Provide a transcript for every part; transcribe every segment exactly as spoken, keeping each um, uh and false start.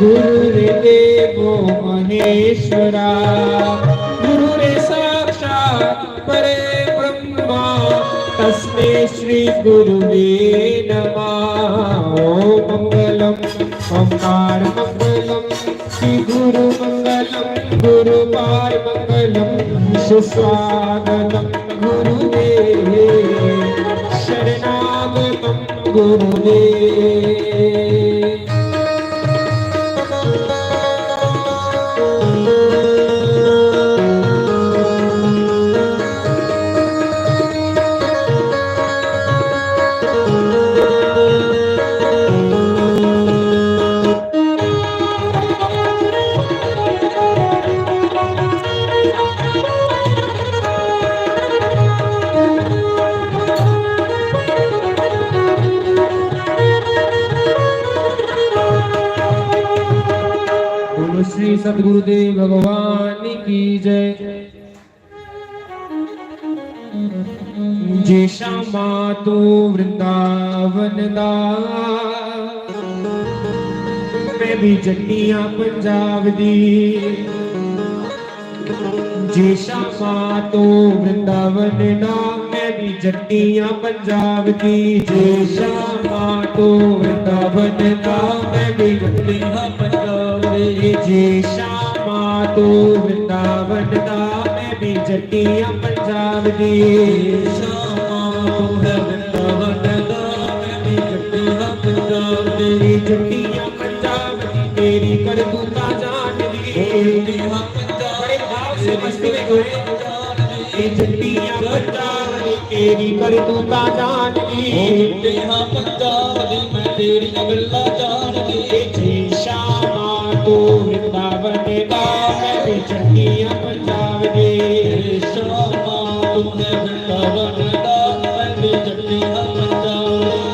गुरुर्देवो महेश्वरा, गुरुरे साक्षात् परे ब्रह्मा, तस्मै श्री गुरुवे नमः। ॐ मङ्गलम् ओंकार मङ्गलम्, श्री गुरु मङ्गलम्, गुरुपाद मङ्गलम्, सुस्वागतं गुरुदेव, शरणागतं गुरुदेव। बोलो श्री सतगुरुदेव भगवान की जय। जे श्यामा तू वृंदावन दा, मैं भी जट्टियां पंजाब दी। जे श्यामा तू वृंदावन दा, मैं भी जट्टियां पंजाब दी। जे श्यामा तू वृंदावन दा, मैं भी जट्टियां पंजाब दी। जे श्यामा तू वृंदावन दा, मैं भी जट्टियां पंजाब दी। श्यामा तू है वृंदावन दा, मैं भी जट्टियां पंजाब दी। जट्टियां पंजाब दी, तेरी करतूता जान दी। जट्टियां पंजाब बड़े भाव से मस्ती में गाए। ए जट्टियां पंजाब दी, तेरी करतूता जान दी। जट्टियां पंजाब दी, मैं तेरी गल्ला जान दी। ए जे श्यामा तू वृंदावन दा, मैं भी जट्टियां पंजाब दी। श्यामा तू है वृंदावन दा, मैं भी जट्टियां पंजाब दी।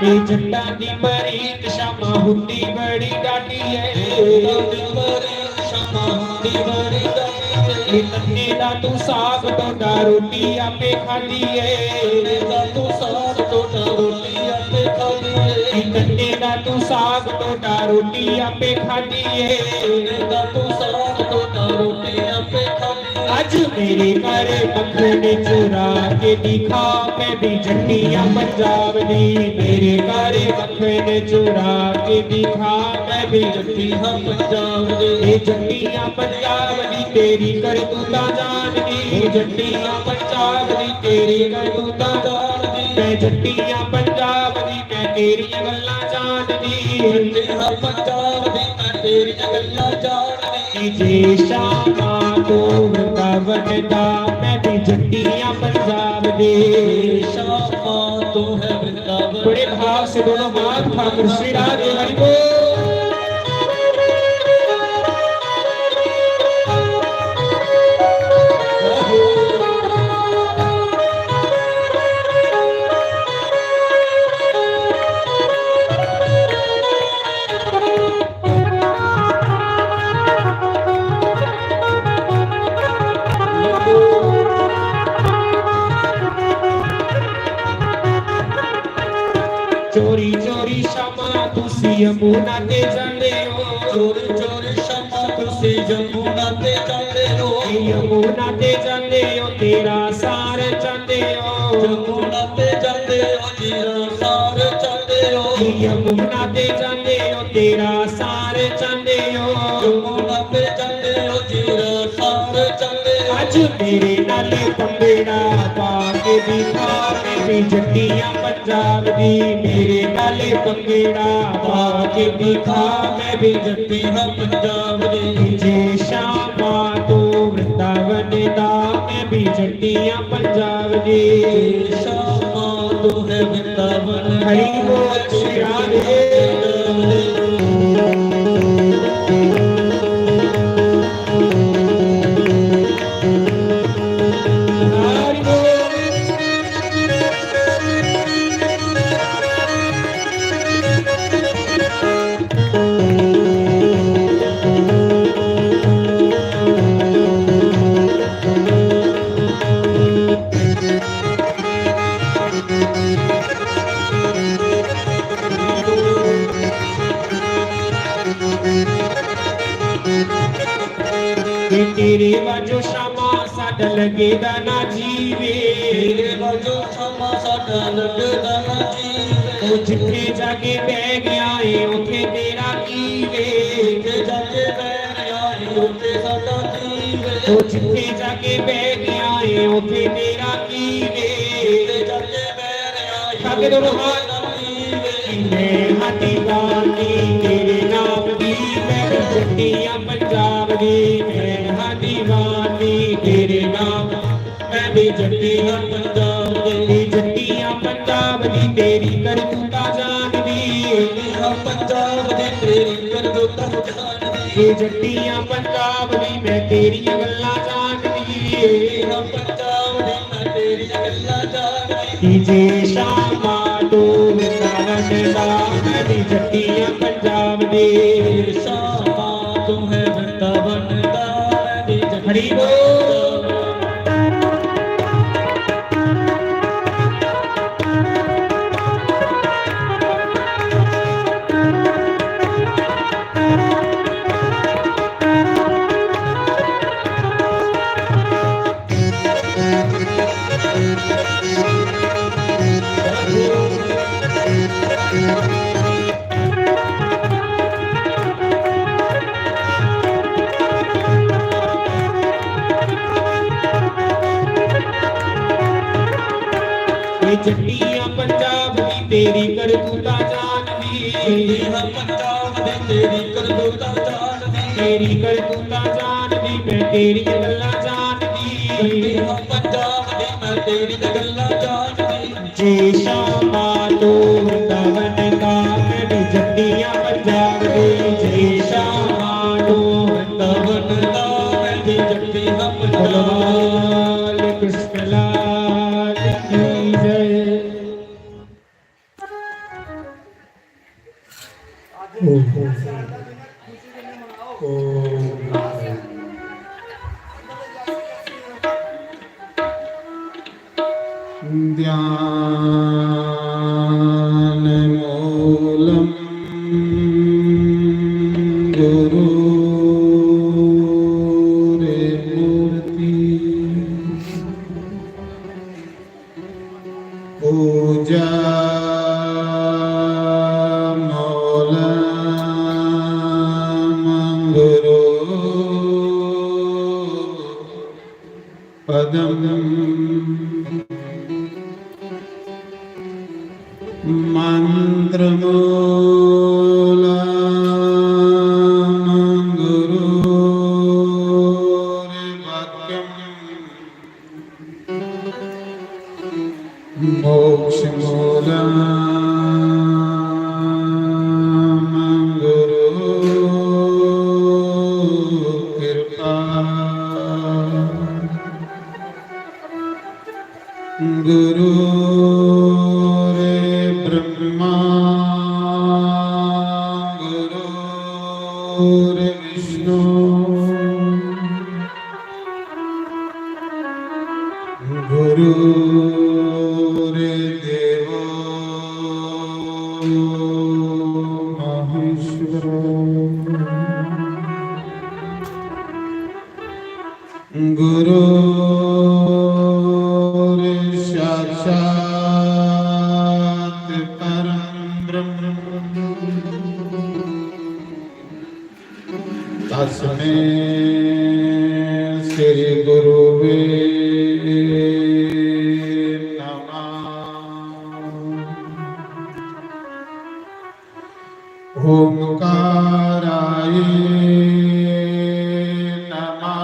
ए जट्टां दी मरीद श्यामा हुंदी बड़ी डाटी ऐ। ए तन्ने दा तू साग ढोडा रोटी आपे खादी ऐ। ए तन्ने दा तू साग ढोडा रोटी आपे खादी ऐ। अज मेरे घर मक्खन चुरा के दिखा, मैं भी जट्टियां पंजाब दी। मेरे घर मक्खन चुरा के दिखा, मैं भी जट्टियां पंजाब दी। ए जट्टियां पंजाब दी, तेरी करतूता जान दी। ए जट्टियां पंजाब दी, तेरी करतूता जान दी। मैं जट्टियां पंजाब दी, मैं तेरियां गल्लां जान दी। जट्टियां पंजाब दी, मैं तेरियां गल्लां जान दी। जे श्यामा तू वृंदावन दा, मैं भी जट्टियां पंजाब दी। श्यामा तू है वृंदावन। बड़े भाव से बोलो, मात ठाकुर श्री राधे हरि बोल। चोरी चोरी श्यामा तुसी यमुना ते जांदे ओ। चोरी चोरी श्यामा तुसी यमुना ते जांदे ओ। यमुना ते जांदे ओ, तेरा सार चांदे ओ। यमुना ते जांदे ओ, तेरा सार चांदे ओ। यमुना ते जांदे ओ, तेरा सार चांदे ओ। यमुना ते जांदे ओ, तेरा सार चांदे ओ। अज मेरे नाले पंगेड़ा पा के दिखा, मैं भी जट्टियां पंजाब दी। मेरे नाले पंगेड़ा पा के दिखा, मैं भी जट्टियां पंजाब दी। जे श्यामा तू वृंदावन दा, मैं भी जट्टियां पंजाब दी। जे श्यामा तू है वृंदावन। हरि बोल श्री राधे। हरि बोल। तेरे वाजो शामा साडा लगे दा ना जीवे। तेरे वाजो शामा साडा लगे दा ना जीवे। ओ जिथे जाके बह गया है, उथे तेरा की वे। जिथे जाके बह गया है, उथे साडा की वे। ओ जिथे जाके बह गया है, उथे तेरा की वे। जिथे जाके बह गया है, उथे तेरा की वे। मैं हां दीवानी तेरे नाम दी, मैं भी जट्टियां पंजाब दी। मैं हां दीवानी तेरे नाम, मैं भी जट्टियां पंजाब दी। जट्टियां पंजाब दी तेरी करतूता जानदी। जट्टियां पंजाब दी तेरी करतूता जानदी। ये जट्टियां पंजाब दी मैं तेरियां गल्लां जानदी। जट्टियां पंजाब दी मैं तेरियां गल्लां जानदी। जे शामा तू वृंदावन दा, मैं भी जट्टियां पंजाब दी। जे शामा तू है वृंदावन दा, मैं भी जट्टियां। हरि बोल। ये जट्टियां पंजाब दी तेरी करतूता जानदी। जट्टियां पंजाब दी तेरी करतूता जानदी। तेरी करतूता जानदी, मैं तेरी गल्लां जानदी। जट्टियां पंजाब दी मैं तेरी गल्लां जानदी। जे शामा तू वृंदावन दा, मैं भी जट्टियां पंजाब दी। जे शामा तू वृंदावन दा, मैं भी जट्टियां पंजाब दी। कृष्ण लाल की जय। ध्यानमूलं गुरोर्मूर्ति। पूजा मूलमं गुरु पदं। मंत्रमूलमं गुरोर्वाक्यम्। मोक्षमूलमं गुरु कृपा। गुरुर्ब्रह्मा गुरुर्विष्णु गुरुर्देवो महेश्वरो। गुरुर्साक्षात् परं ब्रह्म तस्मै श्री गुरुवे नमः। ओंकाराय नमः।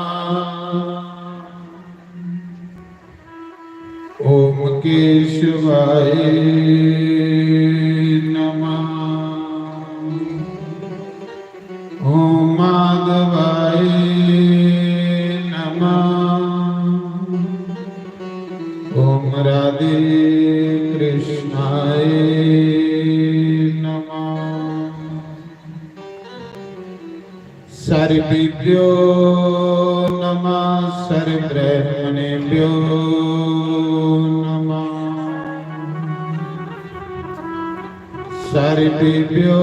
ओम केशव शिवाय नमः। ॐ माधवाय नमः। ॐ राधे कृष्णाय नमः। सर्वेभ्यो नमः, सर्वब्रह्मणेभ्यो नमः। सर्वेभ्यो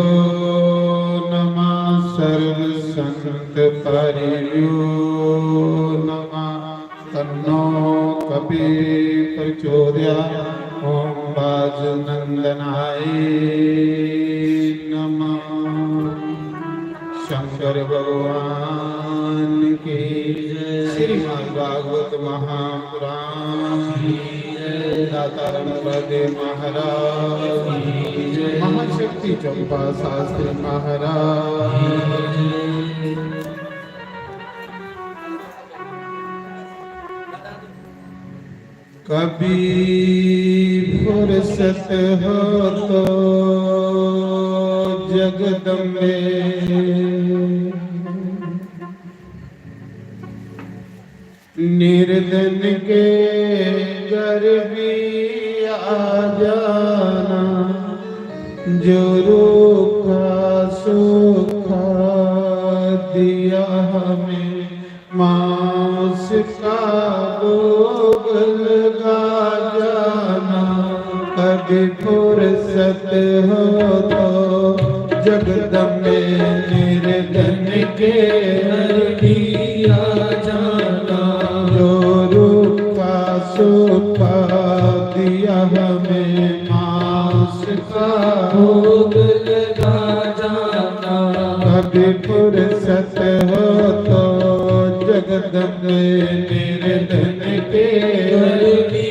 नमः, सर्वसंत परिभ्यो नमः। तन्नो कपि प्रचोदया। ॐ वासुनंदनाय नमः। शंकर भगवान की जय। श्रीमद् भागवत महापुराण की जय। दाता रमप्रदे महाराज की जय। महाशक्ति चंपा शास्त्री महाराज की जय। कभी फुर्सत हो तो जगदम्बे, निर्धन के घर भी आ जाना, जो रूखा सूखा दिया हमें मांस का भोग लगा जाना। कभी फुर्सत हो तो जगदम्बे, निर्धन के घर भी आ जाना। जो रूखा सूखा दिया हमें मांस का भोग लगा जाना। कभी फुर्सत हो तो जगदम्बे, निर्धन के घर भी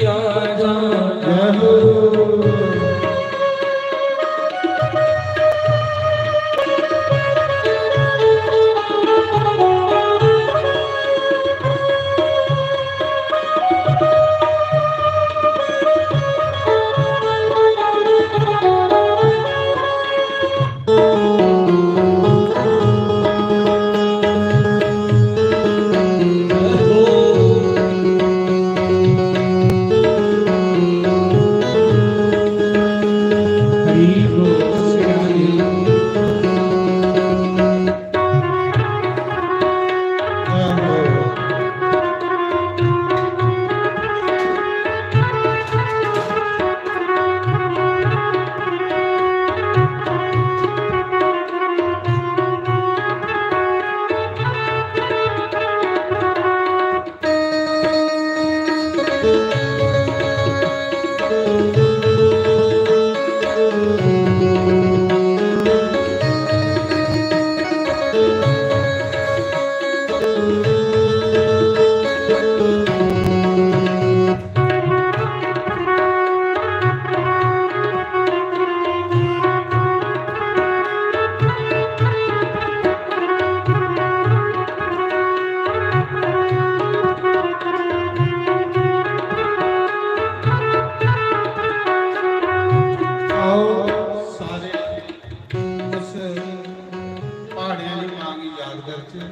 आ जाना। जय हो। आओ, सारे उस प्हाड़ें आह्ली मां गी याद करचै,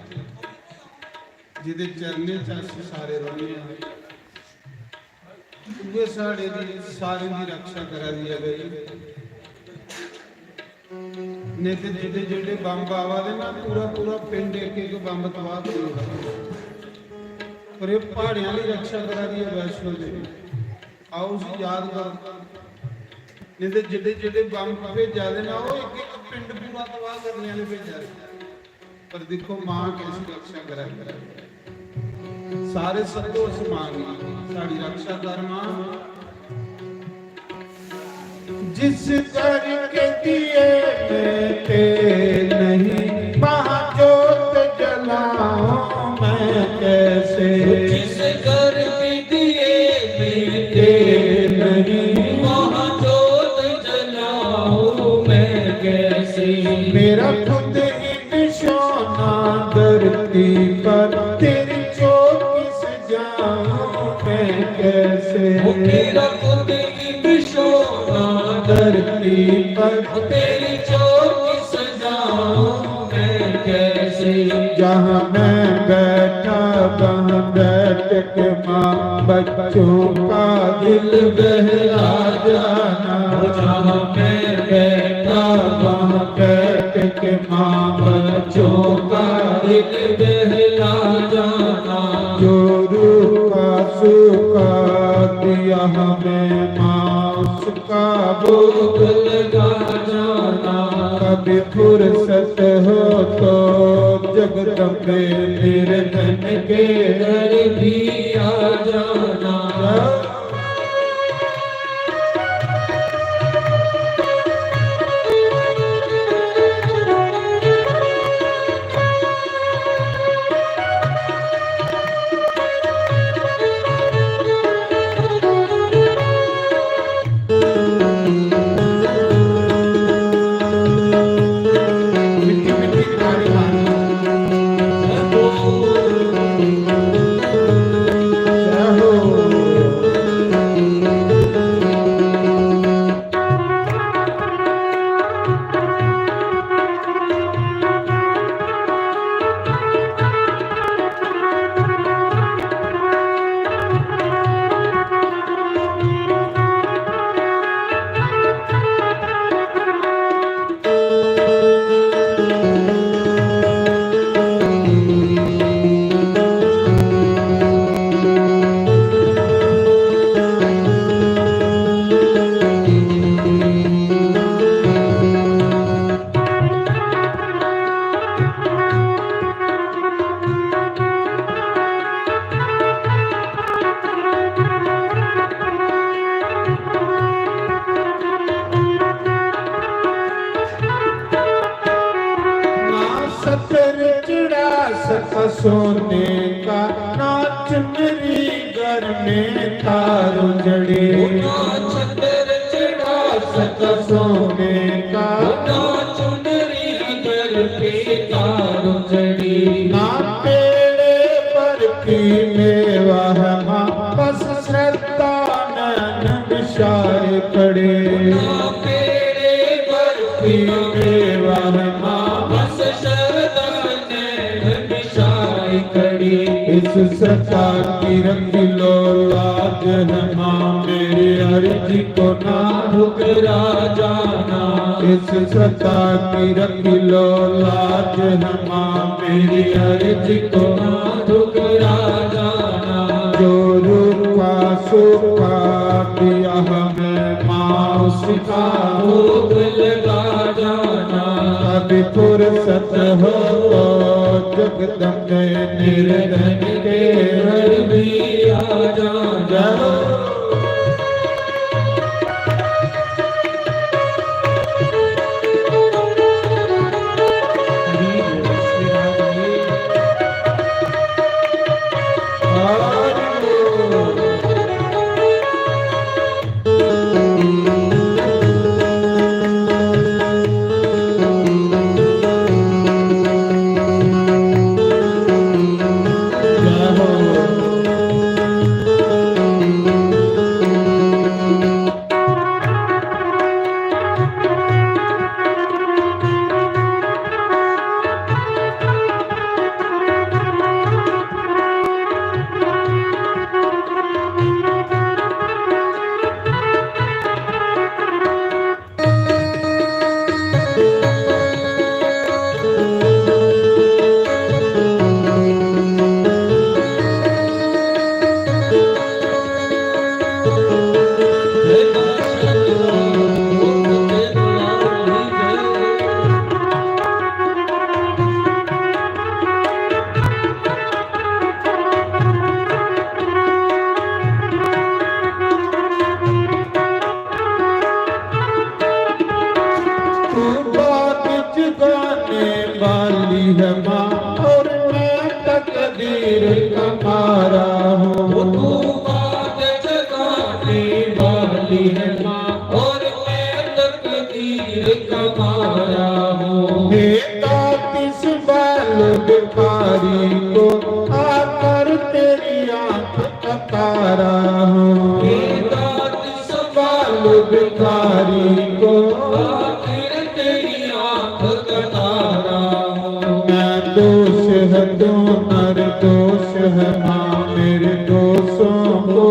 जेह्दे चरणें च अस सारे रौह्ने आं। उ'ऐ साढ़े दी, सारें दी रक्षा करा दी ऐ भाई। नेईं ते जेह्ड़े जेह्ड़े बम्ब आवा दे ना, पूरा पूरा पिंड इक इक बम्ब तबाह करी ओड़दा। पर एह् प्हाड़ें आह्ली रक्षा करा दी ऐ वैष्णो देवी। आओ उसी याद करो। नेईं ते जेह्ड़े जेह्ड़े बम्ब भेजा दे ना, ओह् इक इक पिंड पूरा तबाह करने आह्ले भेजा दे। पर दिक्खो मां कैसी रक्षा करा दी। सारे सद्दो उस मां गी, साढ़ी रक्षा कर मां। जिस घर के दिए में तेल नहीं, महाजोत जलाऊं मैं कैसे? जिस घर के दिए में तेल नहीं, महाजोत जलाऊं मैं कैसे? मेरा खुद ही निशाना धरती पर, तेरी चोट किस जाऊं मैं कैसे? वो मेरा खुद ही पर तेरी चौकी सजाऊं मैं कैसे? जहाँ मैं बैठा, वहाँ बैठ के माँ बच्चों का दिल बहला जाना। जहाँ मैं बैठा, वहाँ बैठ के माँ बच्चों का दिल बहला जाना। जो रूखा सूखा दिया हमें माँ, उसका भोग लगा जाना। कभी फुर्सत हो तो जगदम्बे निर्धन के घर भी आ जाना। ना सतर चढ़ा सका सोने का, ना चुनरी घर में तारो जड़े। ना सतर चढ़ा सका सोने का, ना चुनरी घर पे तारो जड़े। ना पेड़े पर की मेवा है माँ, बस श्रद्धा नैन बिछाए खड़े। ना पेड़े पर की मेवा है माँ, बस श्रद्धा नैन बिछाए खड़े। इस सता की रंग लो लाज है माँ, मेरी अर्जी को ना ठुकरा जाना। इस सता की रंग लो लाज है माँ, मेरी अर्जी को ना ठुकरा जाना। जो रूखा सूखा दिया हमें माँ, उसका भोग लगा जाना। कभी फुर्सत हो तो जगदम्बे निर्धन के घर भी आ जाना। तू बाग जगाने वाली है माँ और मैं तकदीर का मारा हूँ। तू बाग जगाने वाली है माँ और मैं तकदीर का मारा हूँ। हे तातिश बाल भिखारी को आकर तेरी आँख का तारा हूँ। हे तातिश बाल भिखारी को तेरी आँख का तारा हूँ। मैं दोष है तू निर्दोष है माँ, मेरे दोषों को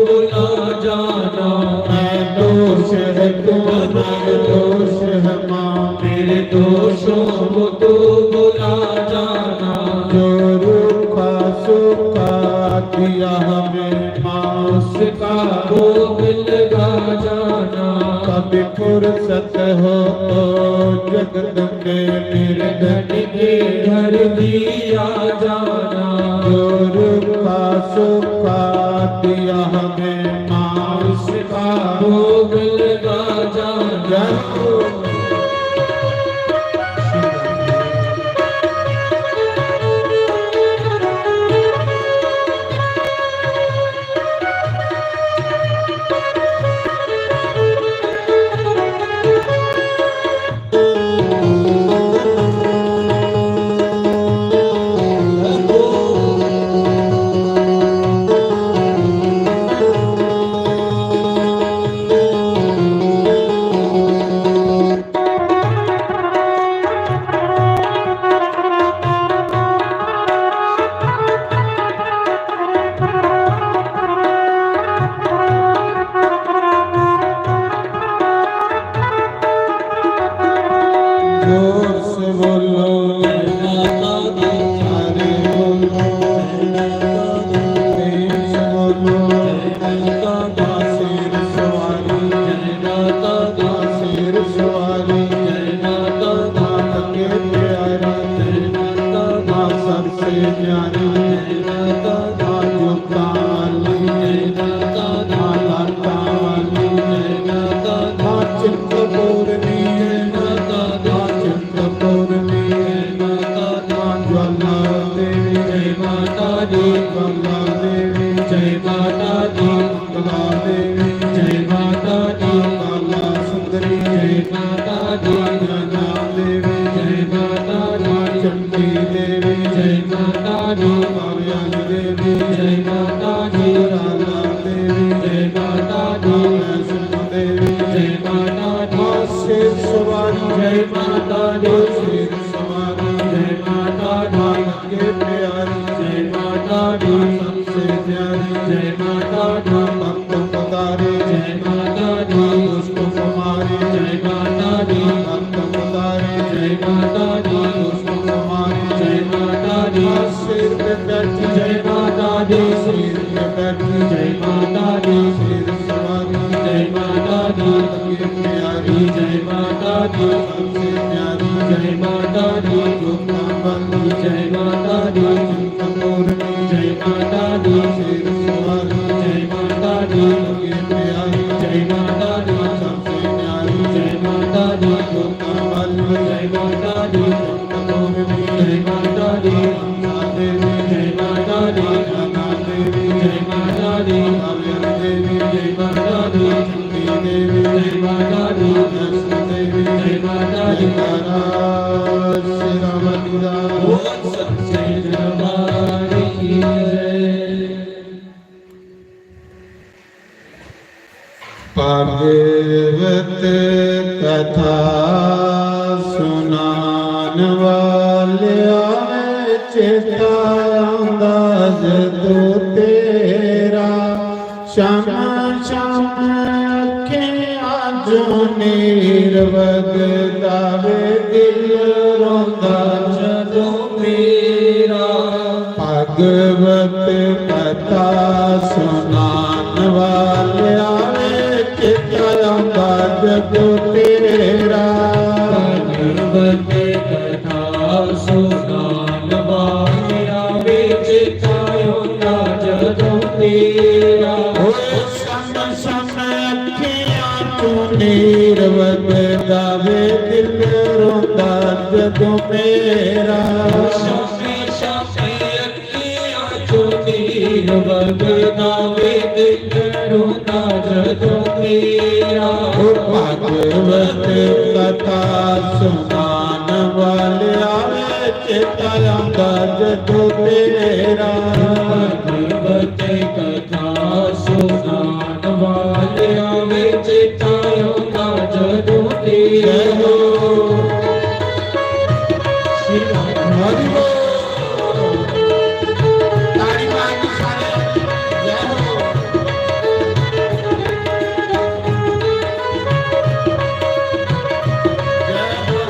भुला जाना। मैं दोष है तू निर्दोष है माँ, मेरे दोषों को तू भुला जाना। जो रूखा सूखा दिया हमें माँ, उसका भोग लगा जाना। कभी फुर्सत हो तो जगदम्बे मेरे धन के घर भी आ जाना। जो रूखा सूखा दिया हमें माँ, उसका भोग लगा जाना। जय हो। जोर से बोलो, जय माता दी। सारे बोलो, जय माता दी। प्रेम से बोलो, जय माता दी। शेर सवारी, जय माता दी। शेर सवारी, जय माता दी। माँ के प्यारी, जय माता दी। माँ सबसे न्यारी, जय माता दी। माँ जोतां वाली, जय माता दी। माँ लाटां वाली, जय माता दी। माँ चिंतपूर्णी, जय माता दी। माँ चिंतपूर्णी, जय माता दी। माँ ज्वाला देवी, जय माता दी। ज्वाला देवी, जय माता दी। मंगला देवी, जय माता दी। काला सुंदरी, जय माता दी। नैना देवी, जय माता दी। चंडी देवी, जय माता दी। काव्यानी देवी, जय माता दी। राधा देवी, जय माता दी। वैष्णो देवी, जय माता दी। शेर सवारी, जय माता दी। शेर सवारी, जय माता दी। के प्यारी, जय माता दी। सबसे प्यारी, जय माता दी। भक्त उतारे, जय माता दी। पुष्प कुमारी, जय माता दी। भक्त उतारे, जय माता दी। पुष्प कुमारी, जय माता दी। शेर पे बैठी, जय माता दी। शेर पे बैठी, जय माता दी। शेर सवारी, जय माता दी। के प्यारी, जय माता दी। सबसे प्यारी, जय माता दी। जोतां वाली, जय माता दी। चिंतपूर्णी, जय माता दी। शेर सवारी, जय माता दी। के प्यारी, जय माता दी। सबसे प्यारी, जय माता दी। जोतां वाली, जय माता दी। चिंतपूर्णी, जय माता दी। मंगला देवी, जय माता दी। राधा देवी, जय माता दी। काव्या देवी, जय माता दी। देवी, जय माता दी। वैष्णो देवी, जय माता दी। जयकारा श्री राम जी दा। बोल सच्चे दरबार की जय। भागवत कथा सुनान वाल्या वे चेता आंदा जदों तेरा। शाम शाम अखियां चों नीर वगदा वे, दिल रोंदा जदों मेरा। भागवत कथा सुनान वाल्या वे, चेता आंदा जदों तेरा। भागवत कथा सुनान वाल्या वे, चेता आंदा जदों तेरा। ओ सम सम अखियां चों नीर वगदा वे, दिल रोंदा जदों मेरा। शामे शामे अखियां चों नीर वगदा वे, दिल रोंदा जदों मेरा। ओ भागवत कथा सुनान वाल्या वे, चेता आंदा जदों तेरा। भागवत कथा सुनान वाल्या वे, चेता आंदा जदों जय हो। श्री हरि बोल। ताड़ी मारनी सारे। जय हो। जय हो।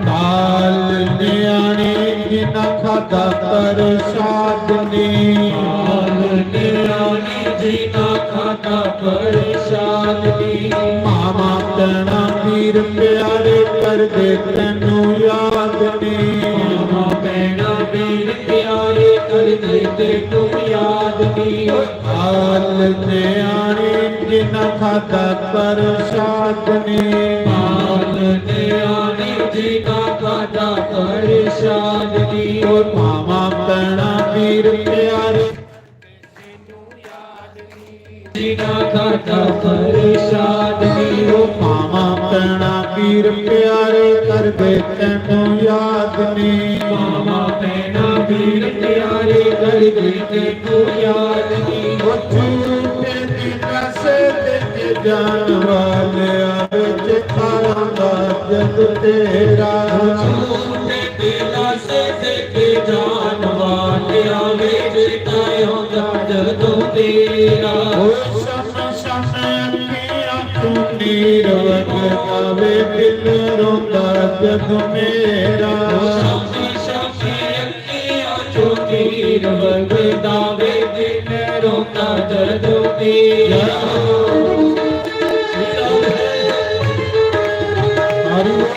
बाल न्याणे जिन्ना खादा प्रसाद नी। बाल न्याणे जिन्ना खादा प्रसाद नी। मामा भैणा वीर प्यारे करदे तैनू याद नी। मामा भैणा वीर प्यारे करदे तैनू याद नी। बाल न्याणे जिन्ना खादा प्रसाद नी। बाल न्याणे जिन्ना खादा प्रसाद नी। ओ मामा भैणा वीर प्यारे जिन्ना खादा प्रसाद नी। ओ मामा भैणा वीर प्यारे करदे तैनू याद नी। मामा भैणा वीर प्यारे करदे तैनू याद नी। ओ झूठे दिलासे दे के जान वाले आवे चेता आंदा जद तेरा। ओ झूठे दिलासे दे के जान वाले आवे चेता आंदा जदों तेरा। ओ शम शम अखियां चों नीर वगदा वे दिल रोंदा जद मेरा। ओ शम शम अखियां चों नीर वगदा वे दिल रोंदा जद मेरा। हरि बोल।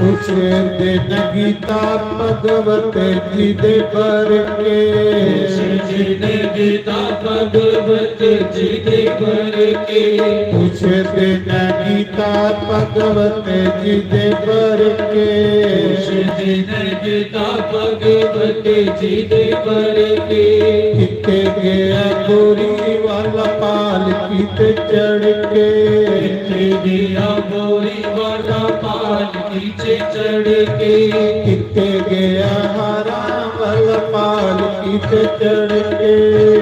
उस दिन गीता भगवत जी दे बर के। उस दिन गीता भगवत जी दे बर के। उस दिन गीता भगवत जी दे बर के। उस दिन गीता भगवत जी दे बर के। किथे गया गोरी वाला पालकी ते चढ़ के। किथे गया गोरी वाला पालकी ते चढ़ के। किथे गया हारा वाला पालकी ते चढ़ के।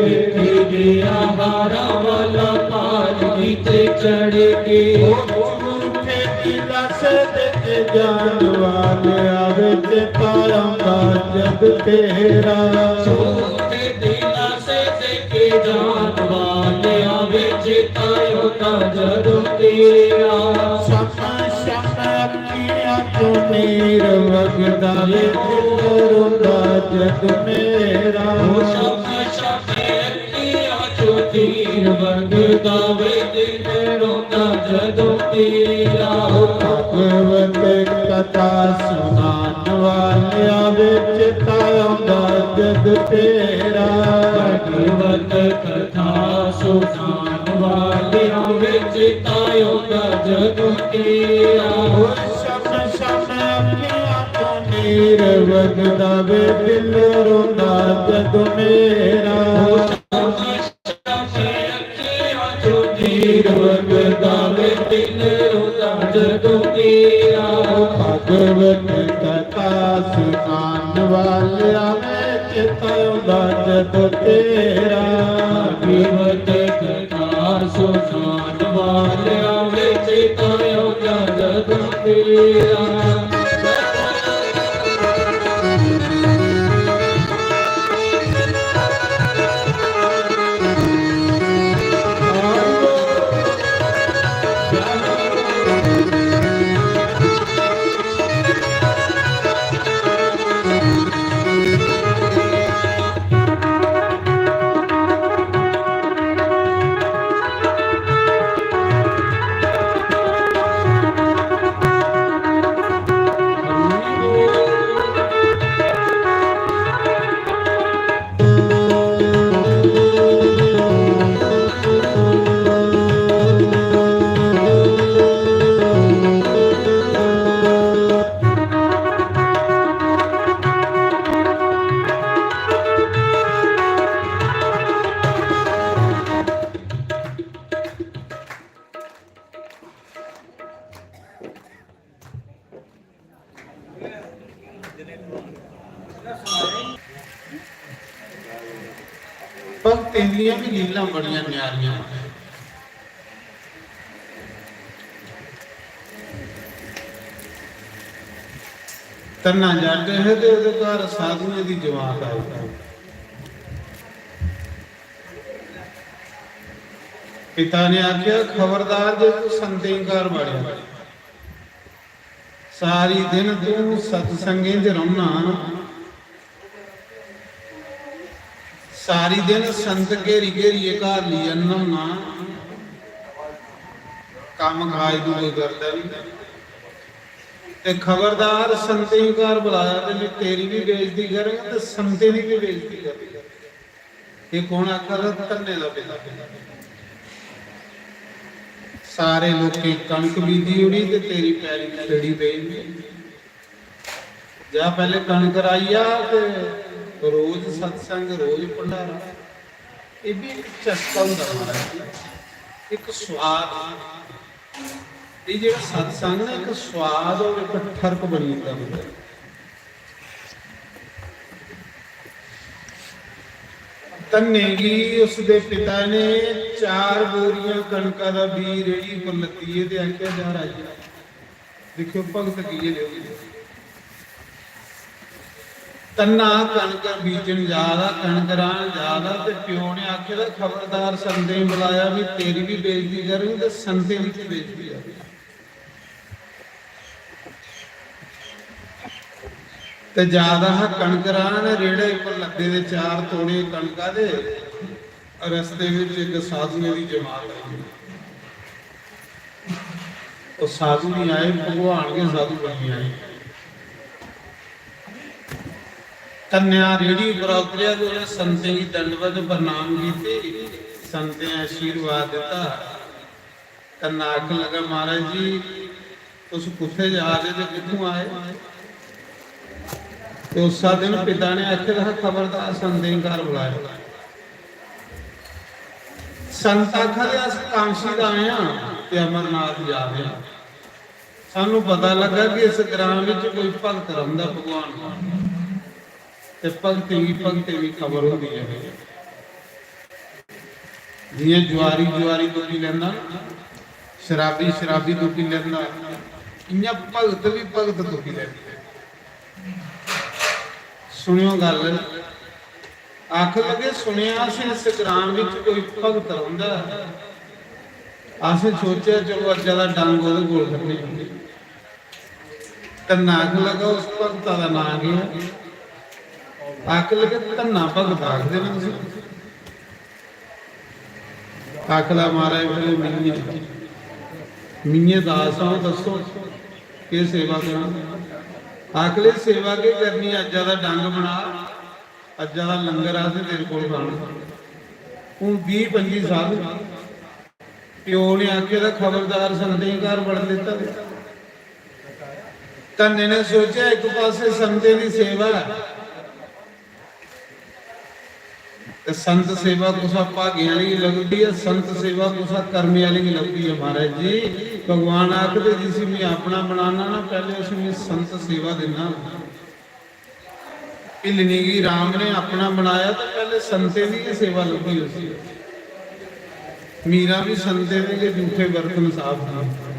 किथे गया हारा वाला पालकी ते चढ़ के। ओ झूठे दिलासे दे के जान वाले आवे चेता आंदा जद तेरा। झूठे दिलासे दे के जान वाले आवे चेता आंदा जद तेरा। शम शम अखियां चों नीर वगदा वे दिल रोंदा जद मेरा। ओ शम शम अखियां चों नीर वगदा वे दिल रोंदा जदों तेरा। ओ भगवत कथा सुनान वाले आवे चेता आंदा जद तेरा। भगवत कथा सुनान वालियां विच तां औंदा जदों तेरा। ओ शम शम अखियां तों नीर वगदा वे, दिल रोंदा जदों मेरा। ओ शम शम अखियां तों नीर वगदा वे, दिल रोंदा जदों तेरा। भगवत कथा सुनान वालिया में चित आंदा जद तेरा। भगवत कथा सुनान वालिया में चित आंदा जद तेरा। भगतें दियां बी लीलां बड़ियां न्यारियां। धन्ना जट है ते ओह्दे घर साधुएं दी जमात आई। पिता ने आखेआ, "खबरदार जे तू संतें घर बड़ेआ, सारी दिन तू सत्संगें च रौह्ना, सारी दिन संत घेरी घेरियै घर ली आह्नना होना, कम्म काज तू कोई करदा नहीं। ते खबरदार संतें गी घर बुलाया ते मैं तेरी भी बेइज्जती करङ ते संतें दी भी बेइज्जती करङ।" ये कौन आखा दा? धन्ने दा पिता। सारे लोकें कनक बीजी उड़ी ते तेरी पैरी छेड़ी पेई। जा पैह्ले कनक राही आ ते रोज सत्संग, रोज भंडारा। एह् बी इक चस्का होंदा महाराज, इक स्वाद। एह् जेह्ड़ा सत्संग ना, इक स्वाद और इक ठरक बनी जंदा बंदे दा। धन्ने गी उसदे पिता ने चार बोरियां कनका दा बीऽ रेह्ड़ी उप्पर लद्दियै ते आखेआ, "जा राजा।" दिक्खेओ भगत कि'यै जेह् होंदे। धन्ना कनक बीजन जा दा, कनक राह्न जा दा ते प्यो ने आखे दा, "खबरदार, संतें गी बलाया भी, तेरी भी बेइज्जती करङ ते संतें दी भी बेइज्जती करङ।" ते जा दा हा कनक राह्न, रेह्ड़े उप्पर लद्दे दे चार तोड़े कनका दे। रस्ते बिच इक साधुएं दी जमात आई। ओह् साधु निं आए, भगवान गै साधु बनी आए। धन्नेआ रेह्ड़ी उप्परा उतरेआ ते उ'नें संतें गी दंडवत प्रणाम कीती, संतें आशीर्वाद दित्ता। धन्ना आखन लगा, "महाराज जी, तुस कुत्थै जा दे ते कुत्थूं आए?" ते उस्सै दिन पिता ने आखे दा हा, "खबरदार, संतें गी घर बुलाया।" संत आखा दे, "अस कांशी दा आए आं ते अमरनाथ जा दे आं। सानू पता लगा कि इस ग्रां विच कोई भगत रौंह्दा भगवान दा, ते भगतें गी भगतें दी खबर होंदी ऐ।" जियां जुआरी जुआरी तुप्पी लैंदा ना, शराबी शराबी तुप्पी लैंदा, इयां भगत भी भगत तुप्पी लैंदे। सुनियो गल्ल, आखन लगे, "सुनेआ असें इस ग्रां विच कोई भगत रौंह्दा ऐ। असें सोचेआ चलो अज्जा दा डंग ओह्दे कोल कड्ढने आं।" धन्ना आखन लगा, "उस भगता दा नांऽ केह् ऐ?" आखन लगे, "धन्ना भगत आखदे न उसी।" आखदा, "महाराज, फिर ओह् मियें, मियें दास आं, दस्सो केह् सेवा करां?" आखले, "सेवा केह् करनी, अज्जा दा डंग बना, अज्जा दा लंगर असें तेरे कोल खाना।" हून बीह् पंजी साधु प्यो ने आखे दा, "खबरदार, संतें गी घर बड़न दित्ता।" धन्ने ने सोचेआ, इक पासे संतें दी सेवा ऐ, ते संत सेवा कुसा भागें आह्ली गी लभदी ऐ, संत सेवा कुसा कर्मे आह्ली गी लभदी ऐ। महाराज जी, भगवान आखदे, "जिसी मैं अपना बनाना ना, पैह्ले उसी मैं संत सेवा दिन्ना।" भिल्लनी गी राम ने अपना बनाया, तो पैह्ले संतें दी गै सेवा लभदी उसी। मीरा भी संतें दे गै जूठे बर्तन साफ किए।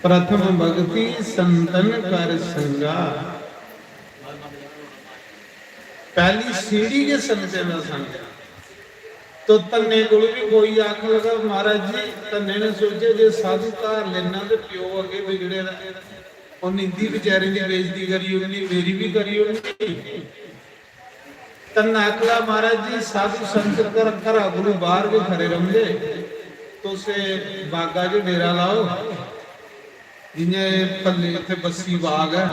प्रथम भक्ति संतन कर संगा। पैह्ली सीढ़ी गै संतें दा संग। तो धन्ने कोल भी कोई आखन लगा, "महाराज जी," धन्ने ने सोचेआ, "जे साधु धार लेना ते प्यो अग्गे बिगड़े दा, उन्नी इंदी बेचारे दी बेइज्जती करी ओड़नी, मेरी भी करी ओड़नी।" धन्ना आखदा, "महाराज जी, साधु संत घर, घरा कोलू बाहर गै खरे रौंह्दे, तुस एह् बागा च डेरा लाओ।" जियां एह् पल्ले इत्थै बस्सी बाग ऐ,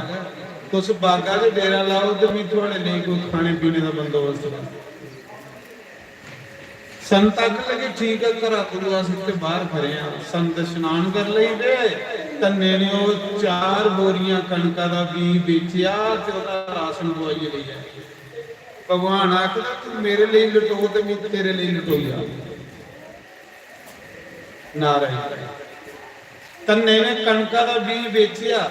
तुस बागा च डेरा लाओ ते मी थुआड़े लेई कोई खाने पीने दा बंदोबस्त करो। संत आखन लगे, "ठीक ऐ, घरा कोलू अस इत्थै बाहर खरे आं।" संत शनान कर लेई ते धन्ने ने ओह् चार बोरियां कनका दा बीऽ बेचेआ ते ओह्दा राशन बुआइयै लेई आए। भगवान आखदा, "तू मेरे लेई लटो ते मी तेरे लेई लटोई जा।" नारायण। धन्ने ने कनका दा बीऽ बेचेआ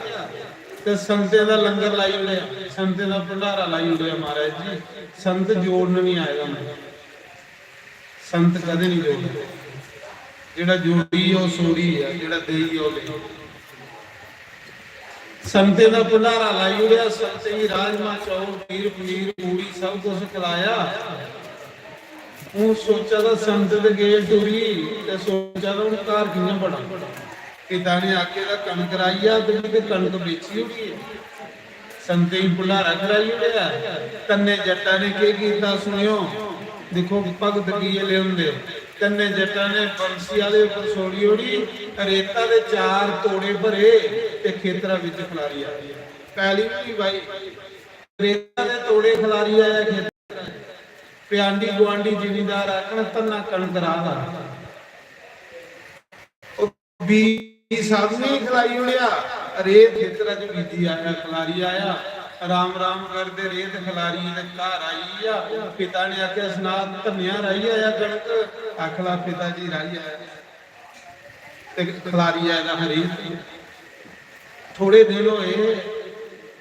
ते संतें दा लंगर लाई ओड़ेआ, संतें दा भंडारा लाई ओड़ेआ। महाराज जी, संत जोड़न नहीं आए दा होंदा। संत कदें नहीं जोड़दा। जेह्ड़ा जोड़ी ऐ, ओह् सोड़ी ऐ, जेह्ड़ा देई ऐ, ओह् लेई। संतें दा भंडारा लाई ओड़ेआ, संतें गी राजमा, चौल, खीर, पनीर, पूड़ी सब कुछ खलाया। हून सोचा दा संत ते गे टुरी, ते सोचा दा हून घर कि'यां बड़ा। पिता ने आखे दा कनक राही आ, ते में ते कनक बेची ओड़ी ऐ। संतें गी भंडारा कराई ओड़ेआ। धन्ने जट्टा ने केह् कीता सुनेओ, दिक्खो भगत किए ले होंदे। धन्ने जट्टा ने बंसी आह्ले उप्पर छोड़ी ओड़ी, रेता दे चार तोड़े भरे ते खेतरा बिच खलारी आया। पैली भी बाई, रेता दे तोड़े खलारी आया खेतरा। प्यांडी गुआंढी जिमींदार आखन, "धन्ना कनक राह् दा।" ओह् बीऽ साधुएं गी खलाई ओड़ेआ, रेत खेतरा च बीजी आया, खलारी आया। राम राम करदे रेत खलारी ते घर आई गेआ। पिता ने आखेआ, "सना, धन्नेआ राही आया कनक?" आखला, "पिता जी, राही आया।" ते खलारी आए दा हा रेत। थोड़े दिन होए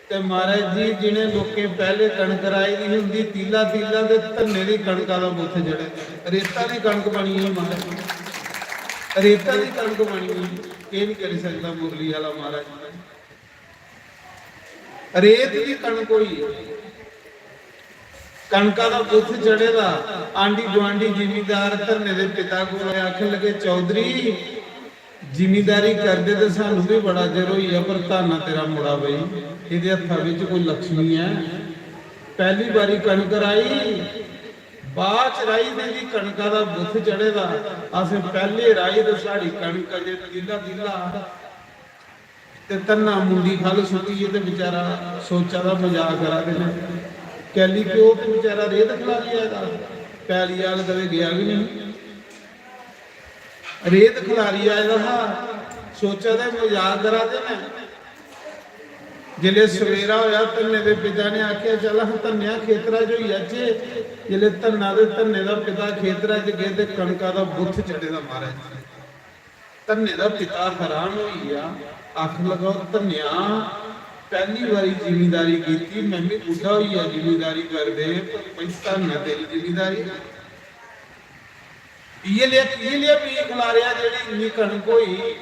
ते महाराज जी, जिनें लोकें पैह्ले कनक राही दी ही, उंदी तीला तीला ते धन्ने दी कनका दा बुत्थ चढ़े। रेता दी कनक बनी गेई महाराज, रेता दी कनक बनी गेई। केह् नहीं करी सकदा मुरली आह्ला महाराज। रेत दी कनक होई। कनका दा बुत्थ चढ़े दा। आंढी गुआंढी जिमींदार धन्ने दे पिता कोल आए, आखन लगे, "चौधरी, जिमींदारी करदे ते सानू भी बड़ा चिर होई गेआ, पर धन्न तेरा मुड़ा बई, एह्दे हत्था बिच कोई लक्ष्मी ऐ। पैह्ली बारी कनक राही, बाद च राही दी कनका दा बुत्थ चढ़े दा, असें पैह्ले राही ते साढ़ी कनक अजें तिल्ला तिल्ला हा।" ते धन्ना मुंडी ख'ल्ल सुट्टियै ते बेचारा सोचा दा मजाक करा दे न। कैली प्यो ते बेचारा रेत खलारी आए दा, पैली आह्ल कदें गेआ बी नेईं। रेत खलारी आए दा हा, सोचा दे मजाक करा दे न। जिसलै सवेरा होया, धन्ने दे पिता ने आखेआ, "चल, अस धन्नेआ खेतरा च होई जाचै।" जिसलै धन्ना ते धन्ने दा पिता खेतरा च गे ते कनका दा बुत्थ चढ़े दा महाराज। धन्ने दा पिता हैरान होई गेआ, आखन लगा, "ओह् धन्नेआ, पैह्ली बारी जिमींदारी कीती, में बी बुड्ढा होई गेआ जिमींदारी करदे, पर भाई धन्न ऐ तेरी जिमींदारी।" इ'यै लेआ, इ'यै लेआ बीऽ खलारेआ जेह्ड़ी इन्नी कनक होई।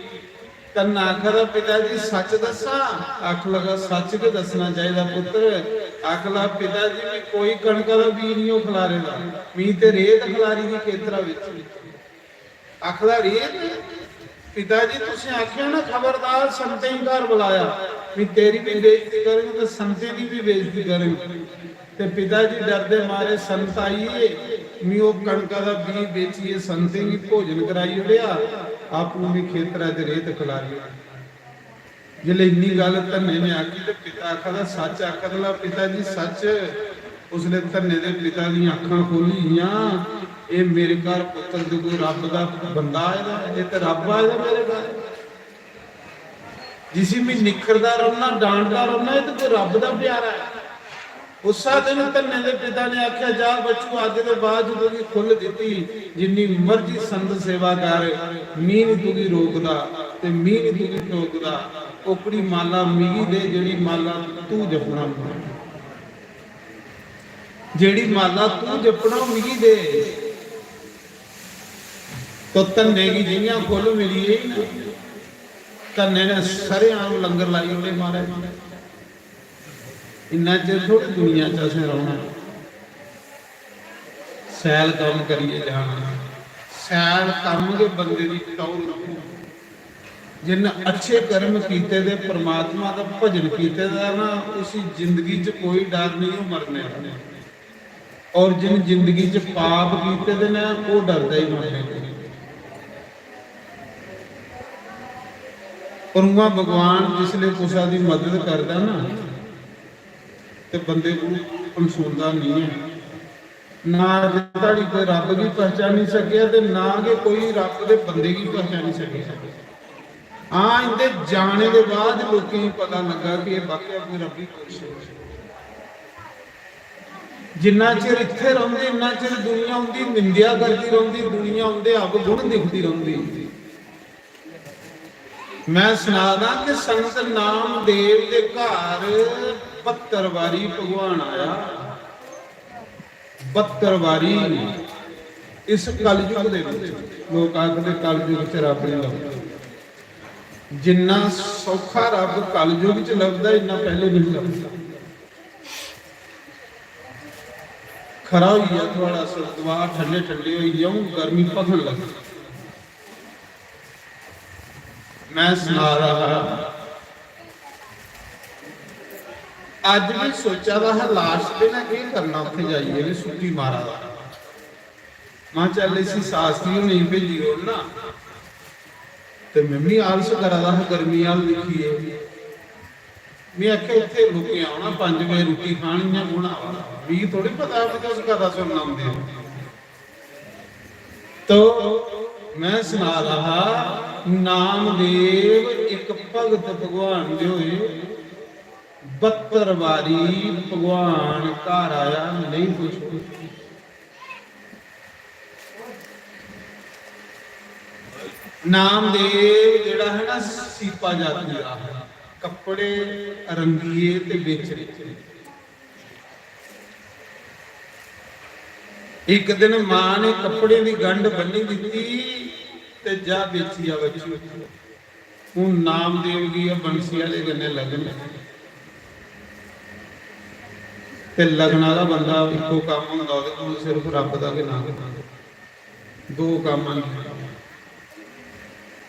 धन्ना आखा दा, "पिता जी, सच दस्सां?" आखन लगा, "सच गै दस्सना चाहिदा पुत्तर।" आखन लगा, "पिता जी, मी कोई कनका दा बीऽ निं ओह् खलारे दा, मी ते रेत खलारी दी खेतरा बिच।" आखदा, "रेत, पिता जी तुसें आखेआ ना, खबरदार संतें गी घर बुलाया, मी तेरी भी बेइज्जती करङ ते संतें दी भी बेइज्जती करङ।" ते पिता जी डरदे मारे संत आई गे, मी ओह् कनका दा बीऽ बेचियै संतें गी भोजन कराई ओड़ेआ, आपूं भी खेतरा च रेत खलारी ओड़ी। जिसलै इन्नी गल्ल धन्ने ने आखी ते पिता आखा दा, "सच्च आखा दा पिता जी, सच्च।" उसलै धन्ने दे पिता दियां अक्खां खोह्ली गेइयां। एह् मेरे घर पुत्तर ते कोई रब्ब दा बंदा आए दा ऐ, एह् ते रब्ब आए दा मेरे घर। जिसी मैं निखरदा रौह्ना, डांटदा रौह्ना, एह् ते कोई रब्ब दा प्यारा ऐ। उस्सा दिन धन्ने दे पिता ने आखेआ, "जा बच्चू, अज्ज दे बाद च तुगी खु'ल्ल दित्ती, जिन्नी मर्जी संत सेवा कर, मी निं तुगी रोकदा ते मी निं तुगी टोकदा। ओकड़ी माला मिगी दे, जेह्ड़ी माला तू जपना, जेह्ड़ी माला तू जपना, ओह् मिगी दे।" तो धन्ने गी जि'यां खु'ल्ल मिली गेई ना, धन्ने ने सरेआम लंगर लाई ओड़े महाराज। इन्ना चिर थोड़ी दुनिया च असें रौह्ना। सैल कम्म करियै जाना। सैल कम्म गै बंदे दी टौह्र रक्खू। जिन्न अच्छे कर्म कीते दे, परमात्मा दा भजन कीते दा ना, उसी जिंदगी च कोई डर नेईं, ओह् मरने दा। और जिन जिंदगी च पाप कीते दे न, ओह् डरदा ही मरने कोला। पर उ'आं भगवान जिसले कुसै दी मदद करदा ना, ते बंदे को पनसूंदा नहीं है। ना अज्ज धोड़ी कोई रब गी पहचानी सकेआ ते ना गै कोई रब दे बंदे गी पहचानी सकेआ। हां, इंदे जाने दे बाद लोकें गी पता लग्गा कि एह् वाकया कोई रब्बी पुरुष ऐ। जिन्ना चिर इत्थे रौंह्दे, इन्ना चिर दुनिया उंदी निंदेआ करदी रौंह्दी, दुनिया उंदे अवगुण दिखदी रौंह्दी। मैं सना दा कि संत नामदेव दे घर बहत्तर बारी भगवान आया, बहत्तर बारी इस कलयुग दे विच। लोक आखदे कलयुग च रब नहीं लभदा। जिन्ना सौखा रब कलयुग च लभदा, इन्ना पहले नहीं लभदा। खरा होई गेआ थुआढ़ा सुरद्वार ठंडे ठंडे होई गे, हून गर्मी भखन लगी। मैं सना रहा हा, अज्ज भी सोचा दा हा, लाश पे ना केह् करना, उत्थे जाइयै भी सुट्टी मारा दा। मैं चल इसी शास्त्री होने गी भेजी ओड़ना। ते मैं भी आलस करा दा हा गर्मी आल दिक्खियै। मैं आखेआ, "इत्थै लोकें औना, पंज बजे रुट्टी खानी, इ'यां कौन आवा दा?" मिगी थोड़ी पता हा कि तुस कदा सुनना औंदे ओ। तो मैं सना दा हा, नामदेव इक भगत भगवान दे होए, बहत्तर बारी भगवान घर आया, नहीं कुछ। नामदेव जेह्ड़ा है ना, सीपा जाति दा हा, कपड़े रंगिए ते बेचने। इक दिन मां ने कपड़े दी गंढ बन्नी दित्ती ते जा बेची आ बच्चू। हून नामदेव गी गै बंसी आह्ले कन्नै लगन। ते लगन आह्ला बंदा इक्को कम्म होंदा ओह्दे कोल, सिर्फ रब्ब दा गै नांऽ लैना। दो कम्म न।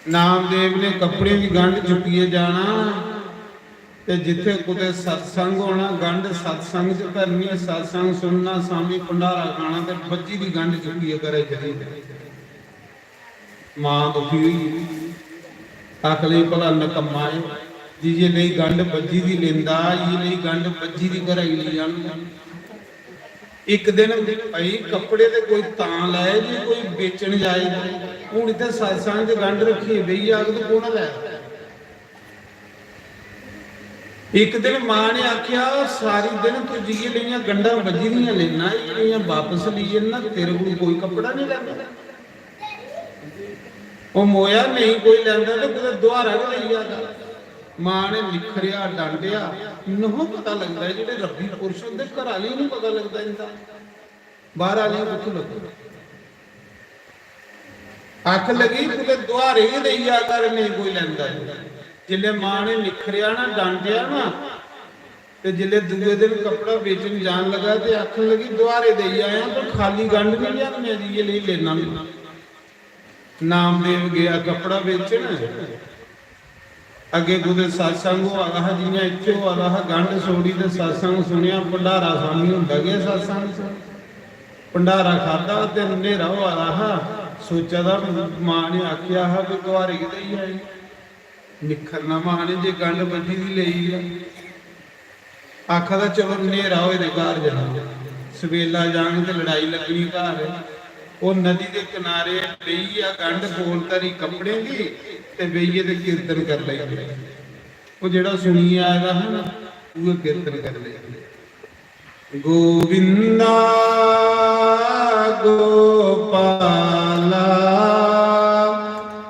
नामदेव ने कपड़े दी गंढ चुक्कियै जाना ते जित्थै कुतै सत्संग होना, गंढ सत्संग च धरनी, सत्संग सुनना, शामी भंडारा खाना ते बज्झी दी गंढ चुक्कियै घरै चली जाना। मां दुखी होई गेई। आखन लगी, "भला नकम्मा ऐ, जि'यै नेही गंढ बज्झी दी लेंदा, इ'यै नेही गंढ बज्झी दी घरै गी लेई आह्नदा।" इक दिन भाई कपड़े ते कोई तां लैए जे कोई बेचन जाए। हून इत्थै सत्संग च गंढ रक्खियै बेही जाग ते कु'न लै? इक दिन मां ने आखेआ, "सारी दिन तू जि'यै नेहियां गंढां बज्झी दियां लेना, इ'यै नेहियां बापस लेई जन्ना, तेरे कोल कोई कपड़ा नहीं लैंदा।" ओह् मोया नेईं कोई लैंदा ते कुतै दुहारा गै लेई जादा। मां ने निक्खरेआ, डांटेआ, नहो पता लगदा ऐ जेह्ड़े रब्बी पुरुष होंदे, घर आह्लें गी निं पता लगदा इंदा, बाह्र आह्लें गी कुत्थूं लगदा? आख लगी, "कुतै दुहारे गै देई जा कर, नेईं कोई लैंदा।" जिसलै मां ने निक्खरेआ ना, डांटेआ ना, ते जिसलै दूए दिन कपड़ा बेचन जान लगा ते आखन लगी, "दुहारे देई आया, पर खाली गंढ नहीं लेआनी, जि'यै लेई लेना में।" नामदेव गया कपड़ा बेचन, अग्गें कुतै सत्संग होआ दा हा, जि'यां इत्थै होआ दा हा, गंढ छोड़ी ते सत्संग सुनेआ, भंडारा शामी होंदा गया सत्संग च। भंडारा खाद्धा ते न्हेरा होआ दा हा, सोचा दा मां ने आखेआ हा कि दुहारे गै देई आई। निक्खरना मां ने जे गंढ बज्झी दी लेई ऐ। आखा दा, "चलो, न्हेरा होए दे घर जाना, सवेला जाङ ते लड़ाई लग्गनी घर।" ओह् नदी दे किनारे बेहियै गंढ कोल धरी कपड़ें दी ते बेहियै ते कीर्तन करी लेई। ओह् जेह्ड़ा सुनियै आए दा हा ना, उ'ऐ कीर्तन करी लेई। गोविंदा गोपाला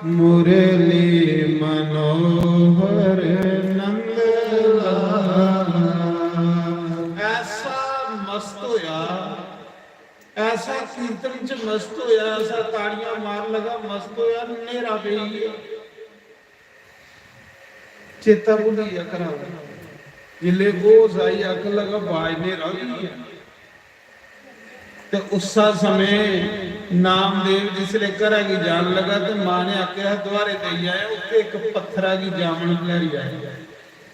मुरली मनोहर नंद लाला। ऐसा मस्त होया, ऐसा कीर्तन च मस्त होया, ऐसा ताड़ियां मार लगा, मस्त होया, न्हेरा पेई गेआ। चेता भुल्ली गेआ घरा दा। जिसलै होश आई, आखन लगा, बाज न्हेरा होई गेआ। ते उस्सा समें नामदेव जिसलै घरा गी जान लगा ते मां ने आखेआ, "दुआरे देई आया, उत्थे इक पत्थरा गी जामन खलैरी आया,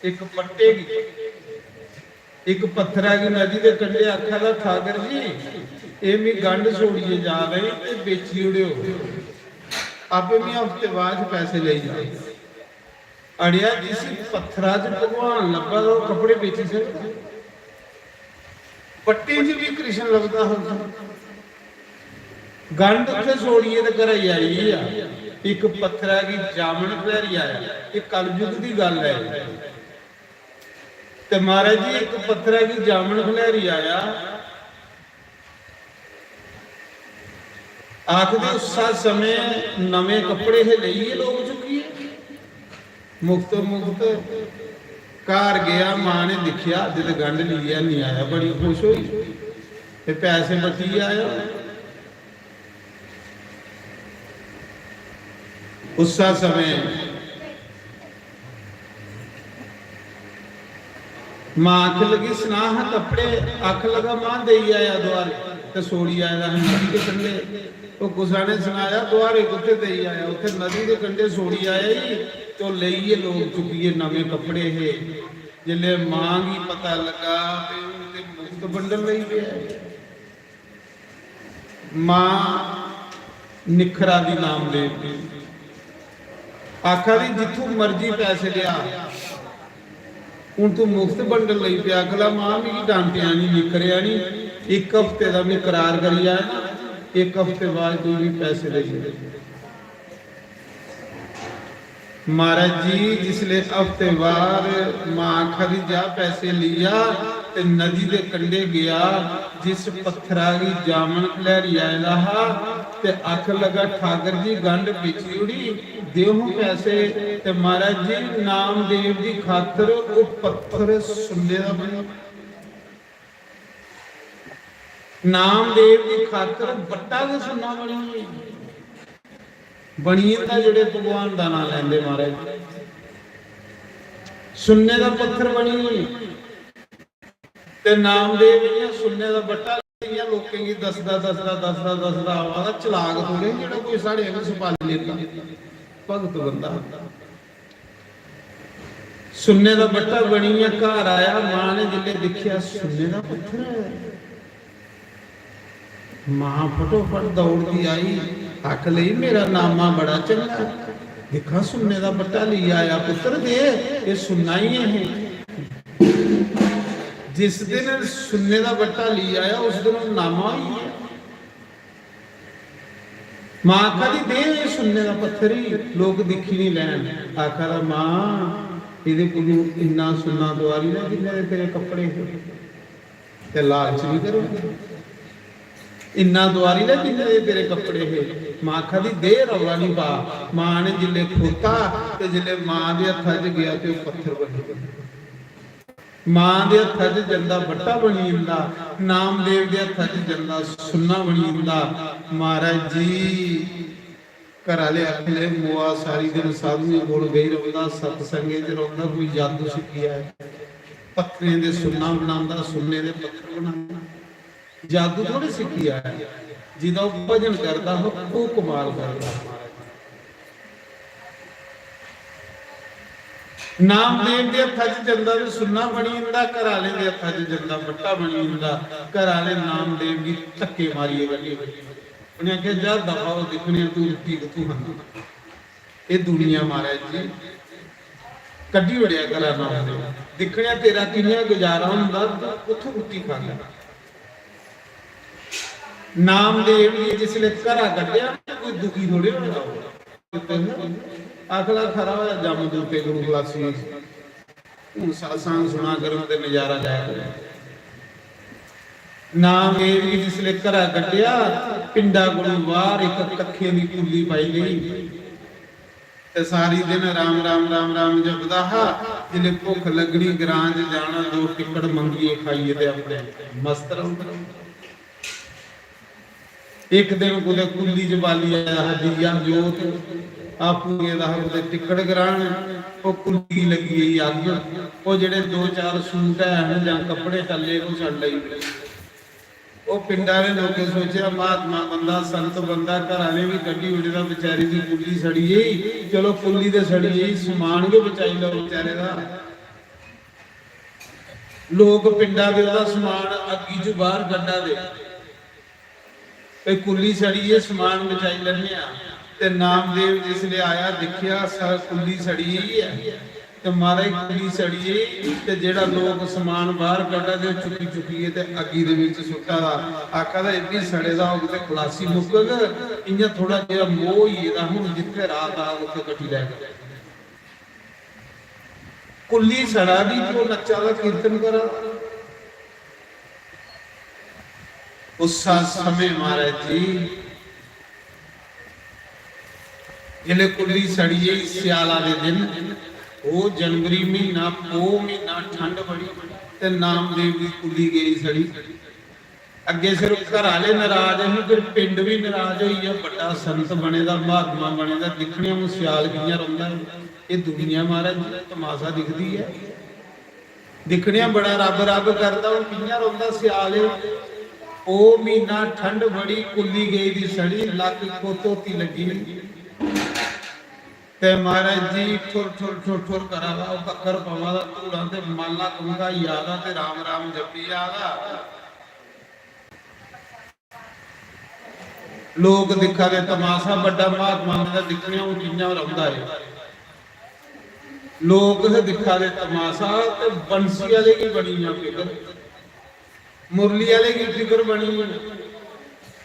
इक पट्टे गी।" इक पत्थरा गी नदी दे कंढे आखा दा, "ठाकर जी, एह् मी गंढ छोड़ियै जा रहे ते बेची ओड़ेओ, आपे मी हफ्ते बाद च पैसे लेई जाओ।" अड़ेआ, जिसी पत्थरा च भगवान लब्भा दा, ओह् कपड़े बेची सकदा? पट्टें च बी कृष्ण लभदा हा उत्थें। गंढ उत्थें छोड़ियै ते घरै गी आई गेआ। इक पत्थरा गी जामन खलैरी आया। एह् कलयुग दी गल्ल ऐ। ते महाराज जी, इक पत्थरा गी जामन खलैरी आया। आखदे उस्सा समें नमें कपड़े हे, लेइयै लोक चुक्कियै मुफ्त मुफ्त। घर गेआ, मां ने दिक्खेआ, अज्ज ते गंढ लेइयै निं आया। बड़ी खुश होई ते पैसे बट्टियै आया। उस्सा समें मां आखन लगी, "सना हा कपड़े।" आखन लगा, "मां, देई आया दुआरे।" ते छोड़ी आए दा हा नदी दे कंढे। ओह् कुसै ने सनाया, "दुआरे कुत्थै देई आया? उत्थै नदी दे कंढे छोड़ी आया ही।" ते ओह् लेइयै लोक चुक्कियै नमें कपड़े हे। जिसलै मां गी पता लगा ते ओह् ते मुफ्त बंडन लगी पेआ। मां निखरा दी नामदेव दी, आखा दी, "जित्थूं मर्जी पैसे लेआ, हून तूं मुफ्त बंडन लगी पेआ।" आखला, "मां, मिगी डांटेआ निं, निखरेआ निं, इक हफ्ते दा में करार करी आया ना, इक हफ्ते बाद तूं मिगी पैसे देई ओड़।" महाराज जी, जिसले हफ्ते बाद मां आखा दी, "जा पैसे लेई आ," ते नदी दे कंढे गेआ, जिस पत्थरा गी जामन खलैरी आए दा हा, ते आखन लगा, "ठाकर जी, गंढ बेची ओड़ी, देओ हां पैसे।" ते महाराज जी, नामदेव दी खातर ओह् पत्थर सुन्ने दा बनेआ। नामदेव दी खातर बट्टा गै सुन्ना बनी गेआ। बनी जंदा जेह्ड़े भगवान दा नांऽ लैंदे, महाराज, सुन्ने दा पत्थर बनी गे। ते नामदेव इ'यां सुन्ने दा बट्टा इ'यां लोकें गी दसदा, दसदा, दसदा, दसदा आवा दा। चलाक थोड़े जेह्ड़ा कोई साढ़े आंगर सुपारी लेता, भगत बंदा। सुन्ने दा बट्टा बनियै घर आया, मां ने जिसलै दिक्खेआ, सुन्ने दा पत्थर ऐ। मां फटोफट दौड़दी आई, आख लई, "मेरा नामा बड़ा चंगा ऐ, दिक्खां, सुन्ने दा बट्टा लेई आया पुत्तर, दे, एह् सुन्ना ही ऐ।" जिस दिन सुन्ने दा बट्टा लेई आया, उस दिन ओह् नामा होई गेआ। मां आखा दी, "दे, एह् सुन्ने दा पत्थर ही, लोक दिक्खी निं लैन।" आखा दा, "मां, एह्दे कोलू इन्ना सुन्ना दोआरी लै, जिन्ने दे तेरे कपड़े हे, ते लालच निं करो। इन्ना दोआरी लै, जिन्ने दे तेरे कपड़े हे।" मां आखा दी, "दे, रौला निं पा।" मां ने जिल्लै खोता ते जिल्लै मां दे हत्था च गेआ ते ओह् पत्थर बनी गेआ। मां दे हत्था च जंदा बट्टा बनी जंदा, नामदेव दे हत्था च जंदा सुन्ना बनी जंदा। महाराज जी, घर आह्ले आखन लगे, "मोआ सारी दिन साधुएं कोल गई रौंह्दा, सत्संगें च रौंह्दा, कोई जादू सिक्खी आया, पत्थरें दे सुन्ना बनांदा, सुन्ने दे पत्थर बनांदा।" जादू थोड़े सिक्खी आया, जिदा ओह् भजन करदा हा, ओह् कमाल करदा हा। नामदेव दे हत्था च जंदा ते सुन्ना बनी जंदा, घर आह्लें दे हत्था च जंदा बट्टा बनी जंदा। घर आह्ले नामदेव गी धक्के मारियै कड्ढी ओड़दे। उ'नें आखेआ, "जा दफा हो, दिक्खने आं तूं रुट्टी कुत्थूं खंदा।" एह् दुनिया, महाराज जी, कड्ढी ओड़ेआ घरा नामदेव। दिक्खने आं तेरा कि'यां गुजारा होंदा, तूं कुत्थूं रुट्टी खांदा। नामदेव गी जिसलै घरा कड्ढेआ ना, कोई दुखी थोड़े होना। आखदा, "खरा होआ जम्मदूते गुरु खलासी, हून सत्संग सुना करन ते नजारा लै करन।" नामदेव गी जिसलै घरा कड्ढेआ, पिंडा कोलू बाहर इक कक्खे दी कुल्ली पाई लेई ते सारी दिन राम राम राम राम जपदा हा। जिसलै भुक्ख लग्गनी, ग्रां च जाना, दो टिक्कड़ मंगियै खाइयै ते अपने मस्त रौहना। इक दिन कुतै कुल्ली च बाली आया हा दीया जोत, आपूं गेदा हा कुतै टिक्कड़ करान, ओह् कुल्ली गी लग्गी गेई अग्ग। ओह् जेह्ड़े दो चार सूट हैन जां कपड़े टल्ले, ओह् सड़ लेई। ओह् पिंडा आह्ले लोकें सोचेआ, महात्मा बंदा, संत बंदा, घर आह्ले बी कड्ढी ओड़े दा, बेचारी दी कुल्ली सड़ी गेई। चलो, कुल्ली ते सड़ी गेई, समान गै बचाई लैओ बेचारे दा। लोक पिंडा दे ओह्दा समान अग्गी च बाहर कड्ढा दे, ते कुल्ली सड़ी, एह् समान बचाई लैने आं। ते नामदेव जिसलै आया, दिक्खेआ, स-, कुल्ली सड़ी गेई ऐ। ते महाराज, कुल्ली सड़ी गेई, ते जेह्ड़ा लोक समान बाहर कड्ढा दे, ओह् चुक्की चुक्कियै ते अग्गी दे बिच सुट्टा दा। आखा दा, "एह् बी सड़े दा होग ते खलासी मुक्कग।" इ'यां थोड़ा जेहा मोह होई गेदा, हून जित्थै रात आग, उत्थै कट्टी लैग। कुल्ली सड़ा दी, जो नच्चा दा, कीर्तन करा दा। उस समय महाराज जी, जिसलै कुल्ली सड़ी गेई स्याला दे दिन, ओह् जनवरी म्हीना, पो म्हीना, ठंड बड़ी, ते नामदेव दी कुल्ली गेई सड़ी। अग्गें सिर्फ घर आह्ले नाराज हे, फिर पिंड बी नाराज होई गेआ। बड्डा संत बने दा, महात्मा बने दा, दिक्खने आं हून स्याल कि'यां रौंह्दा ऐ। एह् दुनिया महाराज जी तमाशा दिखदी ऐ, दिक्खने आं बड़ा रब रब करदा, हून कि'यां रौंह्दा स्याल एह्। पो म्हीना, ठंड बड़ी, कुल्ली गेई दी सड़ी, लक्क को धोती लग्गी दी। ते महाराज जी ठुर ठुर ठुर ठुर करा दा, ओह् कक्कर पवा दा, धूड़ां ते माला कंघा ही आ दा ते राम राम जपी जा दा। लोक दिक्खा दे तमाशा, बड्डा महात्मा ने दिक्खने हून कि'यां रौंह्दा ऐ। लोक हे दिक्खा दे तमाशा, ते बंसी आह्ले गी बनी गेआ फिकर, मुरली आह्ले गी फिकर बनी गेई।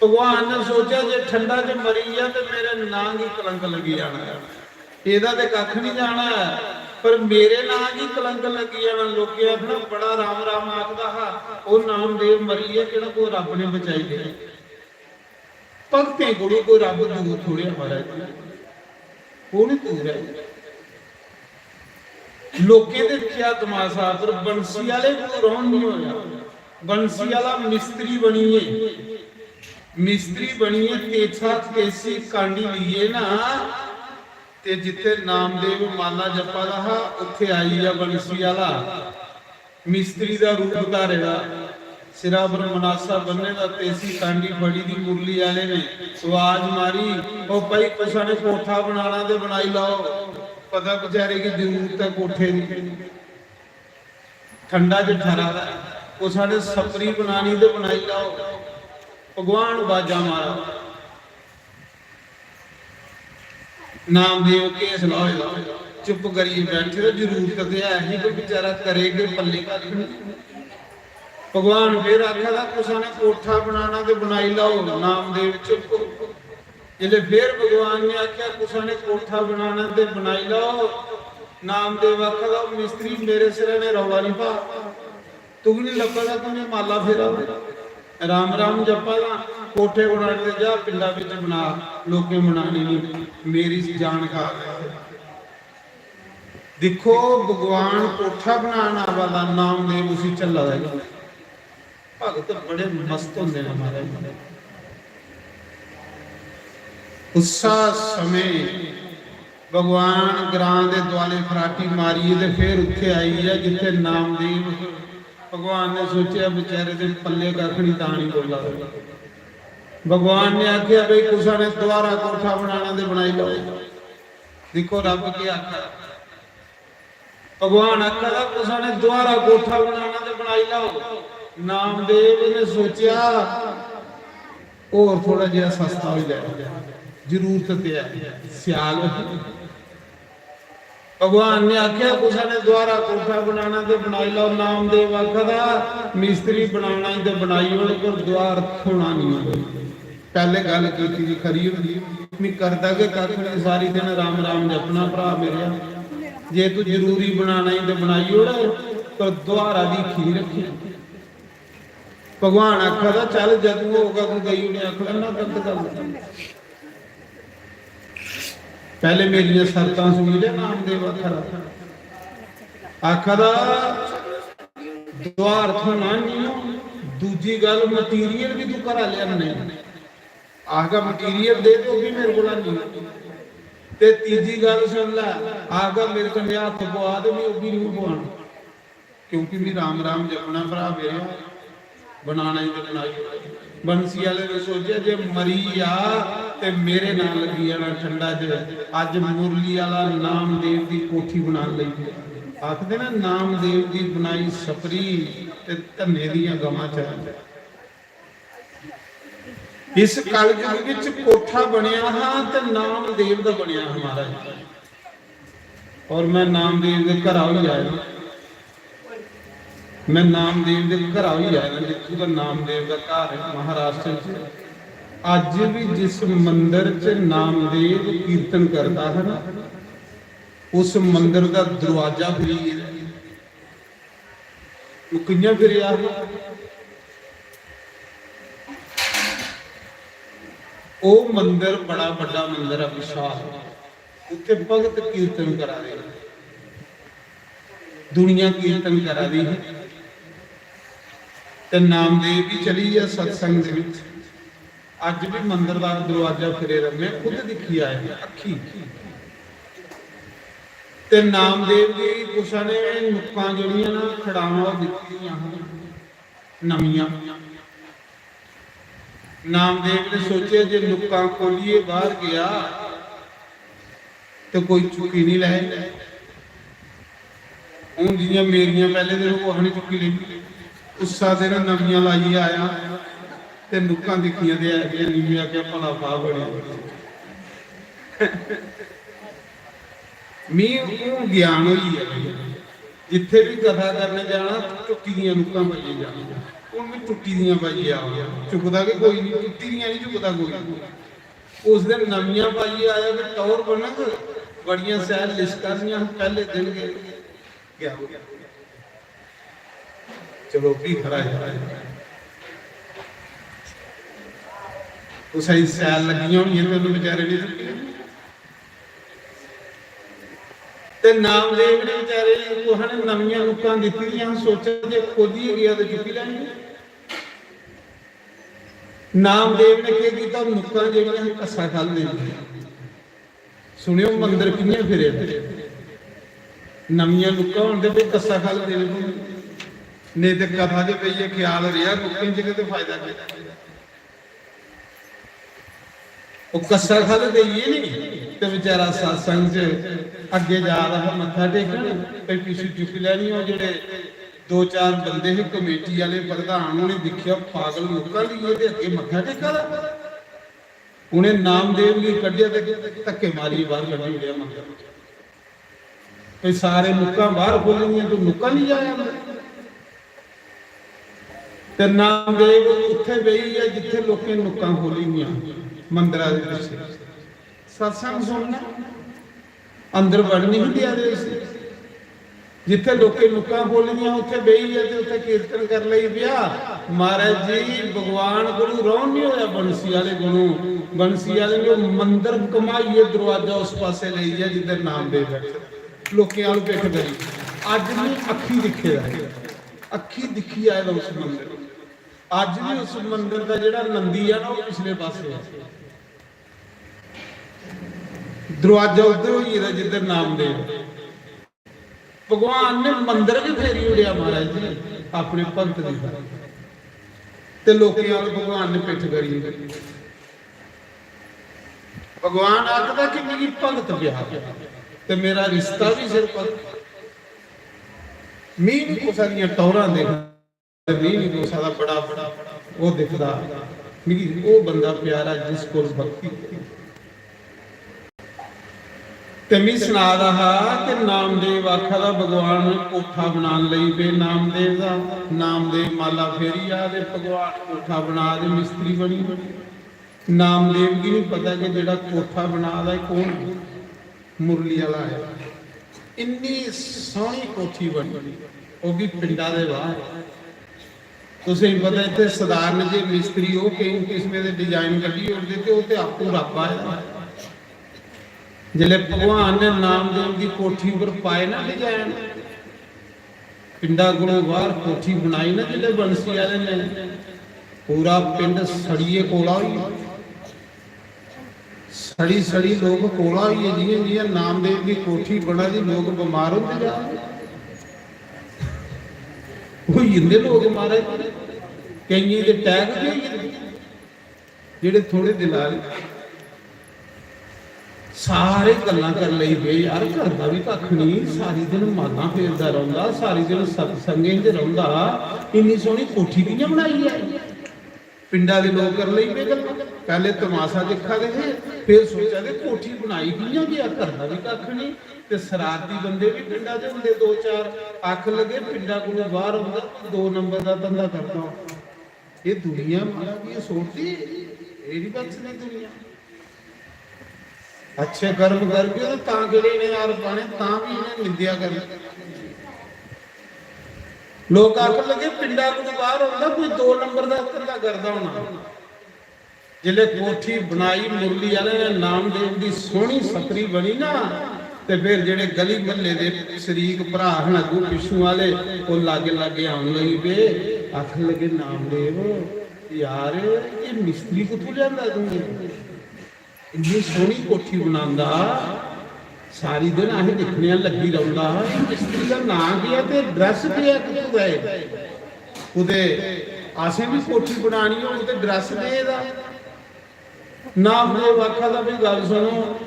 भगवान ने सोचेआ, "जे ठंडा च मरी गेआ ते मेरे नांऽ गी कलंक लग्गी जाना ऐ, एह्दा ते कक्ख निं जाना ऐ, पर मेरे नांऽ गी कलंक लग्गी जाना।" लोकें आखना, "बड़ा राम राम आखदा हा, ओह् नामदेव मरी गेआ, केह्ड़ा कोई रब्ब ने बचाई लेआ?" भगतें कोलू कोई रब्ब दूर थोड़े ऐ महाराज, ओह् निं दूर ऐ। लोकें दे दिक्खेआ तमाशा, पर बंसी आह्ले कोलू रौह्न निं होएआ। बंसी आह्ला मिस्त्री बनियै, मिस्त्री बनियै तेछा तेसी कांडी लेइयै ना, ते जित्थै नामदेव माला जप्पा दा हा, उत्थै आई गेआ बंसी आह्ला। मिस्त्री दा रूप धारे दा, सिरा पर मनासा बन्ने दा, तेसी कांडी फड़ी दी मुरली आह्ले ने, आवाज मारी, "ओ भाई, कुसै ने कोठा बनाना ते बनाई लैओ।" पता बेचारे गी जरूरत ऐ कोठे दी, ठंडा च ठरा दा ऐ, "कुसै ने छप्परी बनानी ते बनाई लैओ।" भगवान बाजा मारा। नामदेव केसला होए दा, चुप करियै बैठे दा, जरूरत ते है ही, पर बेचारा करे के, पल्ले कक्ख निं। भगवान फिर आखा दा, "कुसै ने कोठा बनाना ते बनाई लैओ।" नामदेव चुप। जिसलै फिर भगवान ने आखेआ, "कुसै ने कोठा बनाना ते बनाई लैओ।" नामदेव आखा दा, "मिस्त्री, मेरे सिरै ने रौला निं पा।" तुगी निं लब्भा दा, तूं माला फेरा दे। राम राम जप्पा दा, कोठे बनाने दे जा, पिंडा बिच बना, लोकें बनाने निं, मेरी जान खा दे। दिक्खो, भगवान कोठा बनान आवा दा, नामदेव उसी झल्ला दा। भगत बड़े मस्त होंदे न महाराज। उस्सा समें भगवान ग्रां दे दुआले फराटी मारियै ते फिर उत्थै आई गेआ जित्थै नामदेव। भगवान ने सोचेआ, "बेचारे दे पल्ले कक्ख निं, तां निं बोल्ला दे।" भगवान ने आखेआ, "भाई, कुसै ने दोबारा कोठा बनाना ते बनाई लैओ।" दिक्खो, रब केह् आखा दा। भगवान आखा दा, "कुसै ने दोबारा कोठा बनाना ते बनाई लैओ।" नामदेव ने सोचेआ, "होर थोड़ा जेहा सस्ता होई जाए, जरूरत ते है, स्याल ही।" भगवान ने आखेआ, "कुसै ने दोबारा कोठा बनाना ते बनाई लैओ।" नामदेव आखा दा, "मिस्त्री बनाना ही ते बनाई ओड़, पर द्वार थ्होना निं ऐ।" पैह्ले गल्ल कीती दी खरी होंदी। मी करदा गै कक्ख निं, सारी दिन राम राम जपना भ्रा मेरेआ। जे तूं जरूरी बनाना ई ते बनाई ओड़, पर दुहारा दी हीखी निं रक्खी। भगवान आखा दा, "चल, जदूं होगा तूं देई ओड़ेआं।" आखा दा, "ना, गलत गल्ल।" पैह्ले मेरियां शर्तां सुनी लै, नामदेव आखा दा। आखा दा, "दुहार थ्होना निं, दूजी गल्ल, मटीरियल बी तूं घरा लेआना नेईं।" आखगा, "मटीरियल दे, ते ओह् बी मेरे कोला नेईं।" ते तीजी गल्ल सुन लै, आखगा, "मेरे कन्नै हत्थ पवा, ते में ओह् बी निं पवाना, क्योंकि में राम राम जपना, भ्रा मेरे, बनाना ही ते बनाई।" बंसी आह्ले ने सोचेआ, "जे मरी जा ते मेरे नां लग्गी जाना ठंडा च।" अज्ज मुरली आह्ला नामदेव दी कोठी बनान लगी पेआ। आखदे ना, "नामदेव दी बनाई छपरी ते धन्ने दियां गवां चरन।" इस कलयुग विच कोठा बनेआ हा ते नामदेव दा बनेआ हा, महाराज। और मैं नामदेव दे घरा होई आया। मैं नामदेव दे घरा होई आया, जित्थूं दा नामदेव दा घर है महाराष्ट्र च। अज्ज भी जिस मंदर च नामदेव कीर्तन करदा है ना, उस मंदर दा दरवाजा फिरी गेदा। ओह् कि'यां फिरेआ हा? ओह् मंदर बड़ा बड्डा मंदर ऐ, विशाल। उत्थै भगत कीर्तन करा दे, दुनिया कीर्तन करा दी ही। ते नामदेव भी चली गेआ सत्संग दे विच। अज्ज भी मंदर दा दरवाजा फिरे दा, में खुद दिक्खी आया अक्खी। ते नामदेव दी कुसै ने नुक्कां जेह्ड़ियां ना खड़ावां, ओह् दित्ती दियां हियां नमियां। नामदेव ने सोचेआ जे नुक्कां खोलियै बाहर गेआ ते कोई चुक्की नहीं लैए। हून जियां मेरियां पैह्ले दिन कुसै ने चुक्की लेई, उस्सा दिन नमियां लाइयै आया ते नुक्कां दिक्खियां ते ऐ गै निं। में आखेआ, "भला फाह् बड़ी।" मी हून ज्ञान होई गेआ भाई, जित्थै बी कथा करने जाना, टुट्टी दियां नुक्कां पाइयै जाना। हून मी टुट्टी दियां पाइयै आवां, चुकदा गै कोई निं, टुट्टी दियां निं चुकदा कोई। उस दिन नमियां पाइयै आया ते टौर बनग, बड़ियां शैल लिस्कां दियां, पैह्ले दिन गै गेआ। चलो, भी खरा है। कुसै गी सैल लग्गियां होनियां ते उन्नै बेचारे ने चुक्की लैनियां। ते नामदेव ने बेचारे गी कुसै ने नमियां नुक्कां दित्ती दियां, सोचा जे खोलियै गेआ ते चुक्की लैनियां। नामदेव ने केह् कीता, नुक्कां जेह्ड़ियां हियां, कस्सा ख'ल्ल देई दित्तियां। सुनेओ, मंदर कि'यां फिरे दा। नमियां नुक्कां होन ते फिर कस्सा ख'ल्ल देने पौंदे, नेईं ते कथा दे बेहियै ख्याल रेहा, नुक्कें च गै ते फायदा केह्। ओह् कस्सा ख'ल्ल देइयै नी ते बेचारा सत्संग च अग्गें जा दा हा मत्था टेकन, ते पिच्छू चुक्की लैनी। ओह् जेह्ड़े दो चार बंदे हे कमेटी आह्ले, प्रधान, उ'नें दिक्खेआ, "पागल नुक्कां लेइयै ते अग्गें मत्था टेका दा।" उ'नें नामदेव गी कड्ढेआ ते धक्के मारियै बाहर कड्ढी ओड़ेआ मंदर। ते सारे नुक्कां बाहर खोह्ली दियां, तूं नुक्कां लेई आया अंदर। ते नामदेव उत्थै बेही गेआ जित्थै लोकें नुक्कां खोह्ली दियां मंदरा दे पिच्छे। सत्संग सुनना, अंदर वड़न नहीं देआ दे उसी। जित्थै लोकें नुक्कां खोह्ली दियां, उत्थै बेही गेआ ते उत्थै कीर्तन कर लगी पेआ। महाराज जी, भगवान कोलू रौह्न नहीं होया, बंसी आह्ले कोलू। बंसी आह्ले ने मंदर घमाइयै दरवाजा उस पासै लेई गेआ जिद्धर नामदेव बैठे। लोकें आह्ल पिट्ठ करी। अज्ज में अक्खी दिक्खे दा ऐ, अक्खी दिक्खी आए दा उस मंदर। अज्ज भी उस मंदर दा जेह्ड़ा नंदी ऐ ना, ओह् पिछले पासै ऐ। दरवाजा उद्धर होई गेदा जिद्धर नामदेव। भगवान ने मंदर भी फेरी ओड़ेआ महाराज जी अपने भगत दी। ते लोकें आह्ल भगवान ने पिट्ठ करी ओड़ी। भगवान आखदा कि मिगी भगत प्यारा ते मेरा रिश्ता भी सिर्फ भगत। मी निं कुसै दियां टौह्रां दिक्खना, ते मी निं कुसै दा बड़ा, बड़ा ओह् दिखदा। मिगी ओह् बंदा प्यारा जिस कोल भक्ति। ते मी सना दा हा कि नामदेव आखा दा भगवान कोठा बनान लगी पे नामदेव दा। नामदेव माला फेरी आ ते भगवान कोठा बना दे, मिस्त्री बनी। नामदेव गी नहीं पता कि जेह्ड़ा कोठा बना दा ऐ कौन ऐ। मुरली आह्ला ऐ। इन्नी सोह्नी कोठी बनी, ओह् बी पिंडा दे बाह्र। तुसेंगी पता, इत्थै सधारण जे मिस्त्री, ओह् केईं किस्में दे डिजाइन कड्ढी ओड़दे ते ओह् ते आपूं रब्ब आया। जिसलै भगवान ने नामदेव दी कोठी उप्पर पाए ना डिजाइन, पिंडा कोलों बाह्र कोठी बनाई ना जिसलै बंसी आह्ले ने, पूरा पिंड सड़ियै कोला होई गेआ। सड़ी सड़ी लोक कोला होई गे। जियां जियां नामदेव दी कोठी बना दी, लोक बमार होंदे जा दे। होई जंदे लोक, महाराज, केइयें दे attack बी होई जंदे। जेह्ड़े थोड़े दिल आह्ले, सारे गल्लां कर लेई पे, "यार, करदा बी कक्ख नहीं, सारी दिन मालां फेरदा रौंह्दा, सारी दिन सत्संगें च रौंह्दा, इन्नी सोह्नी कोठी कि'यां बनाई ऐ?" पिंडा दे लोक कर लेई पे गल्लां। पैह्ले तमाशा दिक्खा दे हे, फिर सोचा दे कोठी बनाई कि'यां गेआ, करदा बी कक्ख नहीं। ते शरारती बंदे बी पिंडा दे होंदे दो चार, आखन लगे, "पिंडा कोलों बाह्र औंदा, कोई दो नंबर दा धंधा करदा होंदा।" एह् दुनिया, महाराज, एह् सोचदी, एह् नहीं बचदी दुनिया। अच्छे कर्म करगे ते तां केह्ड़े इ'नें यार पाने, तां बी इ'नें निंदेआ करनी। लोक आखन लगे, "पिंडा कोला बाह्र औंदा, कोई दो नंबर दा धंधा करदा होना।" जिसलै कोठी बनाई मुरली आह्ले ने, नामदेव दी सोह्नी छतरी बनी ना, ते फिर जेह्ड़े गली म्हल्ले दे शरीक भ्राऽ हन अग्गूं पिच्छूं आह्ले, ओह् लागे लागे औन लगी पे, आखन लगे, "नामदेव, यार, एह् मिस्त्री कुत्थूं लेआंदा तूं? इन्नी सोह्नी कोठी बनांदा, सारी दिन अस दिक्खने आं लग्गी रौंह्दा, एह् मिस्त्री दा नांऽ केह् ऐ ते dress केह् ऐ, कुत्थूं दा ऐ? कुतै असें बी कोठी बनानी होग ते dress दे एह्दा।" नामदेव आखा दा, "भी गल्ल सुनो,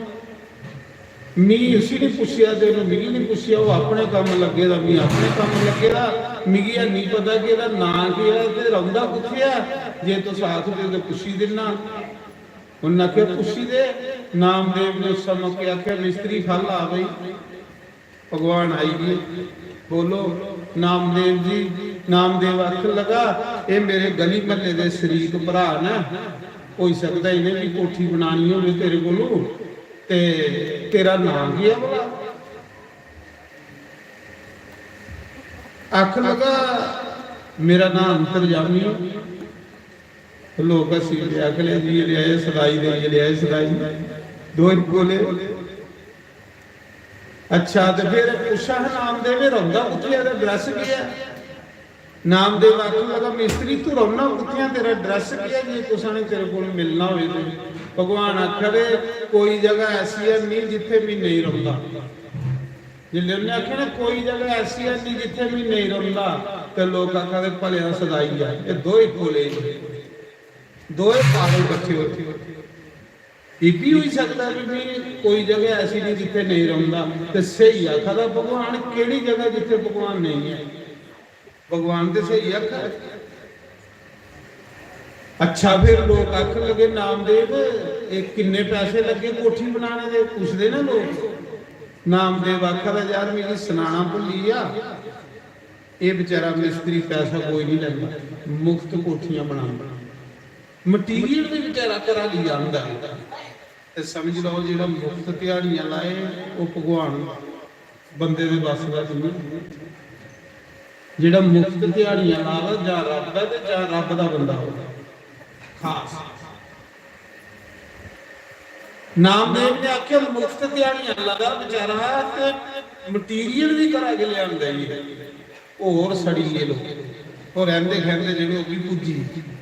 मी उसी नहीं पुच्छेआ ते उन्नै मिगी नहीं पुच्छेआ, ओह् अपने कम्म लग्गे दा, मी अपने कम्म लग्गे दा, मिगी है नहीं पता कि एह्दा नांऽ केह् ऐ ते रौंह्दा कुत्थै ऐ, जे तुस आखदे ते पुच्छी दिन्ना।" उन्नै आखेआ, "पुच्छी दे।" नामदेव ने उस मौके आखेआ, "मिस्त्री, फल आ भाई।" भगवान आई गे। बोलो, नामदेव जी। नामदेव आखन लगा, "एह् मेरे गली म्हल्ले दे शरीक भ्राऽ न, होई सकदा इ'नें बी कोठी बनानी होवे तेरे कोलू, ते तेरा नांऽ केह् ऐ भला?" आखन लगा, "मेरा नांऽ अंतर्यामी।" लोक हस्सी पे, आखन लगे, "जी, ये ले आए सदाई दे, ये ले आए सदाई।" दो ही बोले। अच्छा, ते फिर पुच्छा हा नामदेव, "एह् रौंह्दा कुत्थै ऐ, एह्दा dress केह् ऐ?" नामदेव आखन लगा, "मिस्त्री, तू रौह्ना कुत्थै ऐ, तेरा dress केह् ऐ, जे कुसै ने तेरे कोल मिलना होए ते?" भगवान आखा दे, "कोई जगह ऐसी है नहीं जित्थै मैं नेईं रौंह्दा।" जिसलै उन्नै आखेआ ना, "कोई जगह ऐसी है नहीं जित्थै मैं नेईं रौंह्दा," ते लोक आखा दे, "भलेआं सदाई ऐ।" एह् दोए कोले, दोए पागल बच्चे होए। एह् बी होई सकदा कि मैं कोई जगह ऐसी नहीं जित्थै नेईं रौंह्दा। ते स्हेई आखा दा भगवान, केह्ड़ी जगह जित्थै भगवान नेईं ऐ? भगवान ते स्हेई आखा दे। अच्छा, फिर लोक आखन लगे, "नामदेव, एह् किन्ने पैसे लग्गे कोठी बनाने दे?" पुछदे ना लोक। नामदेव आखा दा, "यार, मिगी सनाना भुल्ली गेआ, एह् बेचारा मिस्त्री पैसा कोई नहीं लैंदा, मुफ्त कोठियां बनांदा, material भी बेचारा घरा लेई आंदा।" ते समझ लैओ, जेह्ड़ा मुफ्त ध्याड़ियां लाए, ओह् भगवान बंदे दे बस दा नेईं। जेह्ड़ा मुफ्त ध्याड़ियां ला दा, जां रब्ब ऐ ते जां रब्ब दा बंदा होग। खास नामदेव ने आखेआ, मुफ्त ध्याड़ियां ला दा बेचारा, ते material बी घरा गै लेआंदा ई। होर सड़ी गे लोक। होर रैंह्दे खैंह्दे जेह्ड़े, ओह् बी पुज्जी गे।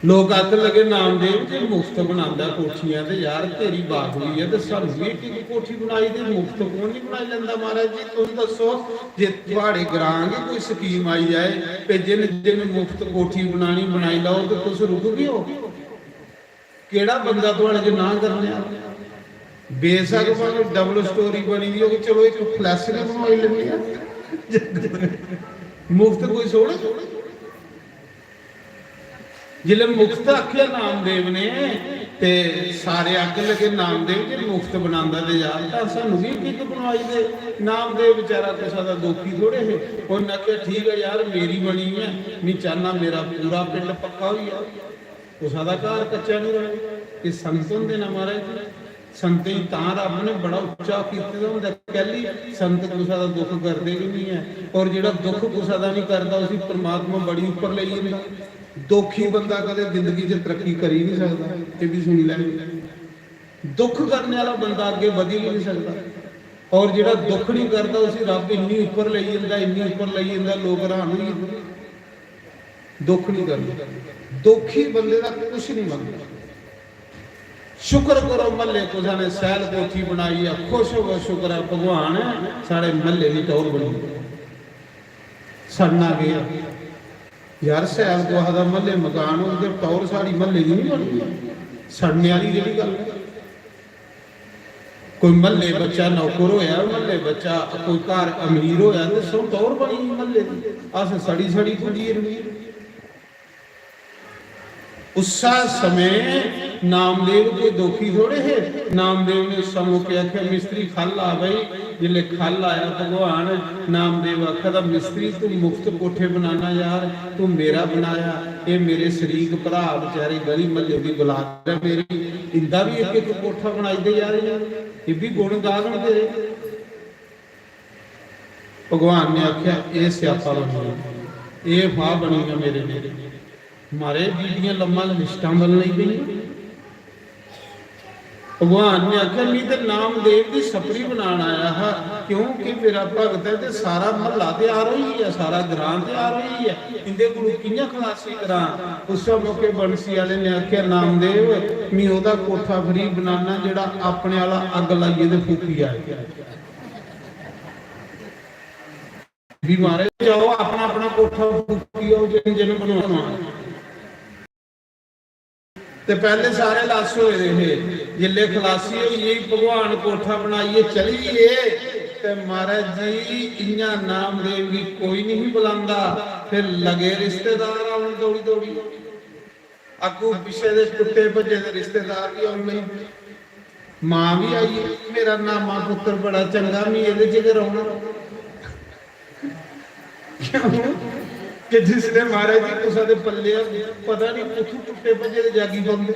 लोक आखन लगे, "नामदेव, जे मुफ्त बनांदा कोठियां, ते यार, तेरी बागली ऐ, ते सानू बी इक इक कोठी बनाई दे। मुफ्त कौन नहीं बनाई लैंदा, महाराज जी? तुस दस्सो, जे थुआड़े ग्रां गै कोई scheme आई जाए ते जिन जिन मुफ्त कोठी बनानी, बनाई लैओ, ते तुस रुकगे ओ?" केह्ड़ा बंदा थुआढ़े च नां करने आह्ला? बेशक भामें double story बनी दी होग, चलो, इक flex गै बनवाई लैन्ने आं। मुफ्त कोई सोड़े? जिसलै मुफ्त आखेआ नामदेव ने, ते सारे आखन लगे, "नामदेव जे मुफ्त बनांदा ते यार, तां सानू बी इक इक बनवाई दे।" नामदेव बेचारा कुसै दा दोखी थोड़े हे। उन्नै आखेआ, "ठीक ऐ यार, मेरी बनी ऐ, में चाहना मेरा पूरा पिंड पक्का होई जा।" कुसै दा घर कच्चा निं र'वै। एह् संत होंदे न महाराज जी। संतें गी तां रब्ब ने बड़ा उच्चा कीते दा होंदा। कैह्ली? संत कुसै दा दुख करदे गै निं ऐ। और जेह्ड़ा दुख कुसै दा निं करदा, उसी परमात्मा बड़ी उप्पर लेई जंदा। दुखी बंदा कदें जिंदगी च तरक्की करी निं सकदा। एह् बी सुनी लैओ। दुख करने आह्ला बंदा अग्गें बधी गै निं सकदा। और जेह्ड़ा दुख निं करदा, उसी रब्ब इन्नी उप्पर लेई जंदा, इन्नी उप्पर लेई जंदा, लोक हैरान होई जंदे। दुख निं करना। दुखी बंदे दा कुछ निं बनदा। शुक्र करो, म्हल्ले कुसै ने सैल कोठी बनाई ऐ, खुश होवो, शुक्र ऐ भगवान, साढ़े म्हल्ले दी टौह्र बनी। सड़ना केह् ऐ? यार, सैल कुसै दा म्हल्ले मकान होग ते टौह्र साढ़ी म्हल्ले दी निं बननी। सड़ने आह्ली केह्ड़ी गल्ल ऐ? कोई म्हल्ले बच्चा नौकर होया, म्हल्ले बच्चा कोई घर अमीर होया, ते सौ टौह्र बनी म्हल्ले दी। अस सड़ी सड़ी पुज्जी रमीर। उस्सै समें नामदेव कोई दोखी थोड़े हे। नामदेव ने उस्सै मौके आखेआ, "मिस्त्री, ख'ल्ल आ भाई।" जिसलै ख'ल्ल आया भगवान, नामदेव आखा दा, "मिस्त्री, तू मुफ्त कोठे बनाना यार, तू मेरा बनाया, एह् मेरे शरीक भ्राऽ बेचारे गली म्हल्ले दी बलात ऐ मेरी, इंदा बी इक इक कोठा बनाई दे यार, एह् बी गुण गाहन तेरे।" भगवान ने आखेआ, "एह् स्यापा बनी गेआ, एह् फाह् बनी गेआ मेरे लिए।" म्हाराज, बीबियां लम्मा लिस्टां बनन लगी पेइयां। भगवान ने आखेआ, "मी ते नामदेव दी सपरी बनान आया हा, क्योंकि मेरा भगत ऐ ते सारा म्हल्ला त्यार होई गेआ, सारा ग्रां त्यार होई गेआ, इंदे कोलू कि'यां खलासी करां?" उस्सै मौके बंसी आह्ले ने आखेआ, "नामदेव, मी ओह्दा कोठा फ्री बनाना जेह्ड़ा अपने आह्ला अग्ग लाइयै ते फूकी आए।" भी महाराज जाओ, अपना अपना कोठा फूकी आओ, जिन जिन बनवाना। ते पैह्ले सारे लस होए दे हे, जिसलै खलासी होई गेई, भगवान कोठा बनाइयै चली गे। ते महाराज जी, इ'यां नामदेव गी कोई नहीं बुलांदा। फिर लगे रिश्तेदार औन दौड़ी दौड़ी, अग्गू पिच्छे दे टुट्टे भज्जे दे रिश्तेदार भी औन लगी पे। मां भी आई, "मेरा नामा पुत्तर बड़ा चंगा, मी एह्दे च गै रौह्ना।" क्यों? कि जिसलै महाराज जी कुसै दे पल्ले पता नहीं कुत्थों टुट्टे भज्जे दे जागी पौंदे,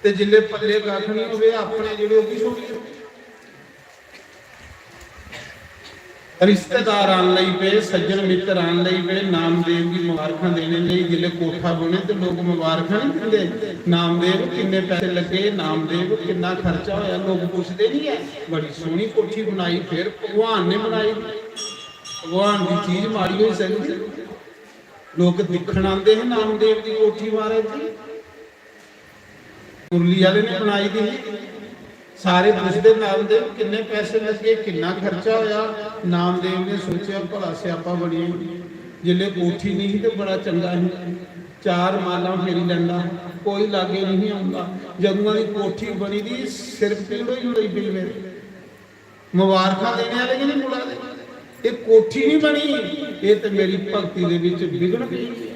ते जिसलै पल्ले कक्ख नहीं होवे, अपने जेह्ड़े ओह् बी छोड़ी ओड़दे। रिश्तेदार आन लगी पे, सज्जन मित्र आन लगी पे, नामदेव गी मुबारखां देने लेई। जिसलै कोठा बने ते लोक मुबारखां नहीं दिंदे, "नामदेव, किन्ने पैसे लग्गे, नामदेव, किन्ना खर्चा होया?" लोक पुछदे नहीं ऐ। बड़ी सोहनी कोठी बनाई, फिर भगवान ने बनाई दी। भगवान दी चीज माड़ी होई सकदी? लोक दिक्खन आंदे हे नामदेव दी कोठी, महाराज जी। मुरली आह्ले ने बनाई दी ही। सारे पुछदे, "नामदेव, किन्ने पैसे लग्गे, किन्ना खर्चा होया?" नामदेव ने सोचेआ, "भला स्यापा बनी गेआ। जिसलै कोठी नहीं ही ते बड़ा चंगा ही, चार मालां फेरी लैंदा, कोई लागे नहीं औंदा।" जदुआं दी कोठी बनी दी, सिर पीड़ होई होई पेई मेरे। मुबारखां देने आह्ले गै नहीं मुड़ा दे। एह् कोठी नहीं बनी, एह् ते मेरी भक्ति दे विच विघ्न पेई गेआ।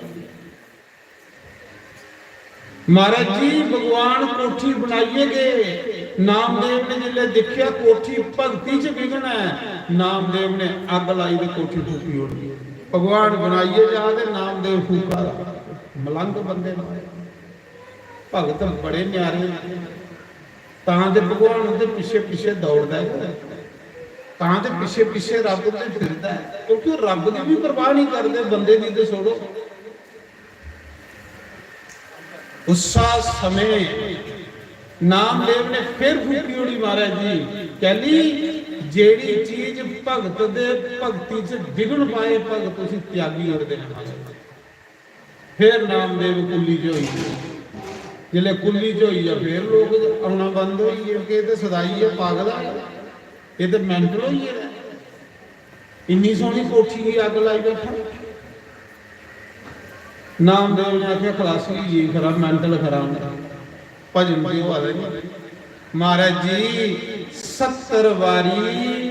महाराज जी, भगवान कोठी बनाइयै गए। नामदेव ने जिसलै दिक्खेआ कोठी भक्ति च विघ्न ऐ, नामदेव ने अग्ग लाई ते कोठी फूकी ओड़ी। भगवान बनाइयै जा ते नामदेव फूका दा। मलंग बंदे न। भगत बड़े न्यारे न। तां ते भगवान उं'दे पिच्छे पिच्छे दौड़दा ऐ, तां ते पिच्छे पिच्छे रब्ब उं'दे फिरदा ऐ, क्योंकि ओह् रब्ब दी बी परवाह नहीं करदे, बंदे दी ते छोड़ो। उस्सा समें नामदेव ने फिर फूकी ओड़ी, महाराज जी। कैली? जेड़ी चीज भगत दे भक्ति च विघ्न पाए, भगत उसी त्यागी ओड़दे न, महाराज। फिर नामदेव कुल्ली च होई गे। जिसलै कुल्ली च होई गेआ, फिर लोक औना बंद होई गे कि एह् ते सदाई ऐ, पागल ऐ, एह् ते mental होई गेदा ऐ। इन्नी सोहनी कोठी गी अग्ग लाई बैठा। नामदेव ने आखेआ, "खलासी होई गेई, खरा mental खरा होंदा।" भजन ते होआ दे न। महाराज जी, सत्तर बारी,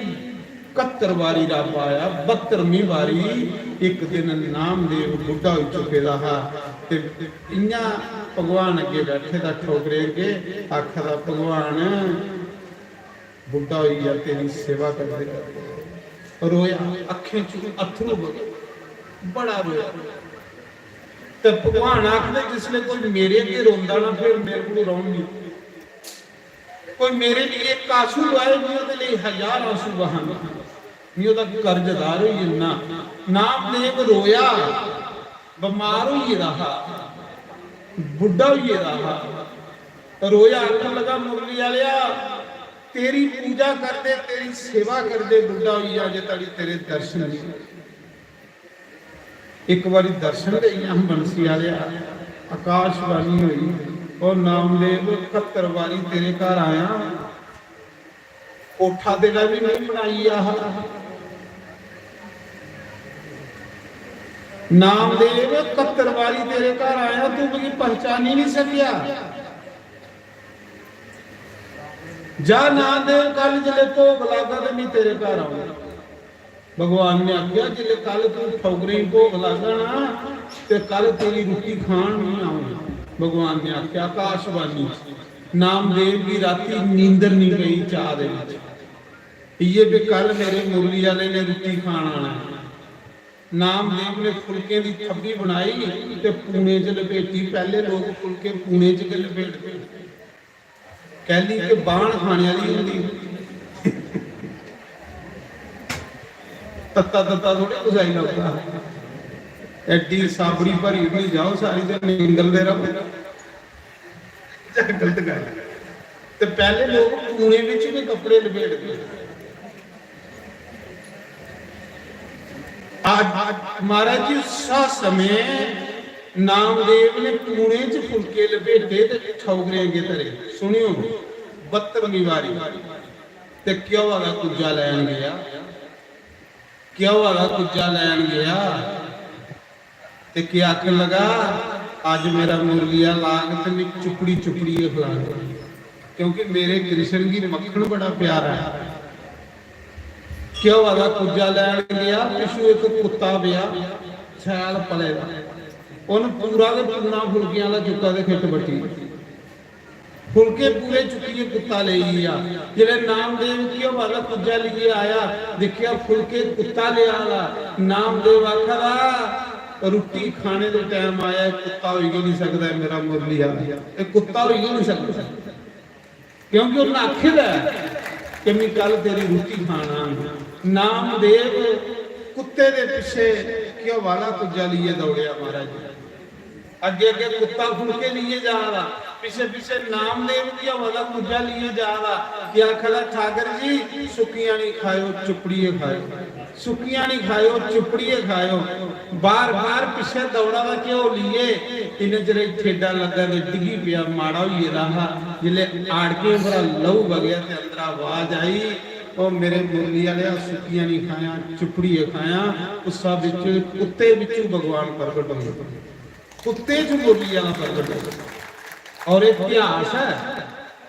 कत्तर बारी रब्ब आया, बत्तरमीं बारी इक दिन नामदेव बुड्ढा होई चुके दा हा। ते इ'यां भगवान अग्गे बैठे दा, ठौकरे अग्गे, आखा दा, "भगवान, बुड्ढा होई गेआ, तेरी सेवा करदे करदे।" रोया, अक्खें च अत्थरू बगे, बड़ा रोया। ते भगवान आखदे, "जिसलै कोई मेरे अग्गें रोंदा ना, फिर मेरे कोल रौह्न निं। कोई मेरे लिए इक आंसू बहाए, में ओह्दे लेई हजार आंसू बहांगा, में ओह्दा कर्जदार होई जन्ना।" नामदेव रोया, बमार होई गेदा हा, बुड्ढा होई गेदा हा, रोया, आखन लगा, "मुरली आलेआ, तेरी पूजा करदे, तेरी सेवा करदे बुड्ढा होई गेआ, अजे तड़ी तेरे दर्शन नहीं।" इक बारी दर्शन देई हम बंसी आलेआ, आकाशवाणी होई, "ओ नामदेव, इकहत्तर बारी तेरे घर आया, कोठा तेरा भी नहीं बनाई आया हा।" नामदेव, इकहत्तर बारी तेरे घर आया, तू मिगी पहचानी नहीं सकेआ। जा नामदेव, कल जिसलै भोग लागा ते मैं तेरे घर आऊंगा। भगवान ने आखेआ, "जिसलै कल तू ठौगरें गी भोग लागा ना, ते कल तेरी रुट्टी खान नहीं आऊंगा।" भगवान ने आखेआ, आकाशवाणी च। नामदेव गी राती नींदर नहीं पई चाह दे विच। इये भी कल मेरे मुरली आले ने रुट्टी खान आना है। नामदेव ने फुलके दी थब्बी बनाई ते पूने च लपेटी। पहले लोग फुलके पूने च गै लपेटदे। कैली ते बाण खाने आह्ली होंदी। तत्ता तत्ता थोड़ी कुसै गी लभदा। एड्डी साबड़ी भरी ओड़नी, जाओ सारी ते निंगलदे रहो। गलत गल्ल। ते पैह्ले लोक पूने बिच बी कपड़े लपेटदे। अज्ज महाराज जी, उस्सा समें नामदेव ने पूने च फुलके लपेटे ते ठौगरे अग्गे धरे। सुनियो, बत्तरमीं बारी। ते क्या होआ दा, कुज्जा लैन गया, क्या होआ दा, कुज्जा लैन गया, ते क्या आखन लगा, "अज्ज मेरा मुरलिया लाग ते मैं चुपड़ी चुपड़ियै खलाग, क्योंकि मेरे कृष्ण गी मक्खन बड़ा प्यारा है।" क्या होआ दा, कुज्जा लैन गया, पिच्छू इक कुत्ता पेआ, शैल पले दा, उन्न पूरा गै पूना फुलकियां आह्ला चुक्का ते खिट्ट बट्टी। फुलके पूरे चुक्कियै कुत्ता लेई गेआ। जिसलै नामदेव की होआ दा, कुज्जा लेइयै आया, दिक्खेआ फुलके कुत्ता लेआ दा। नामदेव आखा दा, "रुट्टी खाने दे टैम आया, एह् कुत्ता होई गै नहीं सकदा, एह् मेरा मुरली आह्ला, एह् कुत्ता होई गै नहीं सकदा।" क्योंकि उन्नै आखे दा ऐ कि "मैं कल तेरी रुट्टी खाना।" नामदेव कुत्ते दे पिच्छे की होआ दा, कुज्जा लेइयै दौड़ेआ महाराज। अग्गे अग्गे कुत्ता फुलके लेइयै जा दा, पिच्छे पिच्छे नामदेव की होआ दा, कुज्जा लेइयै जा दा। ते आखा दा, "ठाकर जी, सुक्कियां नहीं खायो, चुपड़ियै खायो, सुक्कियां नहीं खायो, चुपड़ियै खायो।" बार बार पिच्छे दौड़ा दा घ्यो लेइयै, इन्ने चिर ठेडा लग्गा ते डिग्गी पेआ, माड़ा होई गेदा हा। जिसलै आड़कें उप्परा लहू बगेआ ते अंदरा आवाज आई, "ओ मेरे मुरली आह्लेआ, सुक्कियां नहीं खायां, चुपड़ियै खायां।" उस्सा बिच कुत्ते बिचू भगवान प्रगट होए। कुत्ते च मुरली आह्ला प्रगट होया। और इतिहास है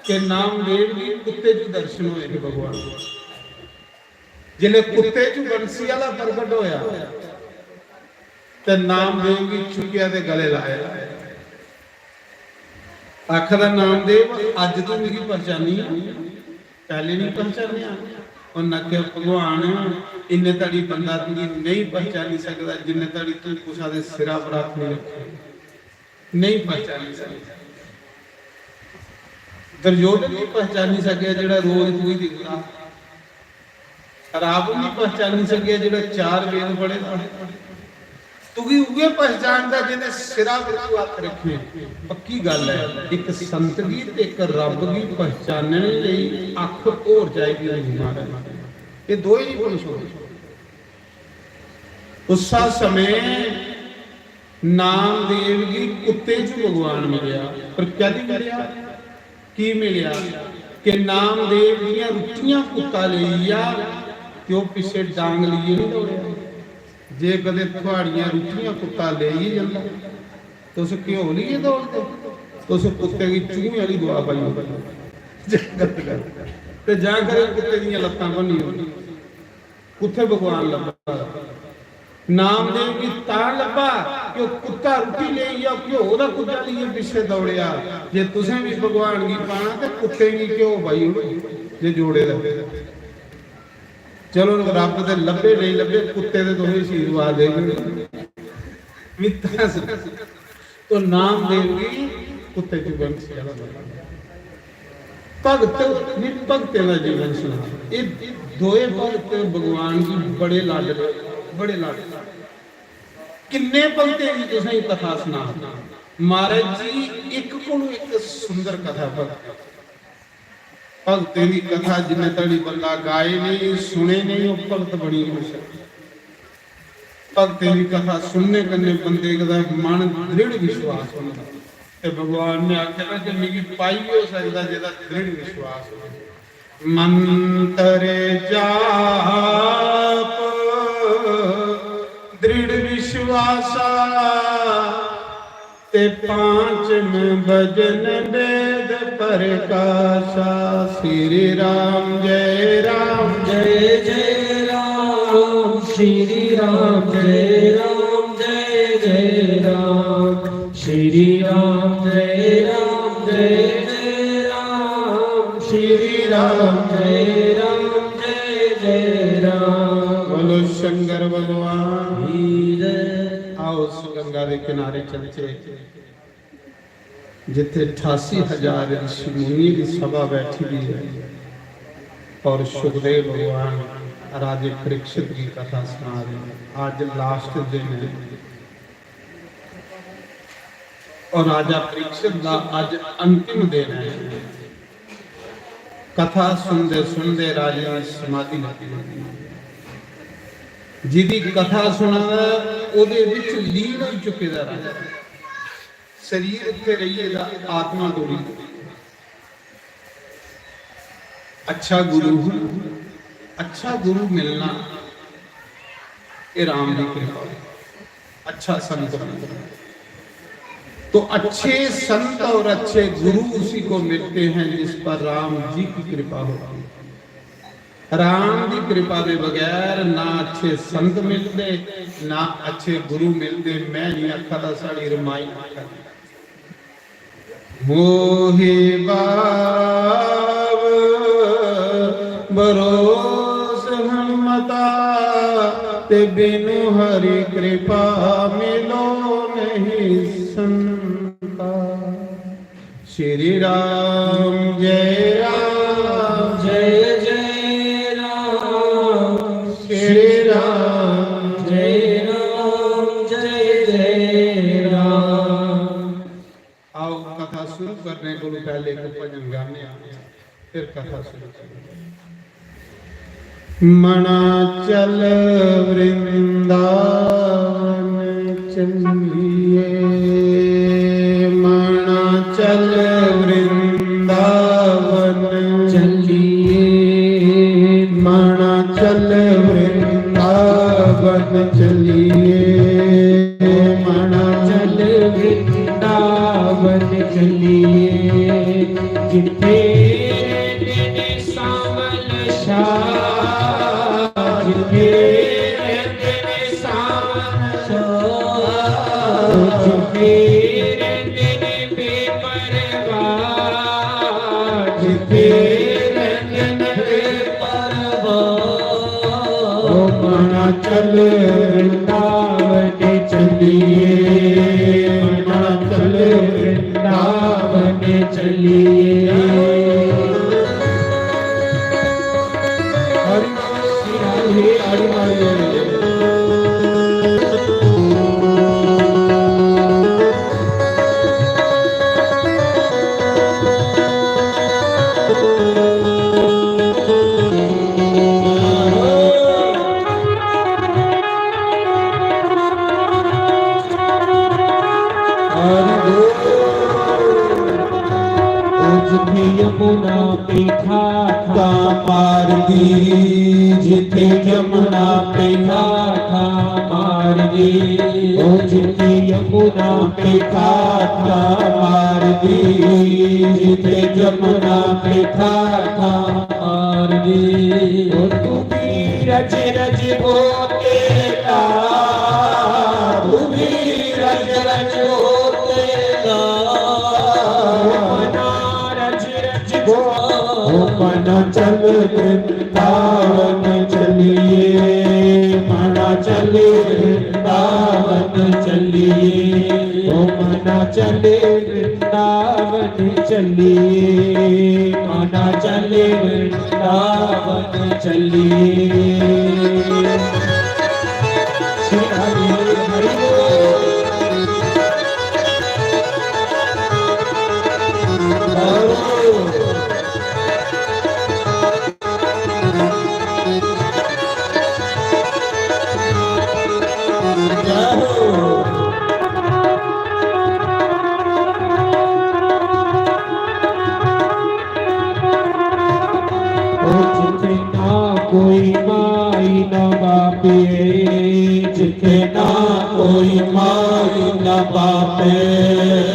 कि नामदेव गी कुत्ते च दर्शन होए थे भगवान दे। जिसले कुत्ते च बंसी आह्ला प्रगट होया ते नामदेव गी चुक्केआ ते गले लाया। आखदा, "नामदेव, अज्ज तू मिगी पहचानी आ?" पैह्ले नहीं पहचानेआ। उन्न आखेआ, "भगवान, इन्ने धड़ी बंदा तुगी नहीं पहचानी सकदा जिन्ने धड़ी तू कुसा दे सिरा पर हत्थ नहीं रखे, नहीं पहचानी सकदा।" दुर्योधन नहीं पहचानी सकेआ जेह्ड़ा रोज तुगी दिखदा। रावण नहीं पहचानी सकेआ जेह्ड़ा चार वेद पढ़े दा। तुगी उ'ऐ पहचानदा जिन्ने सिरा पर तू हत्थ रखे। पक्की गल्ल ऐ, इक संत गी ते इक रब्ब गी पहचानने लेई अक्ख होर चाहिदी होंदी महाराज। एह् दोए नहीं बनी सकदे। उस्सा समें नामदेव गी कुत्ते च भगवान मिलेआ। पर कैदी मिलेआ? की मिलेआ? कि नामदेव दियां रुट्टियां कुत्ता लेई गेआ ते ओह् पिच्छे डांग लेइयै नहीं दौड़ेआ। जे कदें थुआड़ियां रुट्टियां कुत्ता लेई जंदा, तुस घ्यो लेइयै दौड़दे, तुस कुत्ते गी चूहें आह्ली दुआ पाई ओड़दे। ते जां कदें कुत्ते दियां लत्तां भन्नी ओड़दे। कुत्थै भगवान लब्भा? नामदेव गी तां लब्भा कि ओह् कुत्ता रुट्टी लेई गेआ, घ्यो दा कुज्जा लेइयै पिच्छे दौड़ेआ। जे तुसें बी भगवान गी पाना ते कुत्ते गी घ्यो पाई ओड़ो, जे जोड़े दा। चलो, रब्ब ते लब्भे नेईं लब्भे, कुत्ते ते तुसें आशीर्वाद देई ओड़े। मित्तां स-, तो नामदेव गी कुत्ते च बंसी आह्ला बंदा। भगत गी भगतें दा जीवन सना। एह् दोए भगत भगवान गी बड़े लाडले, बड़े लाडले। किन्ने भगतें दी तुसें कथा सना। महाराज जी, इक कोलू इक सुंदर कथा भगत। भगतें दी कथा जिन्ने धड़ी बंदा गाए नेईं, सुने नेईं, ओह् भगत बनी नेईं सकदा। भगतें दी कथा सुनने कन्नै बंदे दा मन दृढ़ विश्वास होंदा। ते भगवान ने आखेआ ना कि मिगी पाई बी हो सकदा जेह्दा दृढ़ विश्वास होऐ। मंत्र जाप दृढ़ विश्वासा, ते पांचम भजन वेद प्रकाशा। श्री राम जय राम, जय जय राम। श्री राम जय राम, जय जय राम। श्री राम जय राम, जय जय राम। श्री राम जय राम, जय जय राम। बोलो शंकर भगवान की जय। आओ, उस गंगा दे किनारे चलचे, जिथे अठासी हजार ऋषि मुनियों की सभा बैठी हुई है और सुखदेव भगवान राजे परीक्षित की कथा सुना रहे हैं। आज लास्ट दिन है और राजा परीक्षित का आज अंतिम दिन है। कथा सुनते सुनते राजे की समाधि लगी। जिदी कथा सुना, ओदे विच लीन हो चुके दा राजा। शरीर उत्थे रहिए दा, आत्मा डोली। अच्छा गुरु, अच्छा गुरु मिलना, ये राम की कृपा। अच्छा संत मिलना। तो अच्छे संत और अच्छे गुरु उसी को मिलते हैं जिस पर राम जी की कृपा होती है। राम की कृपा के बगैर ना अच्छे संत मिलते, ना अच्छे गुरु मिलते। मैं नहीं आखा दा, साड़ी रामायण आखा दी। मोहे भाव भरोस हनुमता, ते बिनु हरि कृपा मिलो नहीं संता। श्री राम जय राम, जय जय राम। श्री राम जय राम, जय जय राम। आओ, कथा शुरू करने को पहले एक भजन गाने, फिर कथा शुरू करेंगे। मना चल वृंदावन चलिए, मना चल वृंदावन चलिए, मना चल वृंदावन चलिए, मना चल वृंदावन चलिए, जिथे रहंदे ने सांवल शाह, जिथे रहंदे ने सांवल शाह, जिथे रहंदे ने बेपरवाह, जिथे रहंदे ने बेपरवाह। ओ मना चल वृंदावन चलिए, मना चल वृंदावन चलिए। हरि बोल, हरि हरि हरि हरि। जिथे यमुना पे ठाठा मारदी, जिथे यमुना पे ठाठा मारदी, ओ जिथे यमुना पे ठाठा मारदी, जिथे यमुना पे ठाठा मारदी, ओ तू भी रज रज बोले ला, तू भी रज रज बोले ला, मना रज रज बोले, मना चल वृंदावन चलिए, मना चल वृंदावन चलिए, ओ मना चले वृंदावन चलिए, माना चले वृंदावन चलिए। श्री हरि हरि बोल। ओ जिथे ना कोई माई ना बापे, जिथे ना कोई माई ना बापे,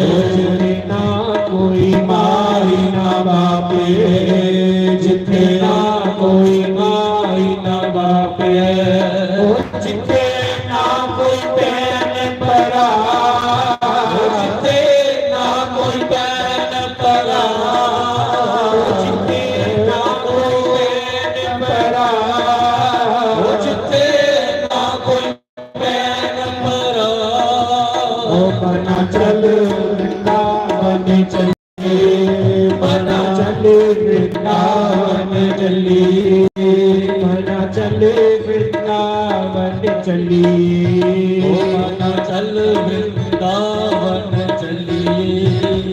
ओ जिथे ना कोई माई ना बापे, जिथे ना कोई माई ना बापे, ओ जिथे ना कोई भैन भरा, ओ जिथे ना कोई भैन भरा, ओ जिथे ना कोई भैन भरा, ओ जिथे ना कोई भैन भरा। ओ मना चल वृंदावन चलिए, मना चल वृंदावन चलिए, मना चल वृंदावन चलिए। ओ मना चल वृंदावन चलिए।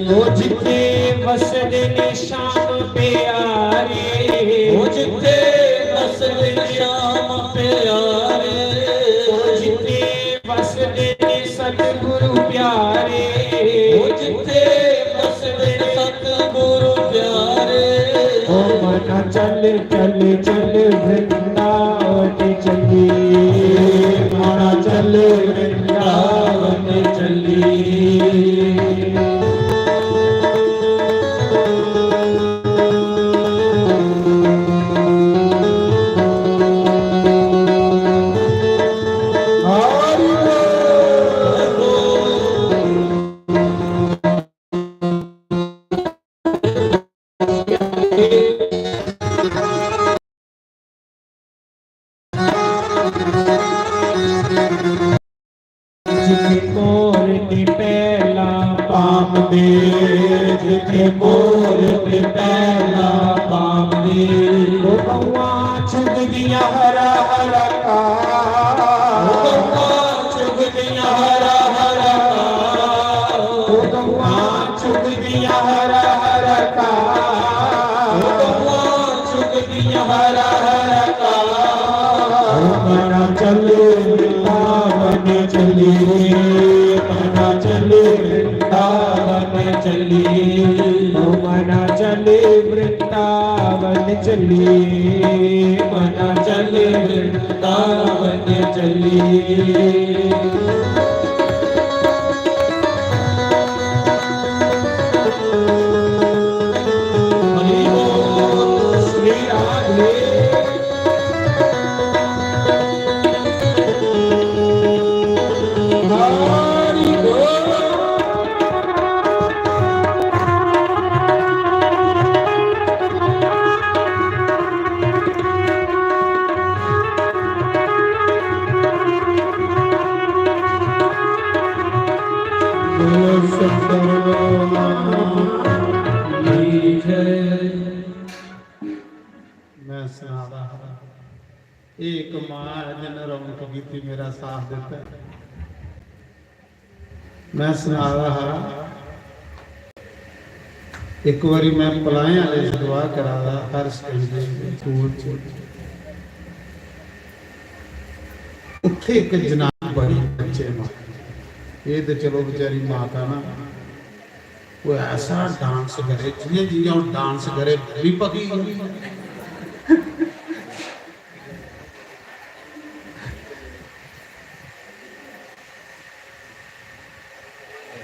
ओ जिथे वसदे ने श्याम प्यारे, ओ जिथे वसदे ने श्याम प्यारे, ओ जिथे वसदे ने सतगुरु प्यारे, ओ जिथे वसदे ने सतगुरु प्यारे। ओ मना चल, चल, चल वृंदावन चलिए, मना चल वृंदावन चलिए। जिथे मोर ने पहला पाम दे, जिथे मोर ने पहला पाम दे। ओ गौआं चुगदियां हरा हरा घा, ओ गौआं चुगदियां हरा हरा घा, ओ गौआं चुगदियां हरा हरा घा, ओ गौआं चुगदियां हरा हरा घा। ओ मना चल वृंदावन चलिए, मना चल वृंदावन चलिए। ओ मना चल वृंदावन चलिए, मना चल वृंदावन चलिए। हरि बोल श्री राधे। हरि बोल। बोलो शंकर भगवान की जय। मैं सना रहा, एक मां है जिन्हें रौनक की थी, मेरा साथ देता है। मैं सना रहा, एक बारी मैं पलाएं आह्ले च दुआ करा दा, हायर सकैंडरी स्कूल च। उत्थे इक जनानी बड़ी नच्चे मां। एह् ते चलो बेचारी माता ना, ओह् ऐसा डांस करे, जियां जियां ओह् डांस करे, में बी पकी गेई।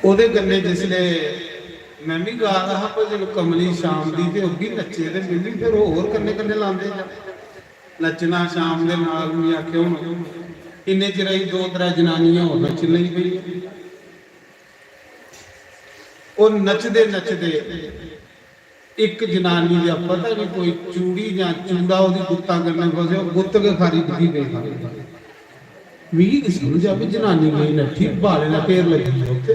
ओह्दे कन्नै जिसलै में बी गा दा हा भजन कमली शाम दी, ते ओह् बी नच्चे, ते में बी फिर होर कन्नै कन्नै लांदे जा। नच्चना शाम दे नाल, में आखेआ, "हून इन्ने चिरै च दो त्रै जनानियां होर नच्चन लगी पेइयां।" ओह् नचदे नचदे इक जनानी दा पता नहीं कोई चूड़ी जां चूड़ा ओह्दी गुत्ता कन्नै फसे, ओह् गुत्त गै खारी डिग्गी पेई। मिगी की समझ आ भी जनानी नेईं नट्ठी, बालें दा ढेर लग्गी गेआ उत्थै।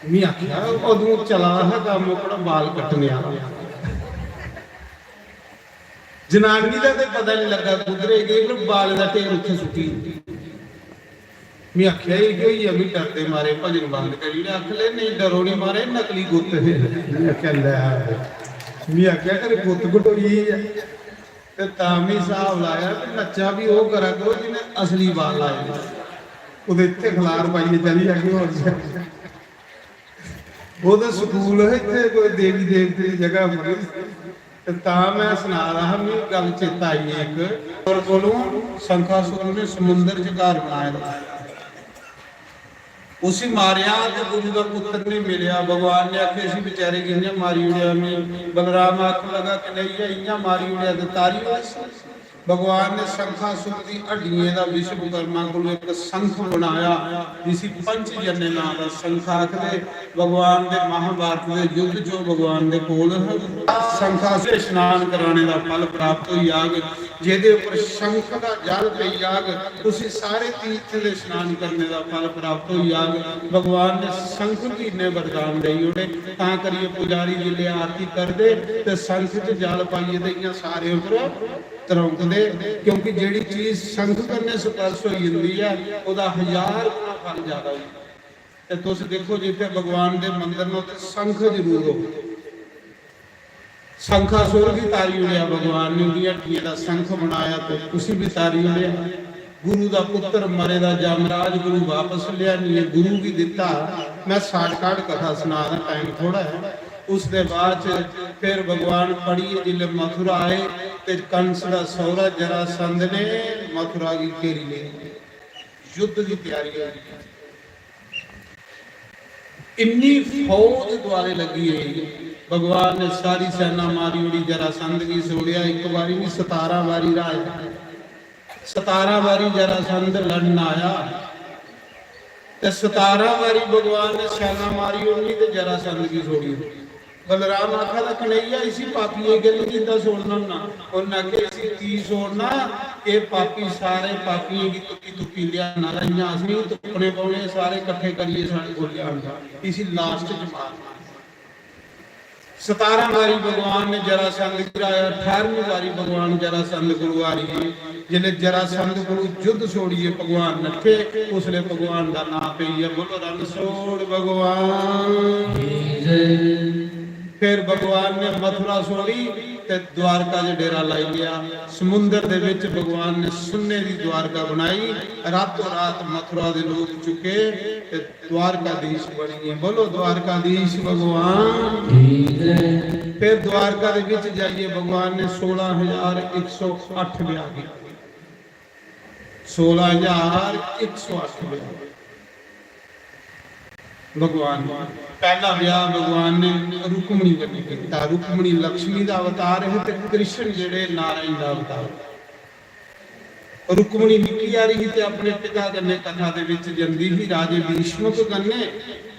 में आखेआ, "अदूं चला दा हा कम्म ओकड़ा बाल कट्टने आह्ला।" जनानी दा ते पता निं लग्गा कुद्धरे गे, पर बालें दा ढेर उत्थै सुट्टी। में आखेआ, "एह् केह् होई गेआ?" में डरदे मारे भजन बंद करी ओड़ेआ। आखन लगे, "नेईं, डरो निं मारे, नकली गुत्त हे।" में आखेआ, "लै।" में आखेआ, "घरै गुत्त घटोई गेई ऐ।" ते तां बी स्हाब लाया कि नच्चा बी ओह् करा करो जि'नें असली बाल लाए दे। कुतै इत्थै खलार पाइयै चली जागे होर जगह। ओह् ते स्कूल हे, इत्थै कोई देवी देवते दी जगह बनी। ते तां में सना दा हा, मिगी गल्ल चेता आई इक। होर कोलों शंखासुर ने समुंदर च घर बनाए दा। उसी मारेआ ते गुरु दा पुत्तर नहीं मिलेआ। भगवान ने आखेआ, "इसी बेचारे गी इ'यां मारी ओड़ेआ में।" बलराम आखन लगा, "कन्हैया, इ'यां मारी ओड़ेआ ते तारी ओड़े।" भगवान ने शंखासुर दी हड्डियें दा विश्वकर्मा कोल एक शंख बनाया, जिसी पंचजन्य नां दा शंख आखदे। भगवान दे महाभारत दे युद्ध जो भगवान दे कोल शंखासुर स्नान कराने दा फल प्राप्त होई जाग। जेह्दे उप्पर शंख दा जल पेई जाग, उसी सारे तीर्थ दे स्नान करने दा फल प्राप्त होई जाग। भगवान ने शंख गी इन्ने वरदान देई ओड़े, तां करियै पुजारी जिसलै आरती करदे ते शंख च जल पाइयै ते इ'यां सारे उप्पर तरौंकदे, क्योंकि जेह्ड़ी चीज शंख कन्नै स्पर्श होई जंदी ऐ, ओह्दा हजार गुणा फल ज्यादा होई जंदा। ते तुस दिक्खो, जित्थै भगवान दे मंदर न, उत्थै शंख जरूर हो। शंखासुर गी तारी ओड़ेआ भगवान ने, उं'दियां हड्डियें दा शंख बनाया ते उसी बी तारी ओड़ेआ। गुरु दा पुत्तर मरे दा जमराज गुरु वापस लेआनियै गुरु गी दित्ता। में शार्टकट कथा सना दा, टाइम थोड़ा ऐ। उसदे बाद च फिर भगवान पढ़ियै जिसलै मथुरा आए ते कंस दा सौह्रा जरासंध ने मथुरा गी घेरी लेआ। युद्ध दी त्यारी होई। इन्नी फौज दुआरे लगी गई, भगवान ने सारी सेना मारी ओड़ी, जरासंध गी छोड़ेआ। इक बारी नहीं, सतारां बारी राज, सतारां बारी जरासंध लड़न आया, ते सतारां बारी भगवान ने सेना मारी ओड़नी ते जरासंध गी छोड़ी ओड़नी। बलराम आखा दा, "कन्हैया, इसी पापिये गी कैल्ली जिंदा छोड़ना होना?" उन्नै आखेआ, "इसी की छोड़ना? एह् पापी सारे पापियें गी तुप्पी तुप्पी लेआना, इ'यां असेंगी तुप्पने पौने, सारे कट्ठे करियै साढ़े कोल लेआंदा, इसी लास्ट च मारना।" सतारां बारी भगवान ने जरासंध गिराया, अठारहवीं बारी भगवान जरासंध कोलू हारी गे। जिसलै जरासंध कोलू युद्ध छोड़ियै भगवान नट्ठे, उसलै भगवान दा नांऽ पेई गेआ, बोलो, "रण छोड़ भगवान।" फिर भगवान ने मथुरा छोड़ी ते द्वारका च डेरा लाई लिया। समुंदर दे विच भगवान ने सुन्ने दी द्वारका बनाई। रातों रात मथुरा दे लोग चुके ते द्वारकाधीश बनी गए। बोलो, द्वारकाधीश भगवान। फिर द्वारका दे विच जाइए भगवान ने सोलह हजार एक सौ अठ ब्याह किए। सोलह हजार एक सौ अठ ब्याह भगवान ने। पहला ब्याह भगवान ने रुक्मणी कन्नै किया। रुक्मणी लक्ष्मी दा अवतार है ते कृष्ण जेड़े नारायण दा अवतार। रुक्मणी निक्की हारी ही ते अपने पिता कन्नै कथा दे विच जंदी ही राजे भीष्मक कन्नै।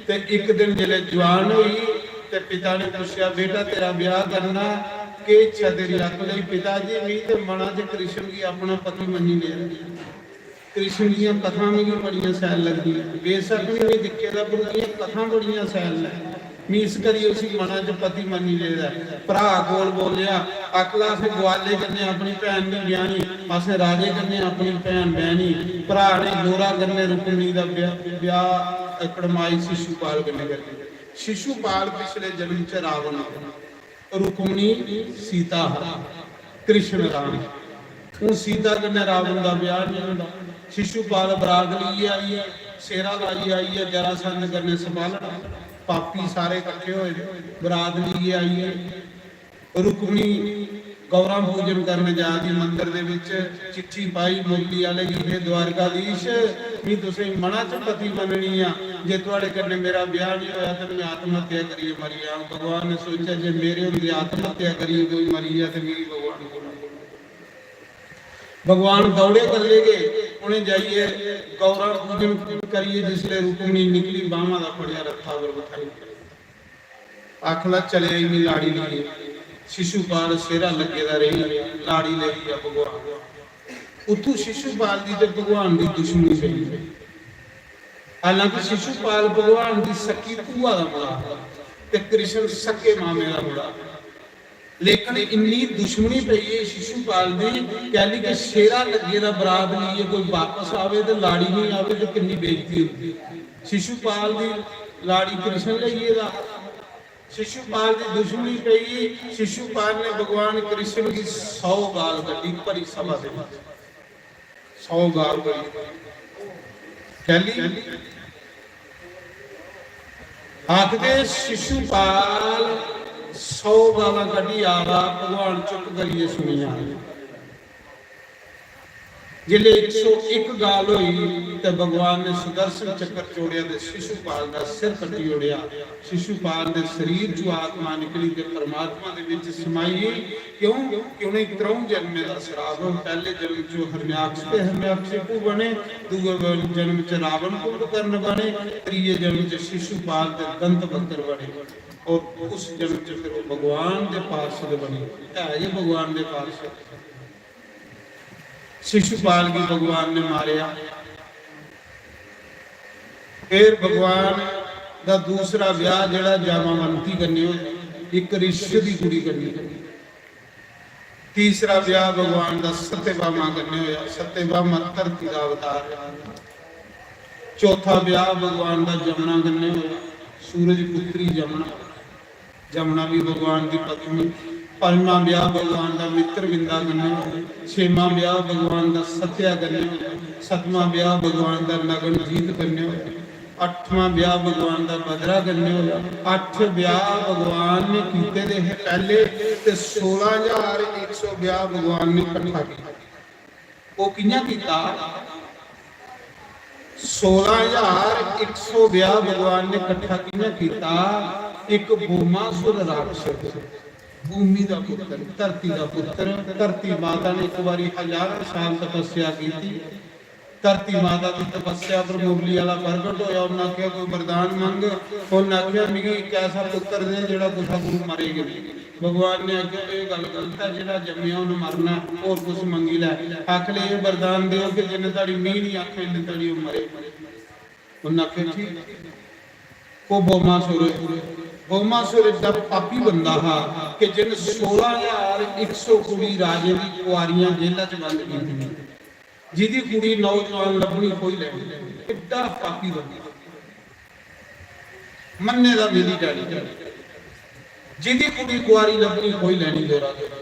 ते इक दिन जिसलै जवान होई ते पिता ने पुच्छेआ, "बेटा, तेरा ब्याह करना, केह् इच्छा तेरी?" आखन लगी, "पिता जी, मी ते मना च कृष्ण गी अपना पति मन्नी लेआ। कृष्ण दियां कथां मिगी बड़ियां शैल लगदियां, बेशक मी नेईं दिक्खे दा, पर उंदियां कथां बड़ियां शैल न। मी इस करियै उसी मना च पति मन्नी लेदा ऐ।" भ्राऽ कोल बोलेआ, आखला, "असें ग्वाले कन्नै अपनी भैन निं ब्याह्नी, असें राजे कन्नै अपनी भैन ब्याह्नी।" भ्राऽ ने जोरा कन्नै रुक्मणी दा ब्याह्, ब्याह् कड़माई शिशुपाल कन्नै करी दित्ता। शिशुपाल पिछले जन्म च रावण हा, रुक्मणी सीता हा, कृष्ण राम। हून सीता कन्नै रावण दा ब्याह् निं होंदा। शिशुपाल बरात लेइयै आई ऐ, सेह्रा लाइयै आई ऐ, जरासंध कन्नै संभालना। पापी सारे कट्ठे होए दे, बरात लेइयै आई ऐ। रुक्मणी गौरा पूजन करन जा दी मंदर दे विच, चिट्ठी पाई मुरली आह्ले गी, "हे द्वारकाधीश, मी तुसें मना च पति मननी आ, जे थुआड़े कन्नै मेरा ब्याह निं होया ते मैं आत्म हत्या करियै मरी जाङ।" भगवान ने सोचेआ, "जे मेरे होंदे आत्म हत्या करियै कोई मरी जा ते मिगी भगवान कोला।" भगवान दौड़े कल्ले गए, उ'नें जाइयै गौरा पूजन करियै जिसलै रुक्मणी निकली, बाह्मां दा फड़ेआ रत्था पर बठाई। आखला, "चलेआ इन्नी लाड़ी लेइयै।" शिशुपाल सेह्रा लग्गे दा रेही, लाड़ी लेई गेआ भगवान। उत्थूं शिशुपाल दी ते भगवान दी दुश्मनी पेई। हालांकि शिशुपाल भगवान दी सक्की भूआ दा मुड़ा ते कृष्ण सक्के मामे दा मुड़ा, लेकिन इन्नी दुश्मनी पेई ऐ शिशुपाल दी, कैली के शेरा लग्गे दा बरात लेइयै कोई वापस आवे ते लाड़ी नहीं आवे ते किन्नी बेइज्जती होंदी। शिशुपाल दी लाड़ी कृष्ण लेई गेदा, शिशुपाल दी दुश्मनी पेई। शिशुपाल ने भगवान कृष्ण दी सौ गाल कड्ढी भरी सभा दे विच, सौ गाल कड्ढी। कैली? आखदे शिशुपाल सौ गालां कड्ढी आवा, भगवान चुप करियै सुनी जा। जिसले एक सौ एक गाल होई ते भगवान ने सुदर्शन चक्कर जोड़ेआ ते शिशुपाल दा सिर कट्टी ओड़ेआ। शिशुपाल दे शरीर चों आत्मा निकली ते परमात्मा दे विच समाई गेई। क्यों? कि उ'नें त्र'ऊं जन्में दा श्राप हो। पैह्ले जन्म च हरण्याक्ष ते हरण्याक्षिपु बने, दूए जन्म च रावण कुंभकर्ण बने, त्रिये जन्म च शिशुपाल ते दंत वक्र बने, और उस जन्म च फिर ओह् भगवान दे पार्षद बने। है गै भगवान दे पार्षद। शिशुपाल गी भगवान ने मारेआ। फिर भगवान दा दूसरा ब्याह जेह्ड़ा जामावंती कन्नै होया, इक रिश दी कुड़ी कन्नै। तीसरा ब्याह भगवान दा सत्यभामा कन्नै होया। सत्यभामा धरती दा अवतार ऐ। चौथा ब्याह भगवान दा जमुना कन्नै होया, सूरज पुत्री जमुना। जमुना भी भगवान दी पत्नी। पंजमा ब्याह भगवान दा मित्रविंदा कन्नै होया। छेमा ब्याह भगवान दा सत्या कन्नै होया। सतमा ब्याह भगवान दा नगनजीत कन्नै होया। अठवां ब्याह भगवान दा बदरा कन्नै होया। अठ ब्याह भगवान ने कीते दे हे पैह्ले, ते सोलां ज्हार इक सौ ब्याह भगवान ने कट्ठा कीता। ओह् कि'यां कीता? सोलां ज्हार इक सौ ब्याह भगवान ने कट्ठा कि'यां कीता? इक बोमासुर राक्षस, भूमि दा पुत्र, धरती दा पुत्र, धरती माता ने इक बारी हजारां साल तपस्या कीती। धरती माता दी तपस्या पर मुरली आह्ला प्रगट होया, उन्नै आखेआ, "कोई वरदान मंग।" उन्नै आखेआ, "मिगी इक ऐसा पुत्र दे जेह्ड़ा कुसै कोलू मरे गै नेईं।" भगवान ने आखेआ, "एह् गल्ल गलत ऐ, जेह्ड़ा जम्मेआ उन्न मरना ऐ, होर कुछ मंगी लै।" आखन लगे, "एह् वरदान देओ कि जिन्ने धड़ी मींह् निं आक्खै, इन्ने धड़ी ओह् मरे।" उन्नै आखेआ, "ठीक।" ओह् बोमासुर, बोमासुर एड्डा पापी बंदा हा कि जिन्न सोलां ज्हार इक सौ कुड़ी राजे दी कुआरियां जेला च बंद कीतियां, जिदी कुड़ी नौजवान लब्भनी खोई लैनी। एड्डा पापी बंदा, मन्ने दा मिली जानी, जिदी कुड़ी कुआरी लब्भनी खोई लैनी जोरा जोरा।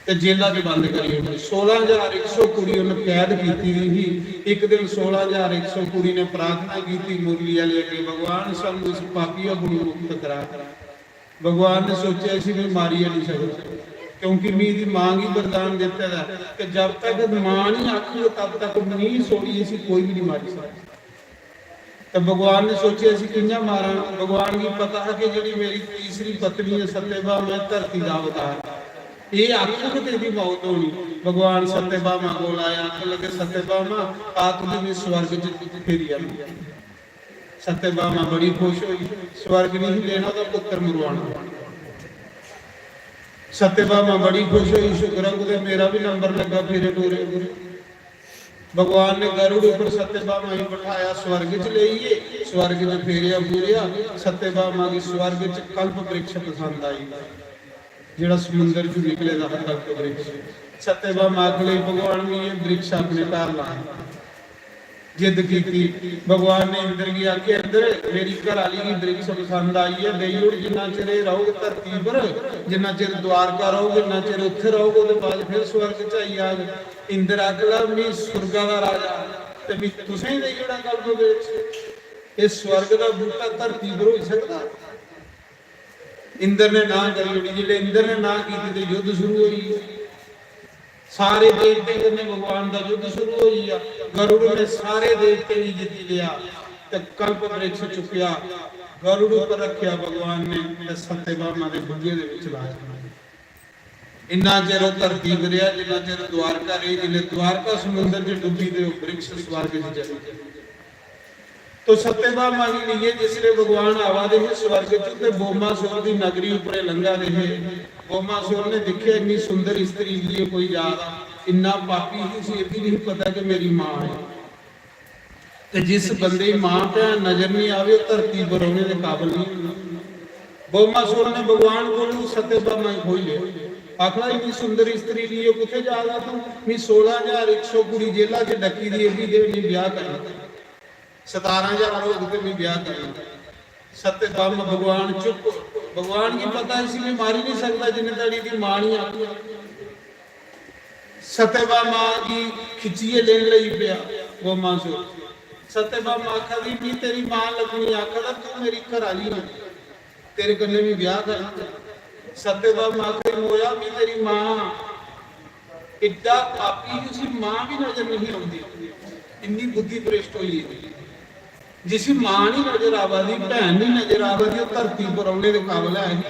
ते जेला च बंद करी ओड़नी। सोलां ज्हार इक सौ कुड़ी उन्न कैद कीती दी ही। इक दिन सोलां ज्हार इक सौ कुड़ी ने प्रार्थना कीती मुरली आह्ले अग्गें, "भगवान, सानू इस पापिया कोलू मुक्त करा।" भगवान ने सोचेआ, "इसी में मारी निं सकदा, क्योंकि में एह्दी मां गी वरदान दित्ते दा ऐ कि जब तक मां निं आखग, तब तक मीं छोड़ी इसी कोई भी निं मारी सकदा।" ते भगवान ने सोचेआ, "इसी कि'यां मारां?" भगवान गी पता हा कि जेह्ड़ी मेरी तीसरी पत्नी ऐ सत्यभामा, धरती दा अवतार, एह् आखग ते एह्दी मौत होनी। भगवान सत्यभामा कोल आया, आखन लगे, "सत्यभामा, आ तुगी में स्वर्ग च फेरी आना।" सत्यभामा बड़ी खुश होई, स्वर्ग नहीं लेना, ओह्दा पुत्र मरवाना। सत्यभामा बड़ी खुश होई, "शुक्र ऐ कुतै मेरा भी नंबर लग्गा फेरे टोरे।" भगवान ने गरुड़ उप्पर सत्यभामा गी बठाया, स्वर्ग च लेइयै, स्वर्ग च फेरेआ फूरेआ। सत्यभामा गी स्वर्ग च कल्प वृक्ष पसंद आई, जेह्ड़ा समुंदर च निकले दा हा कल्प वृक्ष। सत्यभामा आखन लगी, "भगवान, मिगी एह् वृक्ष अपने घर लाना।" जिद्द कीती। भगवान ने इंद्र गी आखेआ, "इंद्र, मेरी घर आह्ली गी वृक्ष पसंद आई ऐ, देई ओड़। जिन्ना चिर एह् रौह्ग धरती पर, जिन्ना चिर द्वारका रौह्ग, इन्ना चिर उत्थै रौह्ग, ओह्दे बाद फिर स्वर्ग च आई जाग।" इंद्र आखन लगा, "में सुर्गा दा राजा, ते में तुसें गी देई ओड़ां कल्प वृक्ष? एह् स्वर्ग दा बूह्टा धरती पर होई सकदा?" इंद्र ने नां करी ओड़ी। जिसलै इंद्र ने नां कीती ते युद्ध शुरू होई गेआ। सारे देवतें कन्नै भगवान दा युद्ध शुरू होई गेआ। गरुड़ ने सारे देवतें गी जित्ती लेआ ते कल्प वृक्ष चुक्केआ, गरुड़ उप्पर रक्खेआ भगवान ने ते सत्यभामा दे बुग्गे दे विच लाया। इन्ना चिर ओह् धरती पर रेहा जिन्ना चिर द्वारका रेही। जिसलै द्वारका समुंदर च डुब्बी ते ओह् वृक्ष स्वर्ग च चली गेआ। तो सत्यभामा गी लेइयै जिसलै भगवान आवा दे हे स्वर्ग च, ते बोमासुर दी नगरी उप्परे लंघा दे हे। बोमासुर ने दिक्खेआ, इन्नी सुंदर स्त्री लेइयै कोई जा दा, इन्ना पापी ही, उसी एह् बी नहीं पता कि मेरी मां ऐ। ते जिस बंदे दी मां भैन नजर नहीं आवे, ओह् धरती पर रौहने दे काबल नहीं होंदा। बौमासुर ने भगवान कोलू सत्यभामा गी खोई लिया। आखदा, "इन्नी सुंदर स्त्री लेइयै कुत्थै जा दा तू? मी सोलां ज्हार इक सौ कुड़ी जेला च डक्की दी, एह्दी ते मी ब्याह करना। सतारां ज्हार होग ते मी ब्याह करना।" सत्यभामा भगवान चुप। भगवान गी पता, इसी में मारी नहीं सकदा जिन्ने धड़ी दी मां नहीं आखी। सत्यभामा गी खिच्चियै लेन लगी पेआ बौमासुर। सत्यभामा आखा दी, "मी तेरी मां लग्गनी।" आखा दा, "तू मेरी घर आह्ली है, तेरे कन्नै मी ब्याह करना।" सत्यभामा आखा दी, "मोया, मी तेरी मां एड्डा पापी, उसी मां भी नजर नहीं आती, इन्नी बुद्धि भ्रष्ट होई गेदी।" जिसी मां नहीं नजर आवा दी, भैन नहीं नजर आवा दी, ओह् धरती पर रौहने दे काबल है नहीं।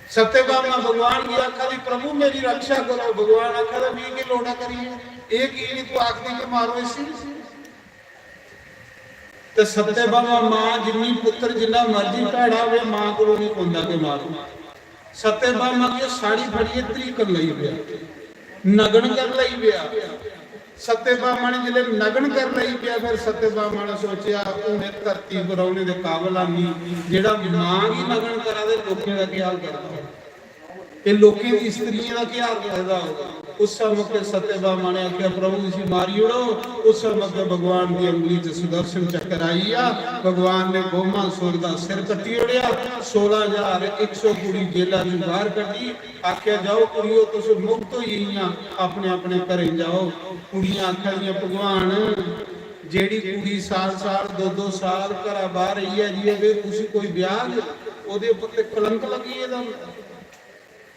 सत्यभामा भगवान गी आखा दी, "प्रभु, मेरी रक्षा करो।" भगवान आखा दा, "मी की लोड़ा करिए, एह् की नहीं तू आखदी कि मारो इसी?" ते सत्यभामा मां जिन्नी पुत्र जिन्ना मर्जी भैड़ा होवे, मां कोलों नहीं पौंदा कि मारो। सत्यभामा गी ओह् साड़ी फड़ियै तरीकन लगी पेआ, नगन कर लगी पेआ। सत्यभामा ने जिसलै नगन कर लगी पेआ, फिर सत्यभामा ने सोचेआ, "हून एह् धरती पर रौहने दे काबल आनी, जेह्ड़ा मां गी नगन करा दे, लोकें दा केह् हाल करदा होग? एह् लोकें दी स्त्रियें दा केह् हाल करदा होग?" उस मौके सत्यभामा ने आखेआ, "प्रभु, इसी मारी ओड़ो।" उस मौके भगवान दी उंगली च सुदर्शन चक्कर आई गेआ। भगवान ने बौमासुर दा सिर कट्टी ओड़ेआ। सोलां ज्हार इक सौ कुड़ी जेला च बाहर कड्ढी। आखेआ, "जाओ कुड़ियो, तुस मुक्त होई गेइयां, अपने अपने घरें जाओ।" कुड़ियां आखा दियां, "भगवान, जेह्ड़ी कुड़ी साल साल, दो दो साल घरा बाहर रेहियै, रेहियै ते उसी कोई ब्याह गै, ओह्दे उप्पर ते कलंक लग्गी गेदा होंदा।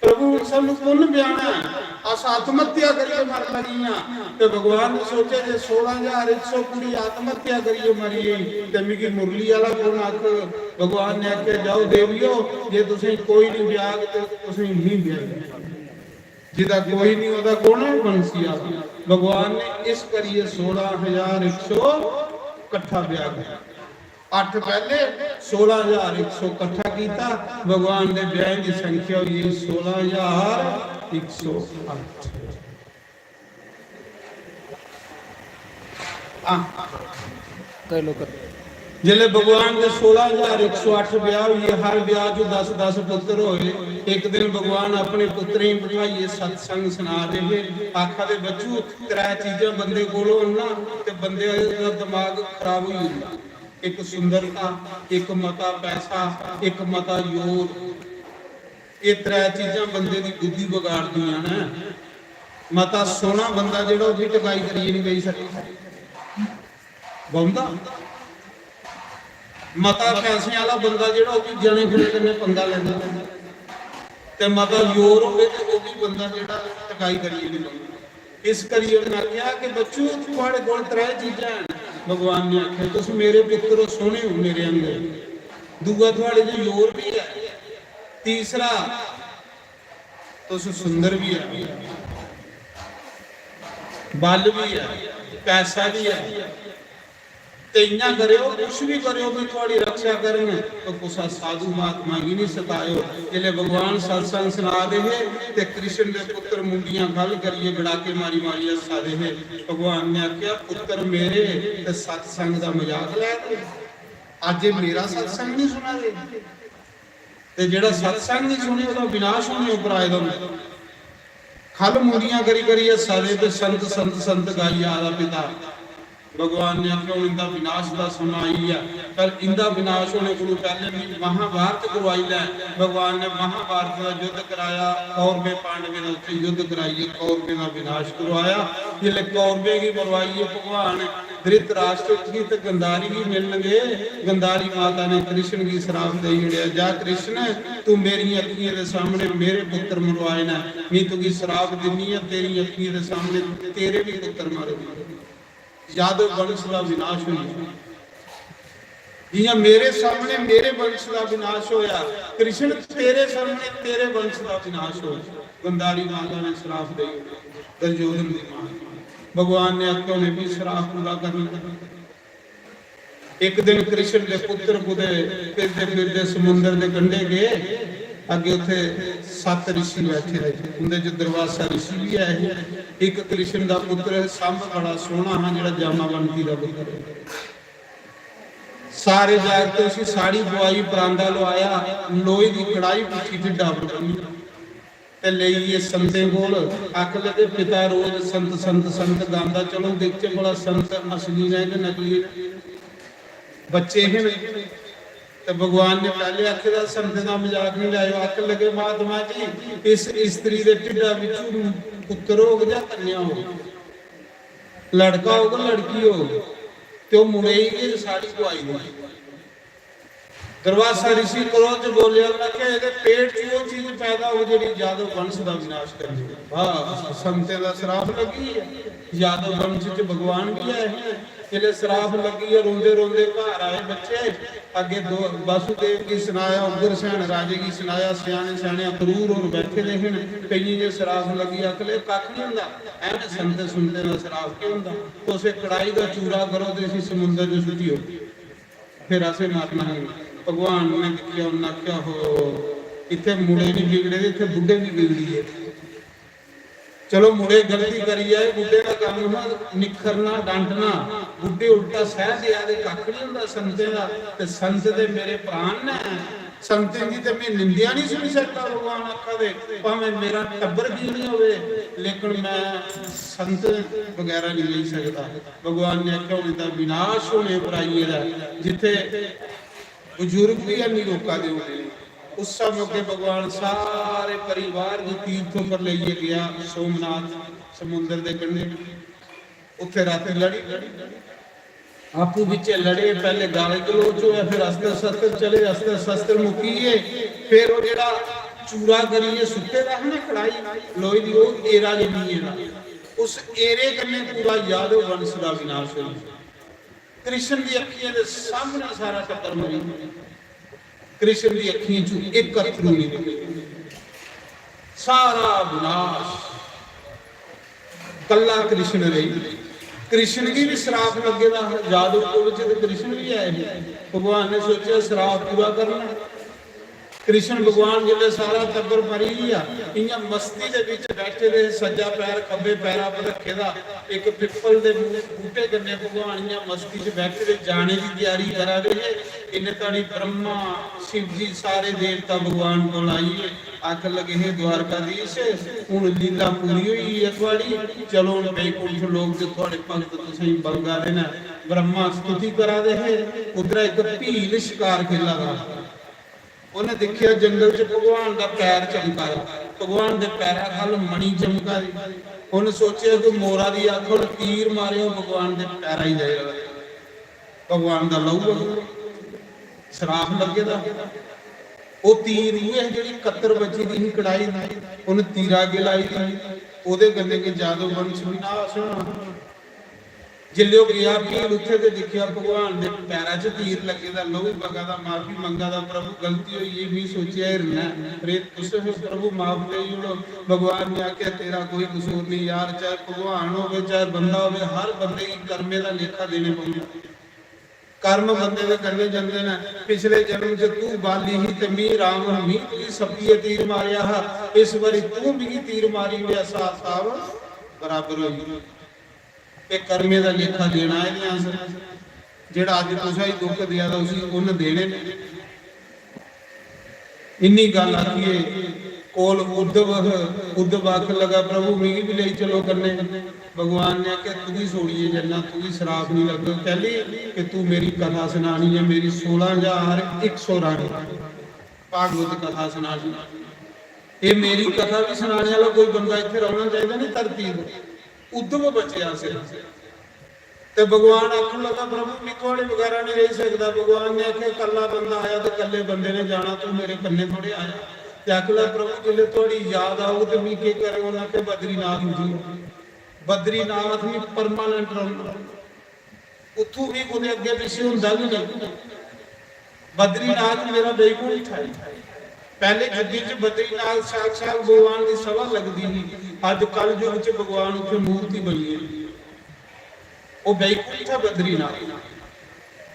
प्रभु, सानू कु'न ब्याहना ऐ? अस आत्महत्या करियै मरन लगियां।" ते भगवान ने सोचेआ जे सोलां ज्हार इक सौ कुड़ी आत्महत्या करियै मरी गेई, ते मिगी मुरली आह्ला कु'न आखग? भगवान ने आखेआ, "जाओ देवियो, जे तुसें कोई नहीं ब्याहग ते तुसें नहीं ब्याही।" जिदा कोई नहीं, ओह्दा कौन है बंसी आह्ला? भगवान ने इस करियै सोलां हजार इक सौ कट्ठा ब्याह किया। अट्ठ पैह्ले, सोलां हजार इक सौ कट्ठा कीता। भगवान दे ब्याहें दी संख्या होई गेई सोलां हजार इक सौ अट्ठ। हां। कई लोक जिसलै भगवान दे सोलां हजार इक सौ अट्ठ ब्याह होई गे, हर ब्याह च दस दस पुत्र होए। इक दिन भगवान अपने पुत्रें गी बठाइयै सत्संग सना दे हे। आखा दे, "बच्चू, त्रै चीजां बंदे कोल होन ना, ते बंदे दा दमाग खराब होई जंदा। इक सुंदरता, इक मता पैसा, इक मता जोर। एह् त्रै चीजां बंदे दी बुद्धि बगाड़दियां न।" मता सोह्ना बंदा जेह्ड़ा, ओह् बी टकाई करियै नहीं बेही सकदा। बौंह्दा। मता पैसें आह्ला बंदा जेह्ड़ा, ओह् बी जने खने कन्नै पंगा लैंदा। ते मता जोर होवे ते ओह् बी बंदा जेह्ड़ा, टकाई करियै नहीं बौंह्दा। इस करियै उन्नै आखेआ कि, "बच्चू, थुआढ़े कोल त्रै चीजां न।" भगवान ने आखेआ, "तुस मेरे पुत्तर ओ, सोह्ने ओ मेरे आंगर। दूआ, थुआढ़े च जोर बी ऐ। तीसरा, तुस सुंदर बी ऐ, बल बी ऐ, पैसा बी ऐ। ते इ'यां करेओ, कुछ बी करेओ, में थुआढ़ी रक्षा करङ। ते कुसै साधु महात्मा गी निं सताएओ।" जिसलै भगवान सत्संग सना दे हे ते कृष्ण दे पुत्तर मुंडियां ख'ल्ल करियै गड़ाके मारी मारी हस्सा दे हे। भगवान ने आखेआ, "पुत्तर मेरे ते सत्संग दा मजाक लै दे? अज्ज एह् मेरा सत्संग निं सुना दे?" ते जेह्ड़ा सत्संग निं सुने, ओह्दा विनाश होने उप्पर आए दा होंदा। ख'ल्ल मुंडियां करी करी हस्सा दे ते संत, संत, संत गाई आ दा पिता। भगवान ने आखेआ, "हून इंदा विनाश दा समां आई गेआ, पर इंदा विनाश होने कोलू पैह्ले मी महाभारत करवाई लै।" भगवान ने महाभारत दा युद्ध कराया, कौरवें पांडवें दा उत्थे युद्ध कराइयै कौरवें दा विनाश करवाया। जिसलै कौरवें गी मरवाइयै भगवान धृतराष्ट्र गी ते गंधारी गी मिलन गए। गंधारी माता ने कृष्ण गी श्राप देई ओड़ेआ, "जा कृष्ण, तू मेरियें अक्खियें दे सामने मेरे पुत्तर मरवाए न, में तुगी श्राप दिन्नी आं, तेरियें अक्खियें दे सामने तेरे भी पुत्तर मारे जान।" यादव वंश दा विनाश होई गेआ। जियां मेरे सामने मेरे वंश दा विनाश होया, कृष्ण तेरे सामने तेरे वंश दा विनाश होया। गंधारी माता ने श्राप दे दुर्योधन दी मां। भगवान ने आखेआ उन्हें भी श्राप पूरा करना। एक दिन कृष्ण दे पुत्र कुतै फिरदे फिरदे समुंदर दे कंढे गए। अग्गें उत्थे सत्त रिशी बैठे दे, उंदे च दुर्वासा रिशी भी ऐ हे। इक कृष्ण दा पुत्र है, सांब बड़ा सोहना हा, जेड़ा जामावंती दा पुत्र है। सारे जागत उसी साड़ी पुआई, परांदा लुआया, लोहे दी कड़ाई पुच्छी ढिड्डा पर बन्नी ते लेई गे संतें कोल। आखन लगे, "पिता रोज संत, संत, संत गांदा, चलो दिखचे भला संत असली ने कि नकली ने।" बच्चे हे न, ते भगवान ने पैहले आखे दा, "संतें दा मजाक नहीं लायो।" आखन लगे, "महात्मा जी, इस स्त्री दे ढिड्डा बिचू पुत्र होग जां कन्या होग, लड़का होग, लड़की होग, ते ओह मुड़े ही गै साड़ी पुआई दी।" दुर्वासा ऋषि क्रोध च बोलिया, उन्हें आखेआ, "एहदे पेट च ओह चीज पैदा हो जेहड़ी यादव वंश दा विनाश करनी।" वाह, संतें दा श्राप लगी है। यादव वंश च भगवान भी आए हैं। जिसले श्राप लगी है, रोंदे रोंदे घर आए बच्चे। अगे दो, वासुदेव गी सनाया, उग्रसेन राजे गी सनाया, स्याने स्याने अक्रूर होर बैठे दे हन। कइयें जे श्राप लगी, आखले, "कक्ख नहीं हुंदा, ऐवें संत सुनते दा श्राप केह् हुंदा? तुस इक कड़ाई दा चूरा करो ते इसी समुंदर च सुट्टी ओड़ो।" फिर असें मरना ही। भगवान ने दिक्खेआ, उन्नै आखेआ, "हो, इत्थै मुड़े नहीं बिगड़े, इत्थै बुड्ढे भी बिगड़ी गे। चलो, मुड़े गलती करी जाए, बुड्ढे दा कम्म हा निखरना, डांटना। बुड्ढे उल्टा सह देआ दे, कक्ख नहीं हुंदा संतें दा। ते संत ते मेरे प्राण ने, संतें दी ते मैं निंदेआ नहीं सुनी सकदा।" भगवान आखा दे, "भावें मेरा टब्बर की नहीं होवे, लेकिन मैं संत बगैरा नहीं रेही सकदा।" भगवान ने आखेआ, "हुन इंदा विनाश होने पर आई गेदा ऐ, जित्थे बुजुर्ग भी हैनी रोका दे होने।" उस मौके भगवान सारे परिवार गी तीर्थों पर लेइयै गया, सोमनाथ समुंदर दे कंढे। उत्थे रातीं लड़ी, आपूं बिच्चे लड़े, पैहले गाली गलोच होया, फिर अस्त्र शस्त्र चले, अस्त्र शस्त्र मुक्की गे, फिर ओह जेहड़ा चूरा करियै सुट्टे दा हा ना कड़ाई लोहे दी, ओह एरा जम्मी गेदा। उस एरे कन्नै पूरा यादव वंश दा विनाश होई गेआ। कृष्ण दी अक्खियें दे सामने सारा टब्बर मरी गेआ। कृष्ण दी अक्खियें चों इक अत्थरू नहीं निकलेआ। सारा विनाश। कल्ला कृष्ण रेही। कृष्ण गी भी श्राप लग्गे दा हा, यादव कुल च ते कृष्ण भी आए हे। भगवान ने सोचेआ, श्राप पूरा करना। कृष्ण भगवान जिसलै सारा टब्बर मरी गेआ, इ'यां मस्ती दे बिच बैठे दे, सज्जा पैर खब्बे पैरा पर रखे दा, इक पिप्पल दे बू-, बूटे कन्नै भगवान इ'यां मस्ती च बैठे दे, जाने दी त्यारी करा दे हे। इन्ने धोड़ी ब्रह्मा, शिव जी, सारे देवता भगवान कोल आई गे। आखन लगे, "हे द्वारकाधीश, हुन लीला पूरी होई गेई ऐ थुआड़ी, चलो हुन बैकुंठ लोक च थुआड़े भक्त तुसेंगी बलगा दे न।" ब्रह्मा स्तुति करा दे हे, उद्धरा इक भील शकार खेला दा हा। उन्हें दिक्खेआ जंगल च भगवान दा पैर चमका दा, भगवान दे पैरा खल मणि चमका दी। उन्हें सोचेआ कि मोरा दी अक्ख, उन्हें तीर मारेआ, भगवान दे पैरा ही जाई लगा। भगवान दा लहू बगदा, श्राप लग्गे दा। ओह तीर उ'ऐ जेहड़ी कत्तर बची दी ही कड़ाई दी, उन्हें तीरा गे लाई दी, ओहदे कन्नै गै यादव वंश विनाश होना। जिसलै ओह गेआ भील उत्थै ते दिक्खेआ भगवान दे पैरा च तीर लग्गे दा, लहू बगा दा, माफी मंगा दा, "प्रभु गलती होई गेई, मी सोचेआ हिरन ऐ, रेत तुस हे, प्रभु माफ करी ओड़ो।" भगवान ने आखेआ, "तेरा कोई कसूर नहीं यार, चाहे भगवान होवे, चाहे बंदा होवे, हर बंदे गी कर्मे दा लेखा देने पौंदा। कर्म बंदे दे करने जंदे न। पिछले जन्म च तू बाली ही ते मी राम, मी तुगी सप्पियै तीर मारेआ हा, इस बारी तू मिगी तीर मारी ओड़ेआ, स्हाब कताब बराबर होई गेआ।" ते कर्मे दा लेखा देना ऐ अस, जेहड़ा अज्ज तुसें गी दुख देआ दा उसी उन्न देने न। इन्नी गल्ल आखियै कोल उद्धव ह, उद्धव आखन लगा, "प्रभु मिगी भी लेई चलो कन्नै।" भगवान ने आखेआ, "तुगी छोड़ियै जन्ना, तुगी श्राप नहीं लगग, कैली कि तू मेरी कथा सनानी ऐ, मेरी सोलां हजार इक सौ रानी भागवत कथा सनानी। एह मेरी कथा भी सनाने वाला कोई बंदा इत्थे रौहना चाहिदा नहीं धरती पर।" उद्धव बचेआ सिर्फ। ते भगवान आखन लगा, "प्रभु, मैं थुआड़े बगैरा नहीं रही सकदा।" भगवान ने आखेआ, "कल्ला बंदा आया ते कल्ले बंदे ने जाना, तू मेरे कन्नै थोड़े आया।" ते आखन लगा, "प्रभु, जिसले थुआड़ी याद आऊग ते मैं केह करूं?" उन्हें आखेआ, "बद्रीनाथ उठी, बद्रीनाथ मैं परमानेंट रौहना, उत्थू भी कुतै अग्गे पिच्छे हुंदा भी नहीं।" बद्रीनाथ मेरा बैकुंठ है। पहले युग च बद्रीनाथ साक्षात भगवान की सभा लगदी ही, अज कल युग च भगवान उत्थे मूर्ति बनी है। वो बैकुंठ है बद्रीनाथ।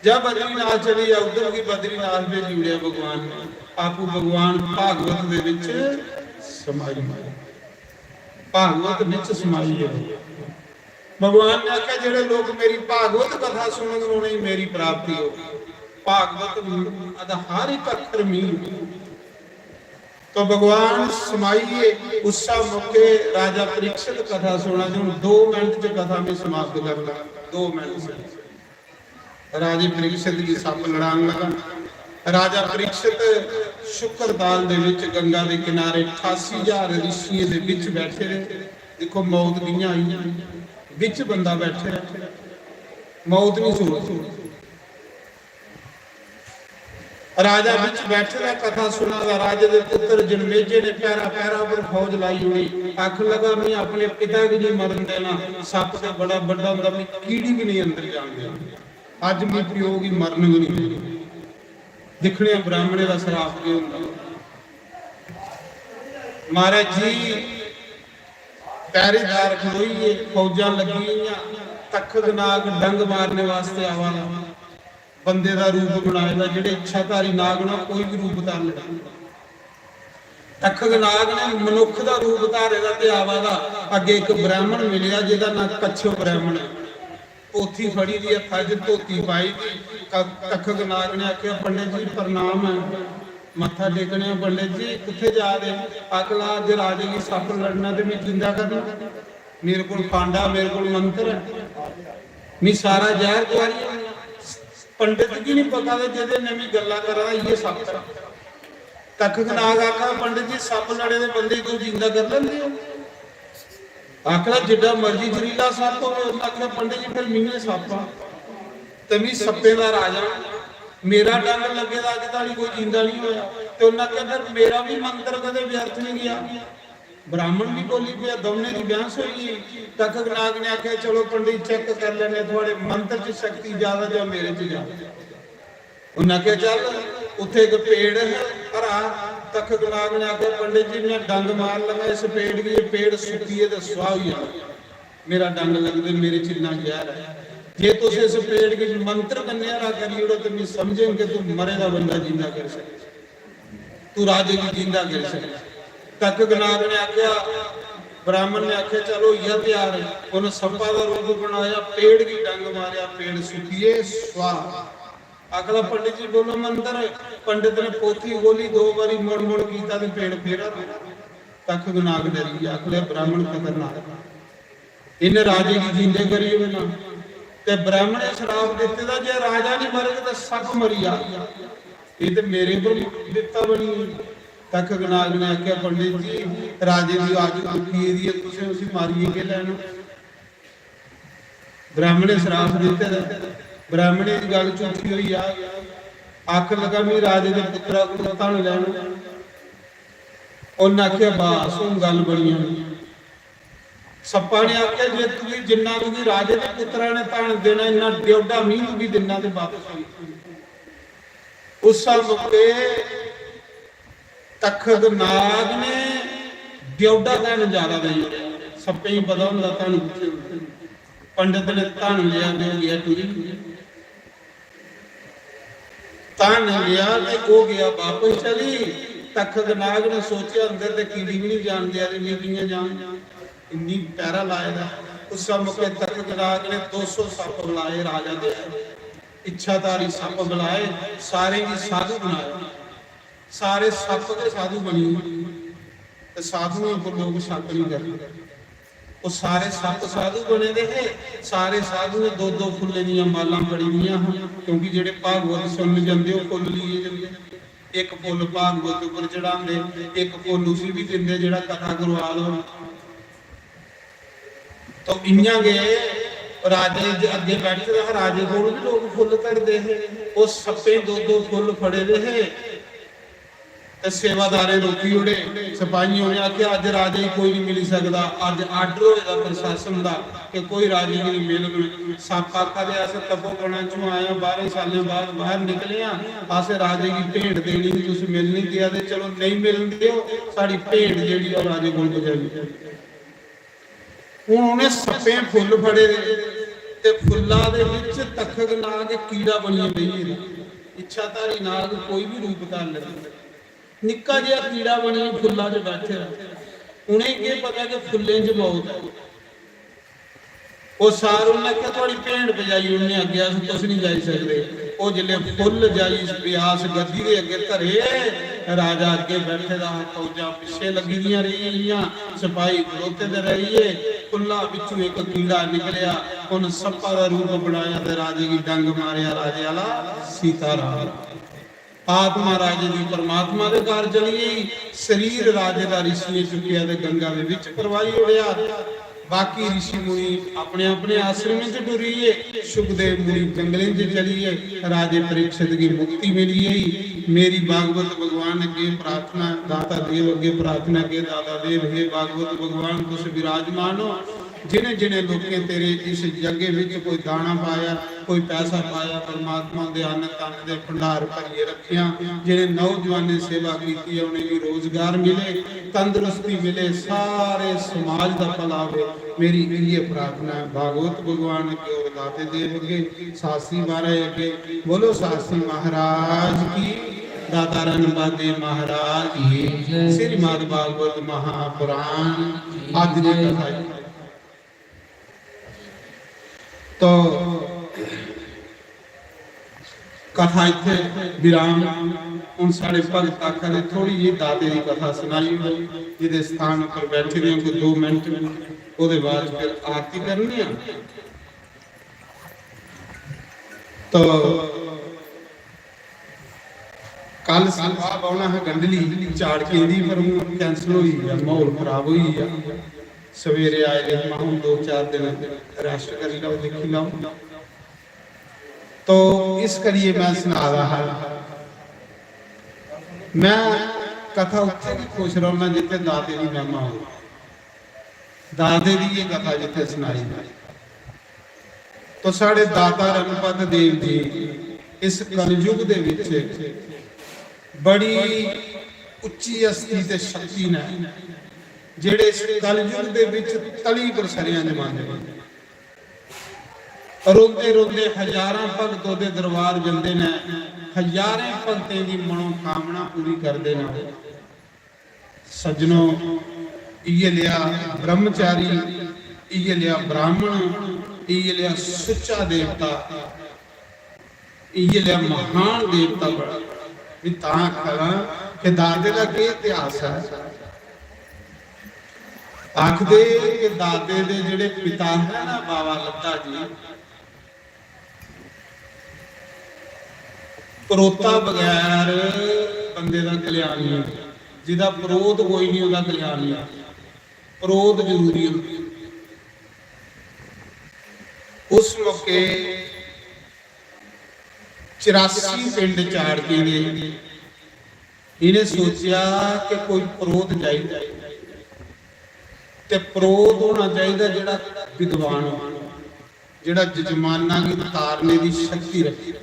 जा बद्रीनाथ चली जा, उद्धर की बद्रीनाथ भेजी उड़ेआ भगवान ने। आपू भगवान भागवत दे विच समाई गए। भागवत विच समाई गए। भगवान ने आख्या, "जेड़े लोग मेरी भागवत कथा सुनग, उन्हें मेरी प्राप्ति हो।" भागवत दा हर एक अक्षर मीठ। तो भगवान समाइए उस मौके राजा परीक्षित कथा सुना। जो दो मिनट च कथा में समाप्त कर ला, दो मिनट से राजे परीक्षित की सप लड़ान लगा। राजा परीक्षित शुक्र ताल दे विच गंगा दे किनारे अठासी हजार ऋषियों दे विच बैठे रहे। देखो मौत कियां आई, विच बंदा बैठे रहे, मौत नहीं सोच। राजा विच बैठे दा कथा सुना दा। राजे दे पुत्र जनमेजे ने पैरा पैरा पर फौज लाई उड़ी। आखन लगा, "मैं अपने पिता गी नहीं मरन देना, सप ते बड़ा बड्डा होंदा, मैं कीड़ी भी नहीं अंदर जान देना। अज मैं प्यो गी मरन भी नहीं देना।" दिक्खने आं ब्राह्मणे दा सराप केह् होंदा। महाराज जी, पैरेदार खड़ोइये, फौजां लगी गेइयां, तखक नाग डंग मारने वास्ते आवा दा। बंदे दा रूप बनाए दा, जेह्ड़े इच्छाधारी नाग ना, कोई भी रूप धारी लैंदे। तखक नाग ने मनुक्ख दा रूप धारे दा ते आवा दा। अग्गे इक ब्राह्मण मिलेआ, जेह्दा नां कच्छप ब्राह्मण ऐ। पोथी फड़ी दी हत्था च, धोती पाई दी। क-, तखक नाग ने आखेआ, "पंडित जी, प्रणाम ऐ।" मत्था टेकने आं, "पंडित जी, कुत्थे जा दे?" आखला, "अज्ज राजे गी सप्प लड़ना ते में जिंदा करना। मेरे कोल फांडा, मेरे कोल मंत्र ऐ, में सारा जैह्र तुआरी ओड़ना।" पंडित गी नहीं पता ते जेह्दे ने मी गल्ला करा दा, इ'यै सप्प ऐ। तखक नाग आखा, "पंडित जी, सप्प लड़े दे बंदे गी तुस जिंदा करी लैंदे हो?" आखना, "जिड्डा मर्जी जरीला सप्प होवे।" उन्नै आखना, "पंडित जी, फिर मिगी सप्प आ, ते मी सप्पें दा राजा, मेरा डंग लग्गे दा अज्ज धोड़ी कोई जींदा नहीं होया।" ते उन्नै आखेआ, "फिर मेरा भी मंत्र कदे व्यर्थ नहीं गया।" ब्राह्मण भी बोली पेआ, दौनें दी बहस होई गेई। तखक नाग ने आखेआ, "चलो पंडित, चेक कर लैने, थुआड़े मंत्र च शक्ति ज्यादा जां मेरे च ज्यादा?" उन्नै आखेआ, "चल।" उत्थे इक पेड़ है हरा। तखक नाग ने आखेआ, "पंडित जी, मैं डंग मार लगा इस पेड़ गी, ये पेड़ सुक्कियै ते सुआह होई जाना। मेरा डंग लगदे मेरे च इन्ना जैह्र ऐ। जे तुस इस पेड़ गी मंत्र कन्नै हरा करी ओड़ो ते मैं समझङ कि तू मरे दा बंदा जिंदा करी सकदा, तू राजे गी जिंदा करी सकदा।" तखक नाग ने आखेआ, ब्राह्मण ने आखेआ, "चलो, होई जा त्यार।" उन्नै सप्पा दा रूप बनाया, पेड़ गी डंग मारेआ, पेड़ सुक्कियै सुआह। आखदा, "पंडित जी, बोलो मंत्र।" पंडित ने पोथी खोली, दो बारी मुड़ मुड़ कीता ते पेड़ फेरा। तखक नाग डरी गेआ, आखदा, "ब्राह्मण खतरनाक, इन्हें राजे गी जींदे करी ओड़ना।" ते ब्राह्मण ने श्राप दित्ते दा, "जे राजा नहीं मरग तां सप्प मरी जाग। ये ते मेरे पर विपत्ता बनी।" तखक नाग ने आखेआ, "पंडित जी, राजे दी आयु मुक्की गेदी ऐ, तुसें उसी मारियै केह् लैना?" ब्राह्मणे श्राप दित्ते दा, ब्राह्मणे दी गल्ल झूठी होई जाग। आखन लगा, "मी राजे दे पुत्तरा कोला धन लैना।" उन्न आखेआ, "बस, हून गल्ल बनी जानी।" सप्पा ने आखेआ, "जे तुगी, जिन्ना तुगी राजे दे पुत्तरा ने धन देना, इन्ना ड्योढा मी तुगी दिन्ना ते बापस होई।" उस्सै मौके तखत नाग ने ड्योढा धन ज्यादा देई ओड़ेआ। सप्पें गी पता होंदा धन कुत्थै होंदा। पंडत ने धन लेआ ते ओह् गेआ टुरी। धन लेआ ते ओह् गेआ बापस चली। तखत नाग ने सोचेआ, "अंदर ते कीड़ी बी निं जान देआ दे, में कि'यां जां? इन्नी पैह्रा लाए दा।" उस्सै मौके तखत नाग ने दो सौ सप्प बलाए राजा दे, इच्छाधारी सप्प बलाए, सारें गी साधु बनाया। सारे सप्प गै साधु बनी गे। ते साधुएं उप्पर लोक शक निं करदे। ओह् सारे सप्प साधु बने दे हे। सारे साधुएं दो दो फुल्लें दियां मालां बड़ी दियां हां, क्योंकि जेह्ड़े भागवत सुनन जंदे, ओह् फुल्ल लेइयै जंदे। इक फुल्ल भागवत उप्पर चढ़ांदे, इक फुल्ल उसी बी दिंदे जेह्ड़ा कथा करोआ दा होंदा। तो इ'यां गै राजे दे अग्गें बैठे दे हे, राजे कोल बी लोक फुल्ल धरदे हे। ओह् सप्पें दो दो फुल्ल फड़े दे हे ते सेवादारें रोकी ओड़े। सपाहियें उ'नें आखेआ, "अज्ज राजे गी कोई निं मिली सकदा, अज्ज आर्डर होए दा प्रशासन दा कि कोई राजे गी निं मिलग।" सप्प आखा दे, "अस तपोवना चों आए आं, बारां सालें बाद बाहर निकले आं, अस राजे गी भेंट देनी ही, तुस मिलन निं देआ दे, चलो नेईं मिलन देओ, साढ़ी भेंट जेह्ड़ी ऐ ओह् राजे कोल पजाई।" हून उ'नें सप्पें फुल्ल फड़े दे ते फुल्ला दे बिच तखक नाग इक कीड़ा बनियै बेही गेदा। इच्छाधारी नाग कोई बी रूप धारी लैंदा। निक्का जेहा कीड़ा बनियै फुल्ला च बैठे दा। उ'नेंगी केह् पता कि फुल्लें च मौत ऐ। ओह् सार उ'न्नै आखेआ, "थुआढ़ी भेंट पजाई ओड़ने अग्गें, अस तुस निं जाई सकदे।" ओह् जिसलै फुल्ल जाई व्यास गद्दी दे अग्गें धरे, राजा अग्गें बैठे दा हा, फौजां पिच्छें लग्गी दियां रेहियां, सपाही खड़ोते दे रेहिये। फुल्ला बिच्चू इक कीड़ा निकलेआ, उन्न सप्पा दा रूप बनाया ते राजे गी डंग मारेआ, राजे आह्ला सीताराम। आत्मा राजे दी परमात्मा दे घर चली गेई, शरीर राजे दा ऋषियें चुक्केआ ते गंगा दे बिच परवाही ओड़ेआ। बाकी ऋषि मुनि अपने अपने आश्रमें च टुरी गे, सुखदेव मुनि जंगलें च चली गे। राजे परीक्षित गी मुक्ति मिली गई। मेरी भागवत भगवान अग्गे प्रार्थना, दाता देव अग्गे प्रार्थना के दाता देव, हे भागवत भगवान, तुस विराजमान हो। जिन्हें जिन्हें लोकें तेरे इस यज्ञ विच कोई दाना पाया, कोई पैसा पाया, परमात्मा दे अन्न धन दे भंडार भरियै रखेआ। जिन्हें नौजवानें सेवा कीती है, उ'नेंगी रोजगार मिले, तंदुरुस्ती मिले, सारे समाज दा भला होवे। मेरी इ'यै प्रार्थना ऐ भागवत भगवान अग्गे और दाते देव अग्गे, सासी महाराज अग्गे। बोलो सासी महाराज की, दाता रणपत देव महाराज की, श्रीमद् भागवत महापुराण। अज्ज दी कथा तो कथा इत्थे विराम। हुन साढ़े भगत आखा दे थोड़ी जी दाते दी कथा सनाई ओड़ो, जेह्दे स्थान उप्पर बैठे दे कोई दो मिनट, ओह्दे बाद फिर आरती करनी आ। तो कल सलाह बौह्ना हा गंडली चाड़कें दी, पर हून cancel होई गेआ, म्हौल खराब होई गेआ। सवेरे आए दे, महां हून दो चार दिन rest करी लैओ, दिक्खी लैओ। तो इस करियै मैं सना दा हा, मैं कथा उत्थें बी खुश रौह्ना जित्थें दाते दी महिमा हो, दाते दी ये कथा जित्थें सनाई। तो साढ़े दाता रणपत देव जी इस कलयुग दे विच बड़ी उच्ची हस्ती ते शक्ति ने, जेड़े इस कलयुग दे विच तली पर सरेआं जमांदे ने। रोंदे रोंदे हजारां भगत ओदे दरबार जंदे ने, हजारें भगतें दी मनोकामना पूरी करदे ने। सज्जनो, इयै लेआ ब्रह्मचारी, इयै लेआ ब्राह्मण, इयै लेआ सुच्चा देवता, इयै लेआ महान देवता बड़ा। मैं तां आखा दा कि दाते दा केह् इतिहास ऐ। आखदे कि दाते दे जेह्ड़े पिता है ना बाबा लद्दा जी, परोता बगैर बंदे दा कल्याण नहीं होंदा। जिदा परोत कोई नहीं, ओह्दा कल्याण नहीं होंदा। परोत जरूरी होंदी। उस मौके चरासी पिंड चाड़के दे इ'नें सोचेआ कि कोई परोत चाहिदा, ते परोत होना चाहिदा जेह्ड़ा विद्वान हो, जेह्ड़ा जजमाना गी तारने दी शक्ति रखे।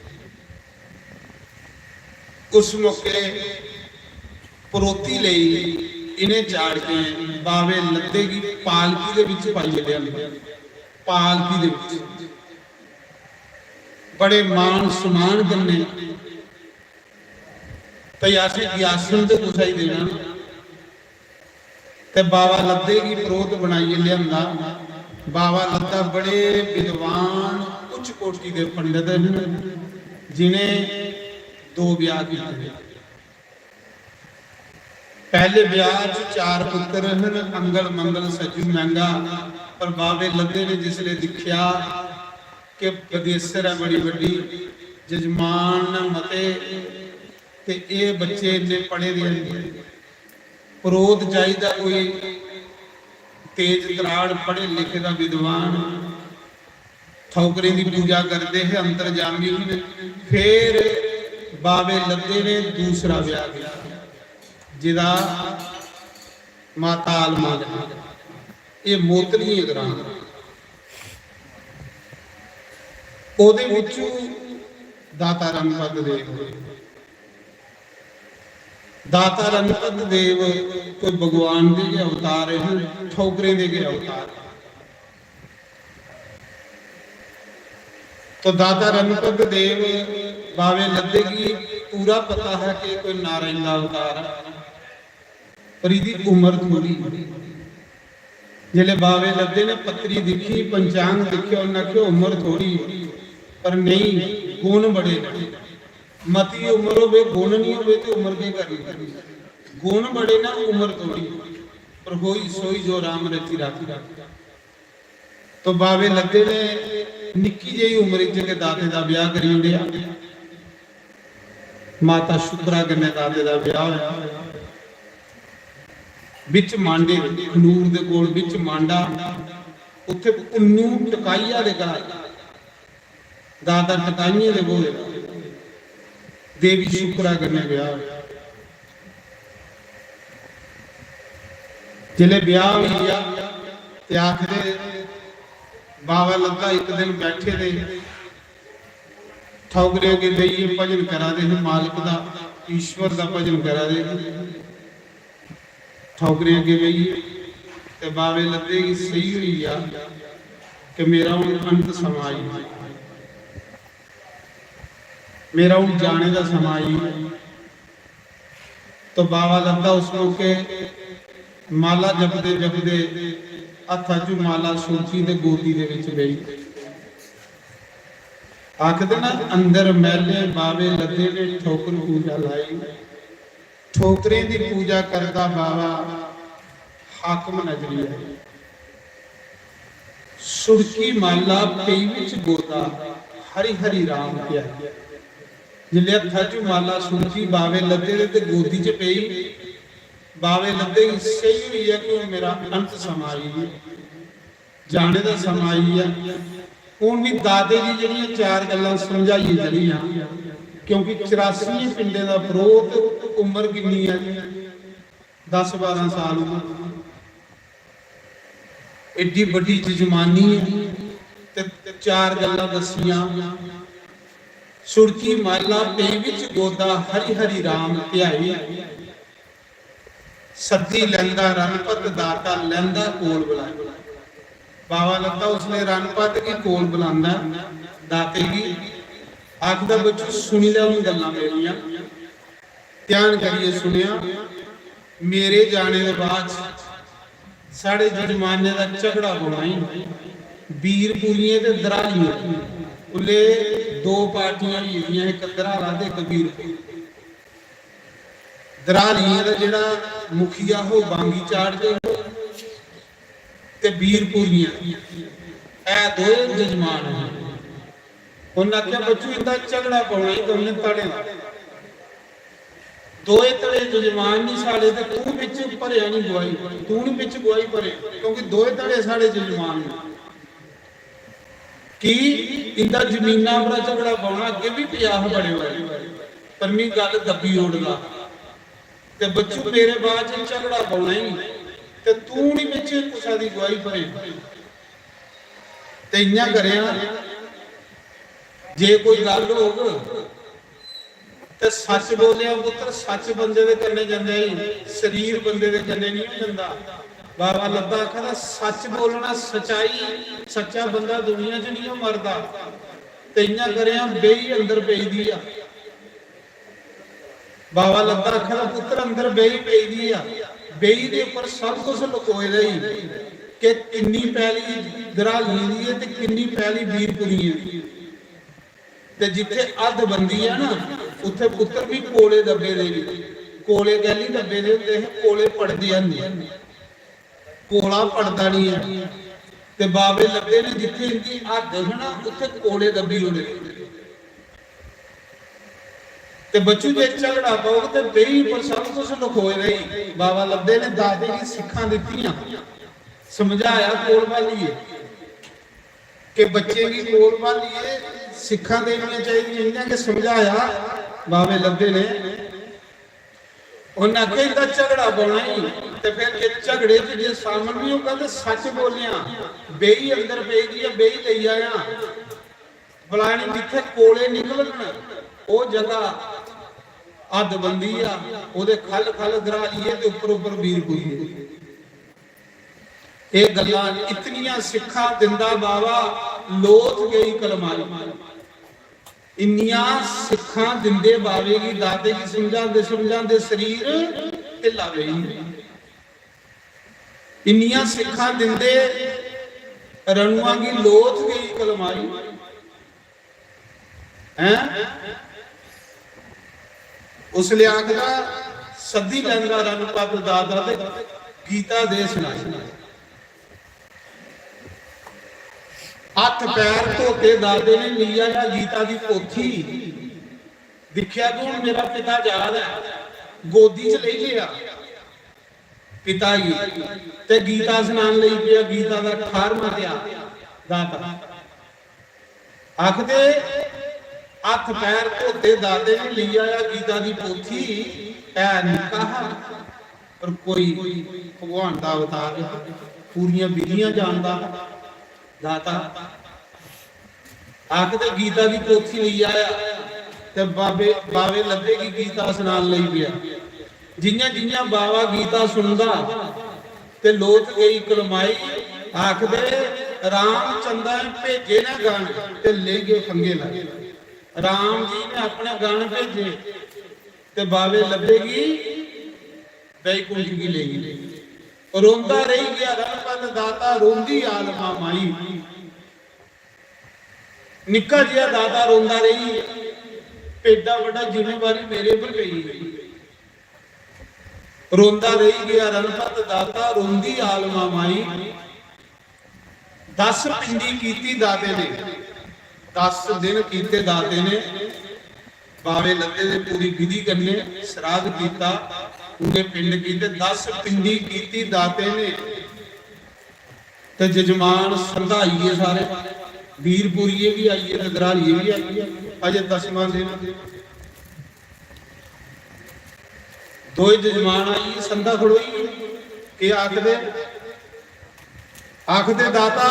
उस मौके परोती लेई इ'नें चाड़कें बावे लद्दे गी पालकी दे बिच पाइयै लेआंदा। पालकी दे बिच बड़े मान सम्मान कन्नै, भई असें गी आसन ते कुसै गी देना ना। ते बावा लद्दे गी परोह्त बनाइयै लेआंदा। बावा लद्दा बड़े विद्वान, उच्च कोटि दे पंडित न, जिनें दो ब्याह कीते। पैह्ले ब्याह च चार पुत्तर हन, अंगल मंगल सज्जू मैंगा। पर बावे लद्दे ने जिसले दिक्खेआ कि बदेसर ऐ बड़ी बड्डी, जजमान न मते, ते एह् बच्चे इन्ने पढ़े दे न, परोह्त चाहिदा कोई तेज तराड़, पढ़े लिखे दा विद्वान। ठौकरें दी पूजा करदे हे, अंतर्जामी ही। फिर बावे लद्दे ने दूसरा ब्याह किया, जिदा माता आलमा ने, एह् मोतलिये ग्रां। ओह्दे बिच्चू दाता रणपत देव होए। दाता रणपत देव कोई भगवान दे गै अवतार हे, ठौकरें दे गै अवतार। तो दाता रणपत देव बावे लद्दे गी पूरा पता है कि कोई नारायण दा अवतार है। पर इदी उम्र थोड़ी। जिसले बावे लद्दे ने पत्री दिक्खी, पंचांग दिक्खेआ, उन्हें आखेआ उम्र थोड़ी, पर नहीं, गुण बड़े ने। मती उम्र होवे, गुण नहीं होवे ते उम्र के करनी? गुण बड़े ने, उम्र थोड़ी। पर होई सोई जो राम रची राखी। तो बावे लद्दे ने निक्की जेही उम्र च गै दाते दा ब्याह करी ओड़ेआ। माता शुक्रा कन्नै दाते दा ब्याह होया। बिच मांडे, खनूर दे कोल बिच मांडा, उत्थे पुन्नू टकाइया दे घर, दादा टकाइये दे बोले, देवी शुक्रा कन्नै ब्याह होया। जिसले ब्याह होई गया ते आखदे बाबा लद्दा इक दिन बैठे दे ठौकरे अग्गे बेहियै भजन करा दे हे, मालक दा, ईश्वर दा भजन करा दे हे। ठौकरे अग्गे बेहियै ते बावे लद्दे गी सेही होई गेआ कि मेरा हून अंत समां आई गेआ, मेरा हून जाने दा समां आई गेआ। तो बावा लद्दा उस मौके माला जपदे जपदे हत्था च माला सुरजी ते गोदी दे विच बेही। आखदे ना, अंदर मैले बावे लद्दे ने ठोकर पूजा लाई। ठोकरें दी पूजा करदा बावा हाकम नजरी आई। सुरकी माला पेई विच गोदा, हरि हरि राम ध्याई। जिसले हत्था च माला सुरजी बावे लद्दे दे ते गोदी च पेई, बावे लद्दे गी सेही होई गेआ कि हून मेरा अंत समां आई गेआ, जाने दा समां आई गेआ। हून भी दाते जी जेह्ड़ियां चार गल्लां समझाइयै चली जान, क्योंकि चरासी पिंडें दा परोह्त, उम्र किन्नी ऐ? दस बारां साल उम्र। एड्डी बड्डी जजमानी ऐ ते चार गल्लां दस्सियां। सुरकी माला पेई विच गोदा, हरि हरि राम ध्याई। सद्दी लैंदा रणपत दाता, लैंदा कोल बुलाई। बावा लद्दा उसले रणपत गी कोल बुलांदा, दाते गी आखदा, बच्चू, सुनी लै हून गल्लां मेरियां, ध्यान करियै सुनेआ। मेरे जाने दे बाद च साढ़े जजमाने दा झगड़ा पौना ही, बीरपुरियें ते दरालियें। उल्ले दो पार्टियां होई गेदियां, इक दराला ते इक बीरपुरी। दरालियें दा जेह्ड़ा मुखिया हो, बांगी चाढ़दे हो, ते बीरपुरियां, ऐ दोए जजमान हे। उन्नै आखेआ, बच्चू, इंदा झगड़ा पौना ही दौनें धड़ें दा। दोए धड़े जजमान नहीं साढ़े, ते तू बिच भरेआ नहीं गुआही, तू नहीं बिच गुआही भरेआ, क्योंकि दोए धड़े साढ़े जजमान न। कि इंदा जमीना पर झगड़ा पौना, अग्गे भी पेआ हा बड़े बारी, पर मी गल्ल दब्बी ओड़दा। ते बच्चू, मेरे बाद च झगड़ा पौना ही, ते तू नहीं बिच कुसा दी गुआही भरे। ते इयां करेआ, जे कोई गल्ल होग, ते सच बोलेआ पुत्तर, सच बंदे दे कन्नै जंदा ही, शरीर बंदे दे कन्नै नहीं जंदा। बाबा लद्दा आखा दा, सच बोलना, सचाई, सच्चा बंदा दुनिया च नहीं मरदा। ते इयां करेआ, बेही अंदर पेई दी आ। बाबा लद्दा आखा दा, पुत्तर, अंदर बेही पेई दी आ। बेही दे उप्पर सब कुछ लकोए दा ही, कि किन्नी पैली दरालियें दी ऐ ते किन्नी पैली बीरपुरियें दी। ते जित्थे हद बनदी ऐ ना, उत्थे पुत्तर भी कोले दब्बे दे ने। कोले कैली दब्बे दे होंदे हे? कोले पड़दे हन, कोला पड़दा नहीं ऐ। ते बाबे लद्दे ने, जित्थे इंदी हद ही ना, उत्थे कोले दब्बी ओड़े। ते बच्चू, जे झगड़ा पौग ते बेही पर सब कुछ लखोए दा ही। बाबा लद्दे ने दाते गी सिक्खां दित्तियां, समझाया कोल बालियै। कि बच्चें गी कोल भालियै सिक्खां देनियां चाहिदियां, इ'यां गै समझाया बाबे लद्दे ने। उन्नै आखेआ, "इंदा झगड़ा पौना ही, ते फिर जे झगड़े च जे शामिल नहीं होगा, ते सच बोलेआं, बेही अंदर पेई दी ऐ, बेही लेई आयां। फलानी जित्थै कोले निकलन, ओह् जगह हद बनदी आ, ओह्दे खल खल दरालिये ते उप्पर उप्पर बीरपुरिये।" एह गल्लां इतनियां सिक्खां दिंदा बाबा, लोथ गई कलमाई। इन्नियां सिक्खां दिंदे बाबे गी, दाते गी समझांदे समझांदे शरीर ढिल्ला पेई जंदा। इन्नियां सिक्खां दिंदे, रणुआ गी लोथ गई कलमाई। हैं? उसलै आखदा, सद्दी लैंदा रणपत दाता ते गीता दे सनाई। हत्थ पैर धोते दाते ने, लेई आया गीता दी पोथी। दिक्खेआ कि हुन मेरा पिता जा दा ऐ, गोदी च लेई लेआ पिता गी, ते गीता सनान लगी पेआ। गीता दा ठारमां अध्याय। दाता आखदे, हत्थ पैर धोते दाते ने, लेई आया गीता दी पोथी। ऐ निक्का हा, पर कोई भगवान दा अवतार, पूरियां विधियां जानदा हा दाता। आखदे, गीता दी पोथी लेई आया ते बाबे, बावे लब्बे गी गीता सनान लगी पेआ। जियां जियां बावा गीता सुनदा ते लोथ गई कलमाई। आखदे, रामचंदा ने भेजे ने गण ते लेई गे फंगे लाई। राम जी ने अपने गण भेजे ते बावे लब्बे गी बैकुंठ गी लेई गे। रोंदा रेही गेआ रणपत दाता, रोंदी आलमा माई। निक्का जिहा दाता रोंदा रेही, एड्डा बड्डा जिम्मेवारी मेरे पर पेई। रोंदा रेही गेआ रणपत दाता, रोंदी आलमा माई। दस पिंडी कीती दाते ने, दस दिन कीते दाते ने, बावे लद्दे दे पूरी विधि कन्नै श्राद्ध कीता, पूरे पिंड कीते। दस पिंडी कीती दाते ने, ते जजमान संधा आई गे सारे, बीरपुरिये बी आई गे ते दरालिये बी आई गे। अजे दसमां दिन दोए जजमान आई गे, संधा खड़ोई गे। केह् आखदे? आखदे, दाता,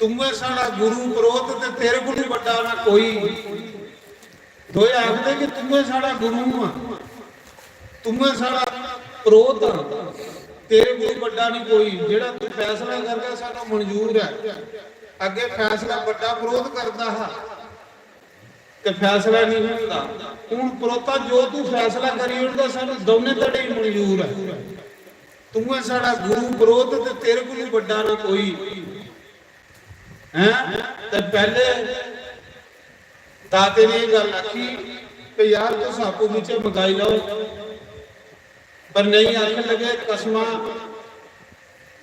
तुऐ साढ़ा गुरु परोह्त ते तेरे कोलू बड्डा ना कोई। दोए आखदे कि तुऐ साढ़ा गुरु आ, तुऐ साढ़ा परोह्त आ, तेरे कोलू बड्डा नहीं कोई। जेड़ा तू फैसला करगा, सानू मंजूर है। अगे फैसला बड्डा परोह्त करदा हा, ते फैसला नहीं होंदा। हुन परोह्ता, जो तू फैसला करी ओड़दा, सानू दौने धड़े ही मंजूर है। तुऐ साढ़ा गुरु परोह्त ते तेरे कोलू बड्डा ना कोई। हैं? ते पहले दाते ने एह् गल्ल आखी कि यार, तुस आपूं बिच्चें मकाई लैओ। पर नहीं, आखन लगे, कसमां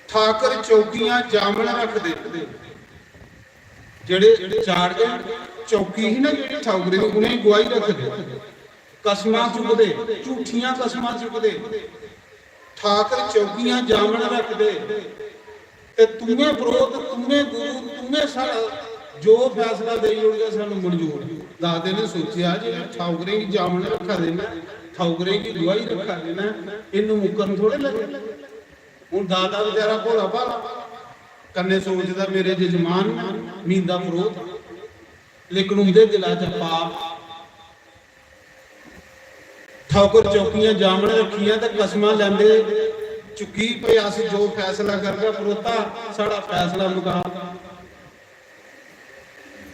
ठाकर चौकियां जामन रखदे। जेड़े चाढ़दे, चौकी ही ना जेड़ी ठाकरें दी, उ'नेंगी गुआही रखदे। कसमां चुकदे, झूठियां कसमां चुकदे। ठाकर चौकियां जामन रखदे, ते तुऐ परोह्त, तुऐ गुरु, तुऐ साढ़ा जो फैसला देई ओड़गा, सानू मंजूर। दाते ने सोचेआ जे ठाकरें गी जामन रखा दे न, ठाकरें गी गुआही रखा दे न, इन्नू मुक्करन थोड़े लगे। हुन दाता बेचारा भोला भाला कन्नै सोचदा, मेरे जजमान न, मींदा परोह्त, लेकिन उंदे दिला च पाप। ठाकुर चौकियां जामन रखियां ते कसमां लैंदे चुक्की, भई अस जो फैसला करगा परोह्ता, साढ़ा फैसला मका।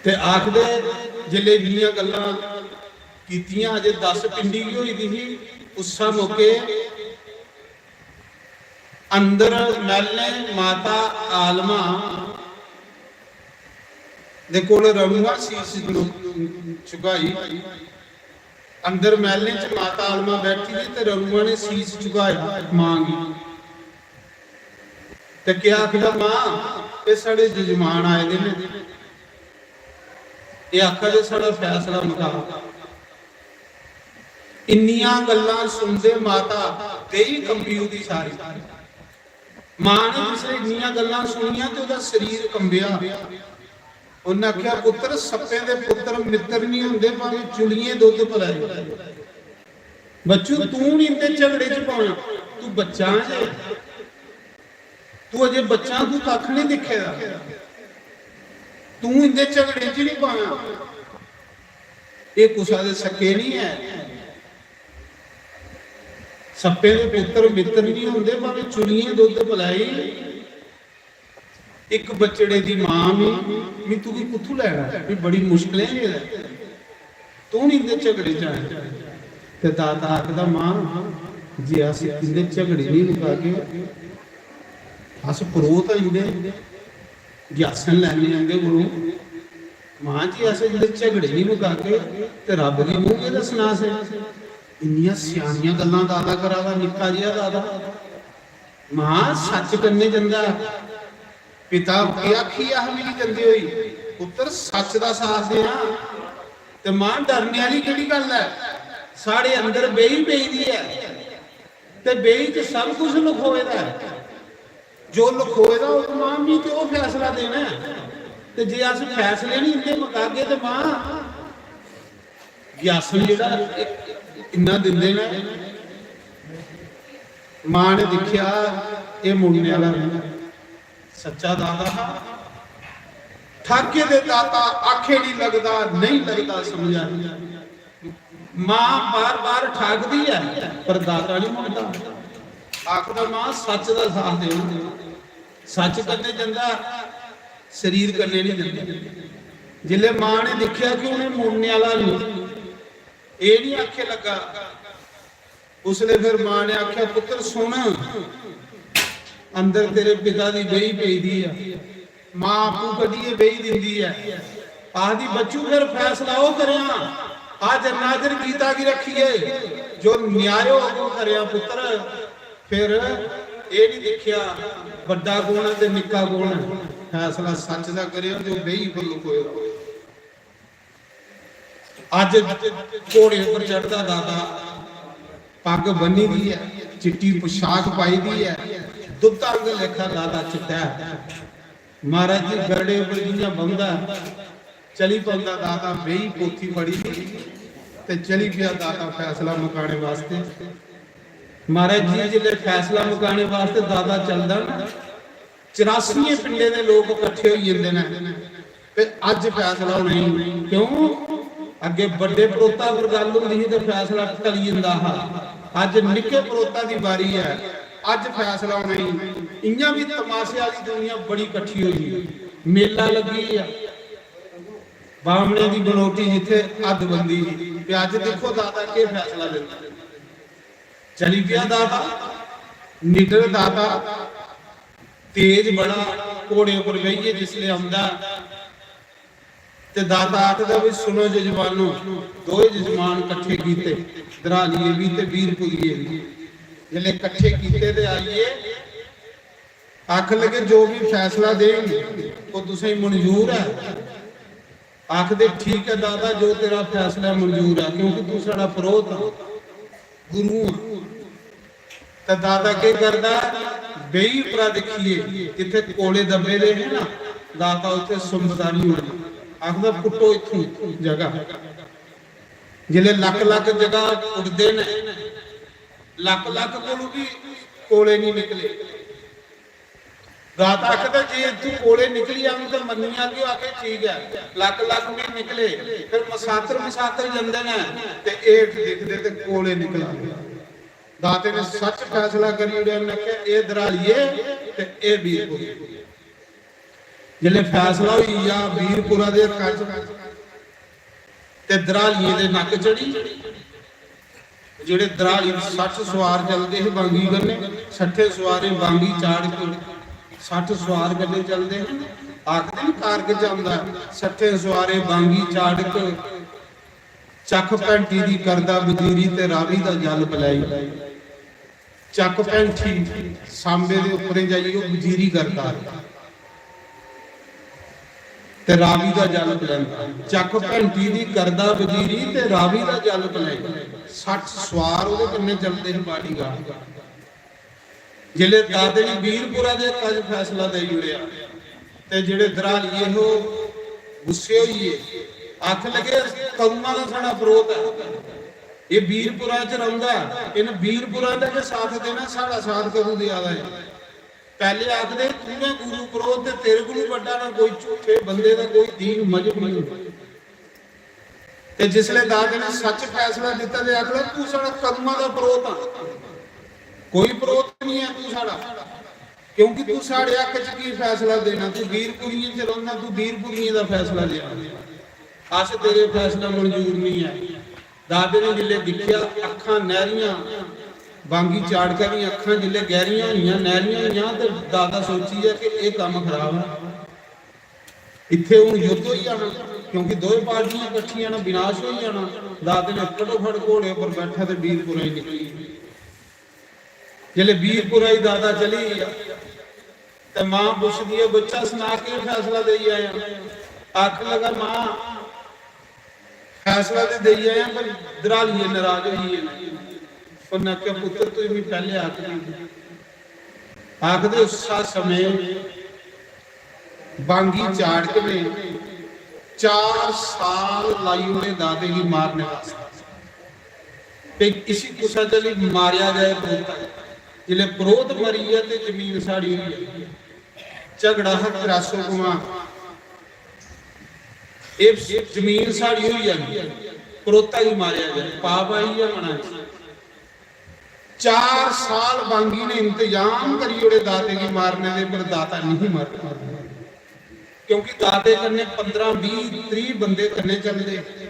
ते आखदे, जिसलै इन्नियां गल्लां कीतियां, अजे दस पिंडी गै होई दी ही, उस्सै मौके अंदर मैह्लें माता आलमा दे कोल रणुआ सीस झुकाई। अंदर मैह्लें च माता आलमा बैठी दी ते रणुआ ने सीस झुकाया मां गी। ते केह् आखदा, मां, एह् साढ़े जजमान आए दे न, एह् आखा दे साढ़ा फैसला मकाओ। इन्नियां गल्लां सुनदे माता देही कंबी उदी सारी। मां ने जिसलै इन्नियां गल्लां सुनियां ते ओह्दा शरीर कंबेआ। उन्नै आखेआ, पुत्तर, सप्पें दे पुत्तर मित्तर निं होंदे, भामें चुलियें दुद्ध पलाई। बच्चू, तूं निं इंदे झगड़े च पौना, तूं बच्चा ऐ जे। तूं अजे बच्चा, तूं कक्ख निं दिक्खे दा, तूं इंदे झगड़े च निं पाना। एह् कुसै दे सक्के निं ऐ। सप्पें दे पुत्तर मित्तर निं होंदे, भामें चुलियें दुद्ध पलाई। इक बच्चड़े दी मां मी, मी तुगी कुत्थू लैना? मी बड़ी मुश्कलें गै ऐ। तूं निं इंदे झगड़े च आया। ते दाता आखदा, मां, जे अस इंदे झगड़े निं मुकागे, अस परोह्त आं इंदे, ग्यासन लैने आं इंदे कोलों। मां जी, अस इंदे झगड़े निं मकागे ते रब्ब गी मूंह केह् दस्सना असें? इन्नियां स्यानियां गल्लां दादा करा दा, निक्का जेहा दादा। मां सच्च कन्नै जंदा। पिता केह् आखियै हा मिगी जंदे होई, "पुत्तर, सच्च दा साथ देआं।" ते मां, डरने आह्ली केह्ड़ी गल्ल ऐ? साढ़े अंदर बेही पेई दी ऐ ते बेही च सब कुछ लखोए दा ऐ। जो लखोए दा होग मां, मी ते ओह् फैसला देना ऐ। ते जे अस फैसले निं इंदे मकागे ते मां, ग्यासन जेह्ड़ा इन्ना दिंदे न। मां ने दिक्खेआ, एह् मुड़ने आह्ला नेईं, सच्चा दादा हा। ठाके दे दाता आखे नहीं लगदा, नहीं लगदा समझा। मां बार बार ठाकदी ऐ, पर दाता नहीं मुड़दा। आखदा, मां, सच दा साथ देओ, सच कन्नै जंदा, शरीर कन्नै नहीं जंदा। जिसलै मां ने दिक्खेआ कि उ'नें मुड़ने आह्ला नहीं, एह् नहीं आखे लग्गा, उसलै फिर मां ने आखेआ, "पुत्तर सुन, अंदर तेरे पिता दी बेही पेई दी ऐ।" मां आपूं कड्ढियै बेही दिंदी ऐ, आखदी, "बच्चू, फिर फैसला ओह् करेआं, अज्ज नजर गीता गी रक्खियै जो न्याय होग ओह् करेआं पुत्तर।" फिर एह् नहीं दिक्खेआ बड्डा कौन ऐ ते निक्का कौन ऐ, फैसला सच्च दा करेआं जो बेही पर लुकोए दा। अज्ज घोड़े उप्पर चढ़दा दादा, पग्ग बन्नी दी ऐ, चिट्टी पोशाक पाई दी ऐ, दुद्ध आंगर लेखा दादा चिट्टा ऐ। महाराज जी गरड़े उप्पर जियां बौंह्दा, चली पौंदा दादा, बेही पोथी पढ़ी दी ते चली पेआ दादा फैसला मकाने वास्ते। महाराज जी जिसलै फैसला मकाने वास्ते दादा चलदा ना, चरासियें पिंडें दे लोक कट्ठे होई जंदे न ते अज्ज फैसला होना ही। क्यों? अग्गे बड्डे परोह्ता पर गल्ल होंदी ही ते फैसला टली जंदा हा। अज्ज निक्के परोह्ता दी बारी ऐ, अज्ज फैसला होना ही। इ'यां बी तमाशे आह्ली दुनिया बड़ी कट्ठी होई दी, मेला लग्गी गेआ, बामने दी बनौटी जित्थै हद्द बनदी ही। ते अज्ज दिक्खो दादा केह् फैसला दिंदा। चली पेआ दादा, निडर दादा, तेज बड़ा, घोड़े उप्पर बेहियै जिसलै औंदा ते दाता आखदा, "भी सुनो जजमानो।" दोए जजमान कट्ठे कीते, दरालिये बी ते बीरपुरिये बी। जिसलै कट्ठे कीते ते आइये, आखन लगे, "जो भी फैसला देंगे, वो तुसें मंजूर है?" आखदे, "ठीक है दादा, जो तेरा फैसला मंजूर है, क्योंकि तू साढ़ा परोह्त आ, गुरु आ।" ते दादा केह् करदा? बेही उप्परा दिक्खियै, जित्थै कोले दब्बे दे हे ना दाता, उत्थै सुंबदा निं होना। आखदा, "पुट्टो इत्थूं जगह।" जिसलै लक्ख लक्ख जगह पुट्टदे न, लक्ख लक्ख कोलू बी कोले निं निकले। दाता आखदा, "जे तू कोले निकली जांग ते मन्नी जागे।" आखे, "ठीक ऐ।" लक्ख लक्ख नेईं निकले, फिर मसातर मसातर जंदे न ते हेठ दिखदे ते कोले निकला दे। दाते ने सच फैसला करी ओड़ेआ, उन्नै आखेआ, "एह् दरालिये ते एह् बीरपुर।" जिसलै फैसला होई गेआ बीरपुरा दे हक्का च, ते दरालिये दे नक्क चढ़ी। जेह्ड़े दराली सट्ठ सुआर चलदे हे बांगी कन्नै, सट्ठे सुआरे बांगी चाढ़ के सट्ठ सुआर कन्नै चलदे हे। आखदे न कारक च औंदा ऐ, "सट्ठे सुआरे बांगी चाढ़ के, चक्ख भैंटी दी करदा बजीरी ते रावी दा जल पलाई।" चक्क भैंठी सांबे दे उप्परें जाइयै ओह् बजीरी करदा ते रावी दा जल पलैंदा। चक्क भैंठी दी करदा बजीरी ते रावी दा जल पलैंदा। सट्ठ सुआर ओह्दे कन्नै चलदे हे bodyguard। जिसलै दादे ने बीरपुरा दे हक्का च फैसला देई ओड़ेआ, ते जेह्ड़े दरालिये हे ओह् गुस्से होई गे, आखन लगे, "कदूं दा साढ़ा परोह्त ऐ, एह् बीरपुरा च रौंह्दा ऐ, इन्न बीरपुरा दा गै साथ देना, साढ़ा साथ कदूं देआ दा ऐ?" पैह्ले आखदे, "तूं गै गुरु परोह्त ते तेरे कोलू बड्डा ना कोई, झूठे बंदे दा कोई दीन मजहब नेईं।" ते जिसलै दादे ने सच फैसला दित्ता ते आखना, "तू साढ़ा कदमा दा परोह्त आ, कोई परोह्त नहीं ऐ तू साढ़ा, क्योंकि तू साढ़े हक च की फैसला देना, तू बीरपुरियें च रौह्ना, तू बीरपुरियें दा फैसला लेआ।" अस तेरे फैसला मंजूर नहीं ऐ। दादे ने जिसलै दिक्खेआ, अक्खां नैहरियां, बांगी चाड़कै दियां अक्खां जिसलै गैह्रियां होइयां, नैह्रियां होइयां, ते दादा सोची गेआ कि एह् कम्म खराब ऐ। इत्थै हून युद्ध होई जाना, क्योंकि दोए पार्टियां कट्ठियां न, विनाश होई जाना। दादे ने फटोफट घोड़े उप्पर बैठा ते वीरपुरा गी निकली गे। जिसलै वीरपुरा गी दादा चली गेआ, ते मां पुछदी ऐ, "बच्चा, सना, केह् फैसला देई आया?" आखन लगा, "मां, फैसला ते देई आया, पर दरालिये नाराज होई गे न।" उन्नै आखेआ, "पुत्तर, तू मी पैह्ले आखदी ही।" आखदे उस्सै समें बांगी चाड़क ने चार साल लाई ओड़े दादे गी मारने वास्तै। ते इसी कुसै चाल्ली मारेआ जाए परोह्त। जिसलै परोह्त मरी गेआ ते जमीन साढ़ी होई गेई। झगड़ा हा त्रै सौ कमा, एह् जमीन साढ़ी होई जानी, परोह्ता गी मारेआ जाए, पाप आई गेआ मना च। चार साल बांगी ने इंतजाम करी ओड़े दाते गी मारने दे, पर दाता नहीं मरदा, क्योंकि दाते कन्नै पंदरां, बीह्, त्रीह् बंदे कन्नै चलदे,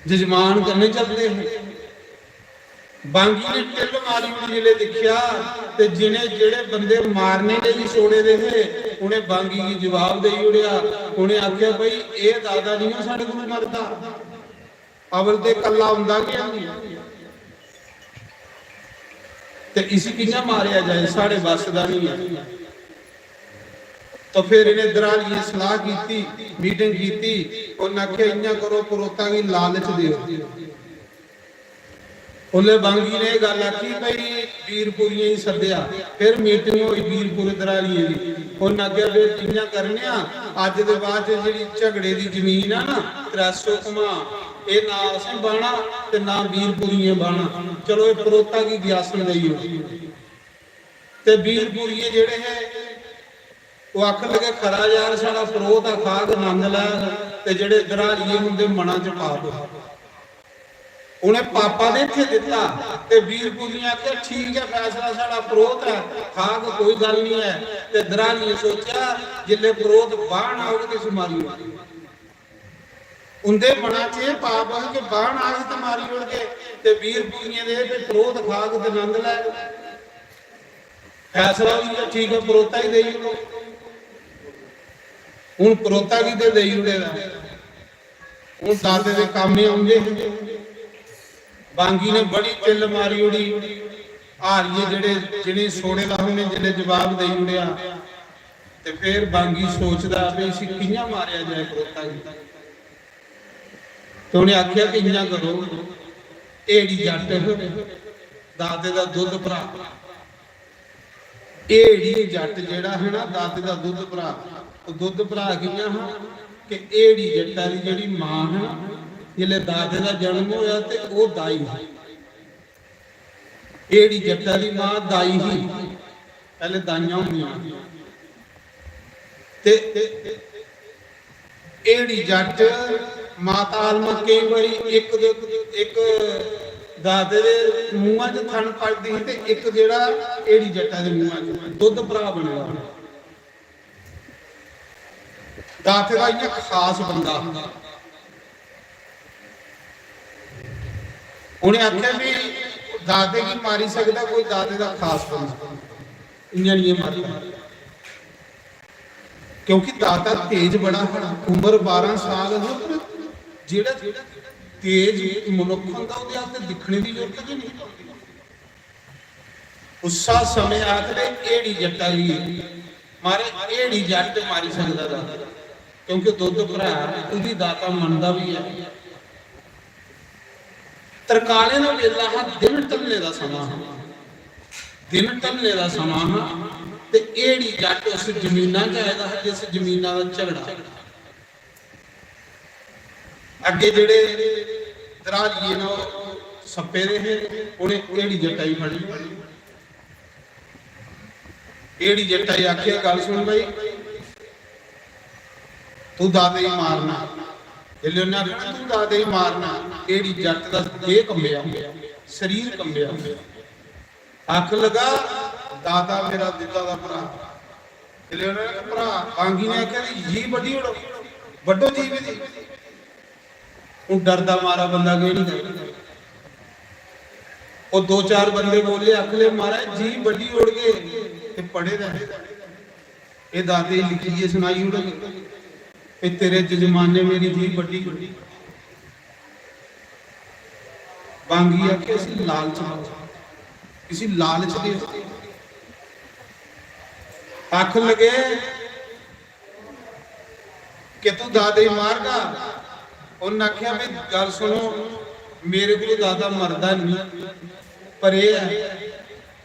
जजमान कन्नै चलदे हे। बांगी ने टिल्ल मारी ओड़ी, जिसलै दिक्खेआ ते जिने जेह्ड़े बंदे मारने लेई छोड़े दे हे, उ'नें बांगी गी जवाब देई ओड़ेआ। उ'नें आखेआ, "भाई, एह् दादा निं ऐ साढ़े कोल मरदा।" अवल ते कल्ला औंदा गै निं, ते इसी कि'यां मारेआ जाए, साढ़े बस दा निं ऐ। तो फिर इ'नें दरालियें सलाह कीती, मीटिंग कीती, उ'न्न आखेआ, "इ'यां करो, परोह्ता गी लालच देओ।" उसलै बांगी ने एह् गल्ल आखी, भाई, वीरपुरियें गी सद्देआ, फिर मीटिंग होई वीरपुर दरालियें दी। उ'न्न आखेआ, "फिर इ'यां करने आं, अज्ज दे बाद च जेह्ड़ी झगड़े दी जमीन ऐ ना, त्रै सौ कमा, एह् ना असें बाह्ना ते ना वीरपुरियें बाह्ना। चलो, एह् परोह्ता गी ग्यासन देई ओड़ो।" ते वीरपुरिये जेह्ड़े हे, ओह् आखन लगे, "खरा यार, साढ़ा परोह्त आ, खाग, नंद लैग, ते जेह्ड़े दरालिये उं'दे मना च पाप होग।" उ'नें पापा दे हत्थे दित्ता, ते वीरपुरिये आखेआ, "ठीक ऐ, फैसला साढ़ा परोह्त ऐ, खाग, कोई गल्ल निं ऐ।" ते दरालिये सोचेआ, "जिसलै परोह्त बाह्न औग ते इसी मारी ओड़गे।" उं'दे मना च एह् पाप हा कि बाह्न आग ते मारी ओड़गे, ते वीरपुरिये दे, "भाई, परोह्त खाग ते नंद लैग।" फैसला होई गेआ, "ठीक ऐ, परोह्ता गी देई ओड़ो।" हून परोह्ता गी ते देई ओड़े दा, हून दादे दे कम्म ही औंदे हे। बांगी ने बड़ी टिल्ल मारी ओड़ी, हारिये जेह्ड़े, जि'नें छोड़े दा हा, उ'नें जिसलै जवाब देई ओड़ेआ, ते फिर बांगी सोचदा, "भाई, इसी कि'यां मारेआ जाए परोह्ता गी?" ते उ'नें आखेआ कि इ'यां करो, हेड़ी जट्ट, दादे दा दुद्ध भ्राऽ, हेड़ी जट्ट जेह्ड़ा हा ना, दादे दा दुद्ध भ्राऽ, ओह् दुद्ध भ्राऽ कि'यां हा कि हेड़ी जट्टा दी जेह्ड़ी मां ही ना, जिसलै दादे दा जन्म होआ ते ओह् दाई ही। हेड़ी जट्टा दी मां दाई ही, पैह्ले दाइयां होंदियां। ते हेड़ी जट्ट माता आलमा केईं बारी इक दे, इक दादे दे मूंहा च थन पाई दी ही ते इक जेह्ड़ा हेड़ी जट्टा दे मूंहा च दुद्ध भ्राऽ बने दा। दाते दा इ'यां खास बंदा। उ'नें आखेआ भी दाते गी मारी सकदा कोई दाते दा खास बंदा, इ'यां निं एह् मरदा। क्योंकि दाता तेज बड़ा हा, उम्र बारां साल ही, पर जेह्ड़ा तेज मनुक्ख होंदा, ओह्दे अल्ल ते दिक्खने दी जरूरत गै नेईं पौंदी। उस्सा समें आखदे, हेड़ी जट्टा गी, मारे, हेड़ी जट्ट मारी सकदा दाता, क्योंकि दुद्ध भ्राऽ, ओह्दी दाता मनदा बी ऐ। तरकालें दा बेल्ला हा, दिन ढलने दा समां हा, दिन ढलने दा समां हा, ते हेड़ी जट्ट उस जमीना च आए दा हा, जिस जमीना दा झगड़ा। अग्गे जेह्ड़े दरालिये न, ओह् सप्पे दे हे, उ'नें हेड़ी जट्टा गी फड़ी। हेड़ी जट्टा गी आखेआ, "गल्ल सुन भाई, तू दाते गी मारना।" जिसलै उन्नै आखेआ ना, "तू दाते गी मारना," हेड़ी जट्ट दा देह् कंबेआ, शरीर कंबेआ। आखन लगा, "दाता मेरा दित्ता दा भ्राऽ।" जिसलै उन्नै आखेआ, "भ्राऽ," बांगी ने आखेआ, "जी बड्ढी ओड़ो, बड्ढो जीभ दी।" हून डरदा मारा बंदा केह् निं करे। ओह् दो चार बंदे बोले, आखले, "महाराज, जीभ बड्ढी ओड़गे।" ते पढ़े दा ऐ, एह् दाते गी लिखियै सनाई ओड़ग, "एह् तेरे जजमान ने मेरी जीभ बड्ढी ओड़ी।" बांगी आखे, "इसी लालच दो, इसी लालच दे।" आखन लगे कि तू दाते गी मारगा? उन्न आखेआ, "भी गल्ल सुनो, मेरे कोल दाता मरदा नहीं, पर एह् ऐ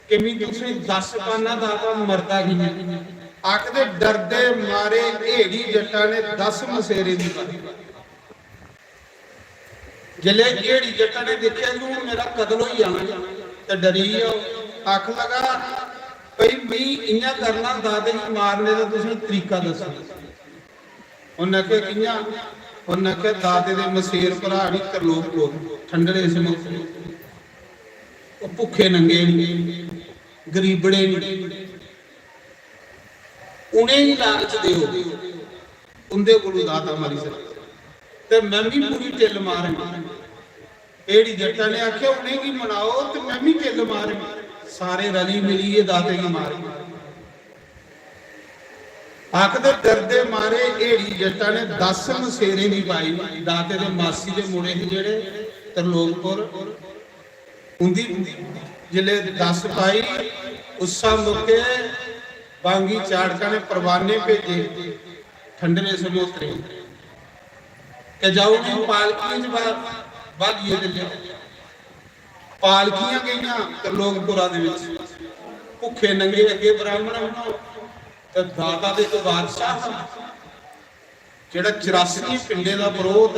कि मैं तुसें दस पाना दाता मरदा की नहीं।" आखदे, "डरदे मारे हेड़ी जट्टा ने दस मसेरे दी पाई।" जिसलै हेड़ी जट्टा ने दिक्खेआ कि हून मेरा कतल होई जाना, ते डरी गेआ ओह्। आखन लगा, "भई, मी इ'यां करना, दाते गी मारने दा तुसें तरीका दस्सो।" उन्न आखेआ, "कि'यां?" उन्न आखेआ, "दाते दे मसेर भ्राऽ निं, तरलोक कोल ठंडड़े समोसे, ओह् भुक्खे नंगे निं, गरीबड़े निं, उ'नेंगी लालच देओ, उं'दे कोलू दाता मरी सकदा।" ते मैं भी पूरी टिल्ल मारङ। हेड़ी जट्टा ने आखेआ, "उ'नेंगी मनाओ ते मैं भी टिल्ल मारङ।" सारे रली मिलियै दाते गी मारे। आखदे, डरदे मारे हेड़ी जट्टा ने दस मसेरें दी पाई। दाते दे मासी दे मुड़े हे जेह्ड़े, तरलोकपुर, उंदी जिसलै दस पाई, उस्सा मौके बांगी चाड़का ने परवाने भेजे ठंडरे समोतरे कि जाओ, उ'नें पालकियें च बा-, बालियै ते लेआओ। पालकियां गेइयां त्रिलोकपुरा दे बिच, भुक्खे नंगे अग्गे ब्राह्मण हून, ते दाता दे इक बादशाह हा, जेह्ड़ा चरासियें पिंडें दा परोह्त,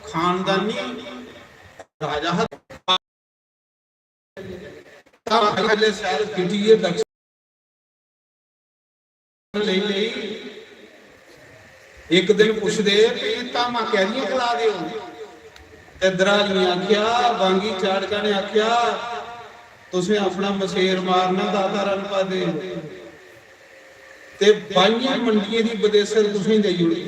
खानदानी राजा हा। धामां जिसलै शैल फिटियै दक्षिण लेई लेई, इक दिन पुछदे, "भी एह् धामां कैह्दियां कला दे ओ?" ते दरालियें आखेआ, बांगी चाड़का ने आखेआ, "तुसें अपना मसेर मारना दाता रणपा दे, ते बाइयें मंडियें दी बदेसर तुसें देई ओड़ी।"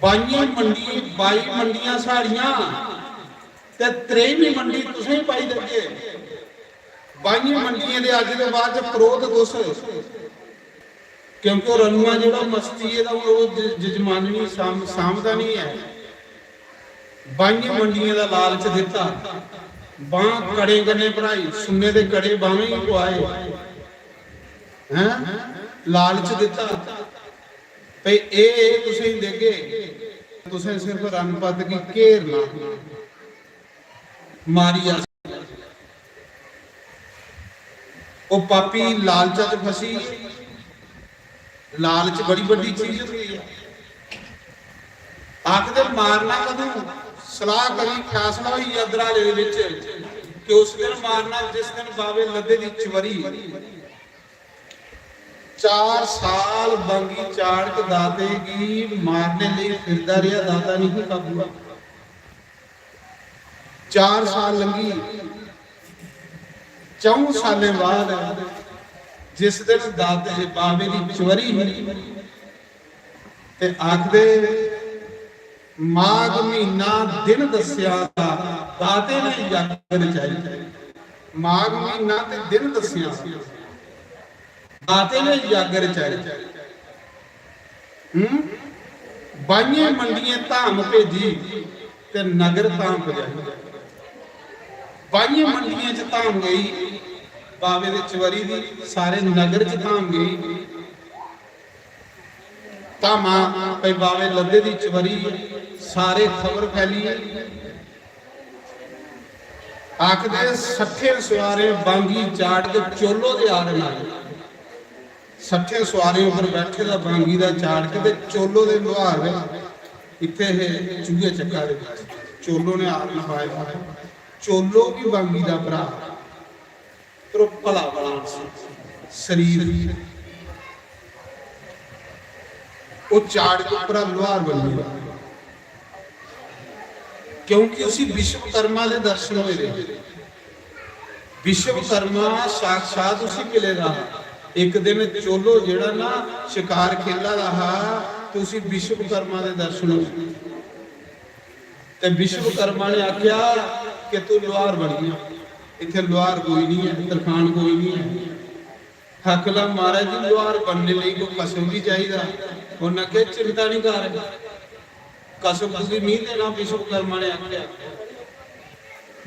बाइयें मंडी, बाई मंडियां साढ़ियां ते त्रेईमीं मंडी तुसें पाई देगे। बाइयें मंडियें दे अज्ज दे बाद च परोह्त तुस, क्योंकि ओह् रनुआ जेह्ड़ा मस्ती ऐ, तां ओह् ज-, जजमाननी साम-, सामदा नहीं ऐ। बाइयें मंडियें दा लालच दित्ता, बांह कड़ें कन्नै भराई, सुन्ने दे कड़े बांहें गी पुआए, हैं? लालच दित्ता। भई एह् तुसेंगी देगे, तुसें सिर्फ रणपत गी घेरना, मारी अस। ओह् पापी लालचा च फसी गे। लालच बड़ी बड्डी चीज होंदी ऐ। आखदे मारना कदूं? सलाह करी, फैसला होई गेआ दराले दे बिच कि उस दिन मारना जिस दिन बावे लद्दे दी चवरी। चार साल बांगी चाड़क दाते गी मारने लेई फिरदा रेहा, दाता नहीं काबू। चार साल लंघी, च'ऊं सालें बाद जिस दिन दाते बावे दी चवरी ही, ते आखदे, माघ म्हीना दिन दस्सेआ, दाते ने जग रचाई। माघ म्हीना ते दिन दस्सेआ, दाते ने जग रचाई। हूं? बाइयें मंडियें धाम भेजी ते नगर धाम पजाई। बाइयें मंडियें च धाम गई, बावे दे चवरी दी, सारे नगर च धाम गई। धामां, भई बावे लद्दे दी चवरी, सारे खबर फैली। आखदे, सट्ठे सुआरे बांगी चाड़क चोलो दे आरन आए। सट्ठे सुआरे उप्पर बैठे दा बांगी दा चाड़क ते चोलो दे लुहार इत्थे हे चूहे चक्का दे बिच। चोलो ने आरन पाए दा। चोलो भी बांगी दा भरा। पर ओह् भला मानस, शरीर, ओह् चाड़क उप्परा लुहार बनी गेआ, क्योंकि उसी विश्वकर्मा दे दर्शन होए दे। विश्वकर्मा साक्षात उसी मिले दा। इक दिन चोलो जेह्ड़ा ना शकार खेला दा हा, ते उसी विश्वकर्मा दे दर्शन होए। ते विश्वकर्मा ने आख्या कि तू लुहार बनी जा, इत्थै लुहार कोई नहीं है, तरखान कोई नहीं है। आखन लगा, महाराज जी, लुहार बनने लेई कोई कसम भी चाहिदा। उन्नै आखेआ, चिंता नहीं कर, कसम तुगी मी देना। विश्वकर्मा ने आखेआ,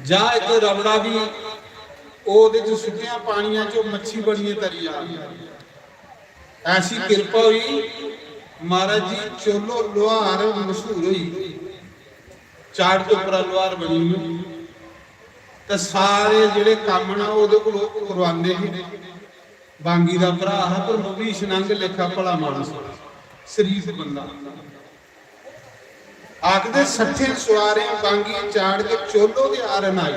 जा इक रबड़ा भी ओह्दे च सुट्टेआ पानिया च, ओह् मच्छी बनियै तरी आ। ऐसी किरपा होई, महाराज जी, चोलो लुहार मशहूर होई। चाड़ तो उप्परा लुहार बनी। ते सारे जेह्ड़े कम्म ना, ओह्दे कोल करवांदे हे। बांगी दा भ्राऽ हा, पर विभीषण आंह्गर लेखा भला मानस, शरीफ बंदा। आखदे, सट्ठें सुआरें बांगी चाड़ के चोलो दे आरन आई।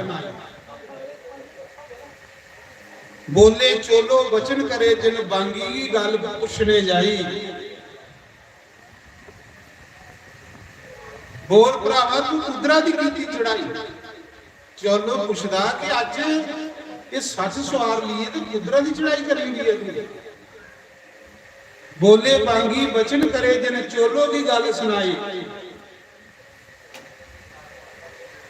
बोले चोलो वचन करे, जिन बांगी की गल पुछने जाई। बोल भरावा, तू कुदरा दी कीती चढ़ाई? चोलो पुछदा कि अज्ज एह् सट्ठ सुआर लिए ते कुदरा दी चढ़ाई करी ओड़ी ऐ तू? बोले बांगी वचन करे, जिन चोलो दी गल सुनाई।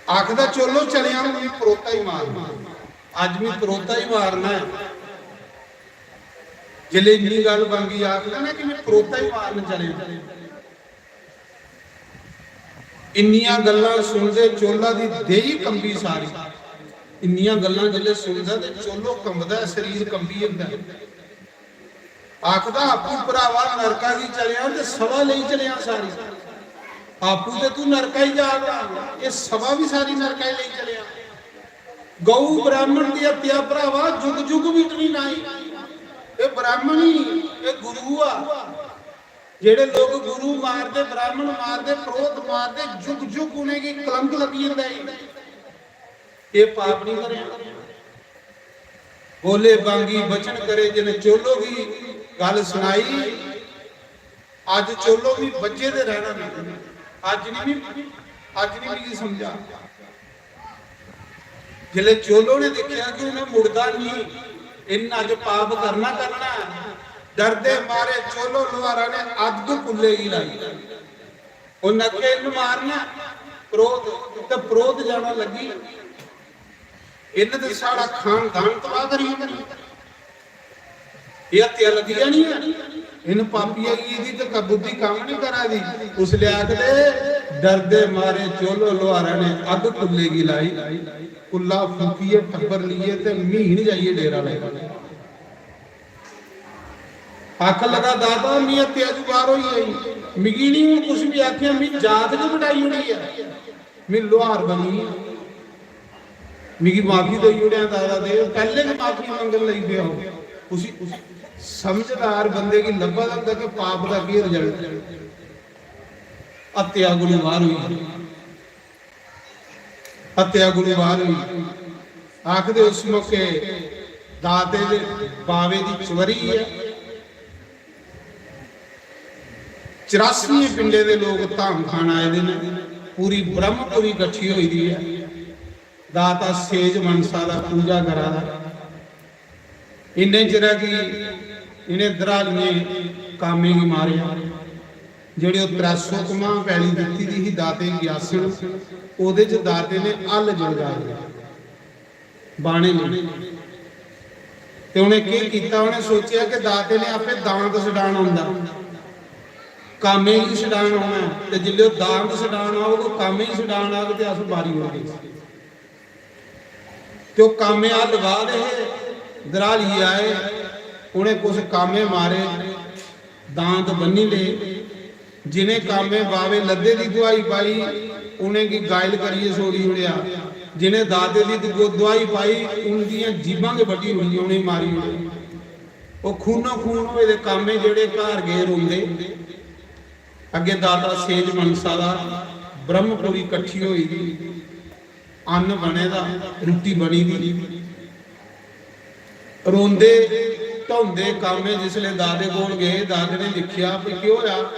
आखदा, चोलो चलेआ, हून मी परोता ही मारना, अज्ज मी परोता ही मारना ऐ। जिसलै इन्नी गल्ल बांगी आखदा ना कि मी परोता ही मारन चलेआ, इन्नियां गल्लां सुनदे चोला दी देही कंबी सारी। इन्नियां गल्लां जिसलै सुनदा ते चोलो कंबदा ऐ, शरीर कंबी जंदा ऐ। आखदा, आपूं भरावा नरका गी चलेआ ते सभा लेई चलेआ सारी। आपूं ते तू नरका ही जा दा, एह् सभा बी सारी नरका ही लेई चलेआ। गौ ब्राह्मण दी हत्या भरावा जुग जुग मिटनी नाई। एह् ब्राह्मण ही, एह् गुरु आ। जेह्ड़े लोक गुरु मारदे, ब्राह्मण मारदे, परोह्त मारदे, जुग जुग उ'नेंगी कलंक लग्गी जंदा ऐ। एह् पाप नहीं करेआ। बोले बांगी वचन करे, जिन चोलो गी गल सुनाई। अज्ज चोलो भी बज्जे दे रहना नहीं, अज्ज नहीं भी, अज्ज नहीं मिगी समझा। जिसलै चोलो ने दिक्खेआ कि उ'नें मुड़दा नहीं, इन्न अज्ज पाप करना करना ऐ, डरदे मारे चोलो लुहारा ने अग्ग कुल्ले गी लाई। उन्न आखेआ, इन्न मारना परोह्त, ते परोह्त जाना लग्गी। इन्न ते साढ़ा खानदान तबाह करी ओड़ना। एह् हत्या लग्गी जानी ऐ। इन्न पापिया गी, एह्दी ते क-, बुद्धि कम्म नहीं करा दी। उसलै आखदे, डरदे मारे चोलो लुहारा ने अग्ग कुल्ले गी लाई। कुल्ला फूकियै टब्बर लिए ते म्हीन जाइयै डेरा लाई। आखन लगा, दाता, मी हत्या दी बार होई गेई, मिगी नहीं हून कुछ भी आखेआ, मी जात गै मिटाई ओड़ी ऐ, मी लुहार बनी गेआ, मिगी माफी देई ओड़ेआ दाता दे। पैह्ले गै माफी मंगन लगी पेआ। उसी, उसी समझदार बंदे गी लब्भा दा होंदा कि पाप दा केह् result ऐ। हत्या कोलू बाहर होई गेई। हत्या कोलू बाहर होई। आखदे उस मौके दाते दे बावे दी चवरी ऐ। चरासियें पिंडे दे लोक धाम खान आए दे न। पूरी ब्रह्मपुरी कट्ठी होई दी ऐ। दाता सेज मनसा दा पूजा करा दा। इन्ने चिरै गी इ'नें दरालियें कामें गी मारेआ। जेह्ड़ी ओह् त्रै सौ कमां पैली दित्ती दी ही दाते गी आसन, ओह्दे च दाते ने हल जलगाए दे बाणे लेई। ते उ'नें केह् कीता? उ'नें सोचेआ कि दाते ने आपे दांद छडान औंदा, कामें गी छडान औना ऐ, ते जिसलै ओह् दांद छडान औग, कामें गी छडान औग, ते अस मारी ओड़गे। ते ओह् कामे हल लगा दे हे, दरालिये आए, उ'नें कुछ कामे मारे, दांद बन्नी ले। जिनें कामे बावे लद्दे दी दुहाई पाई, उ'नेंगी घायल करियै छोड़ी ओड़ेआ। जिनें दाते दी दु-, दुहाई पाई, उंदियां जीभां गै बड्ढी ओड़ियां, उ'नेंगी मारी ओड़ेआ। ओह् खूनो खून होए दे कामे जेह्ड़े घर गे रोंदे। अग्गें दाता सेज मनसा दा ब्रह्मपुरी कट्ठी होई दी, अन्न बने दा, रुट्टी बनी दी। रोंदे ढौंदे कामे जिसले दाते कोल गे, दाते ने दिक्खेआ, "भई केह् होआ?"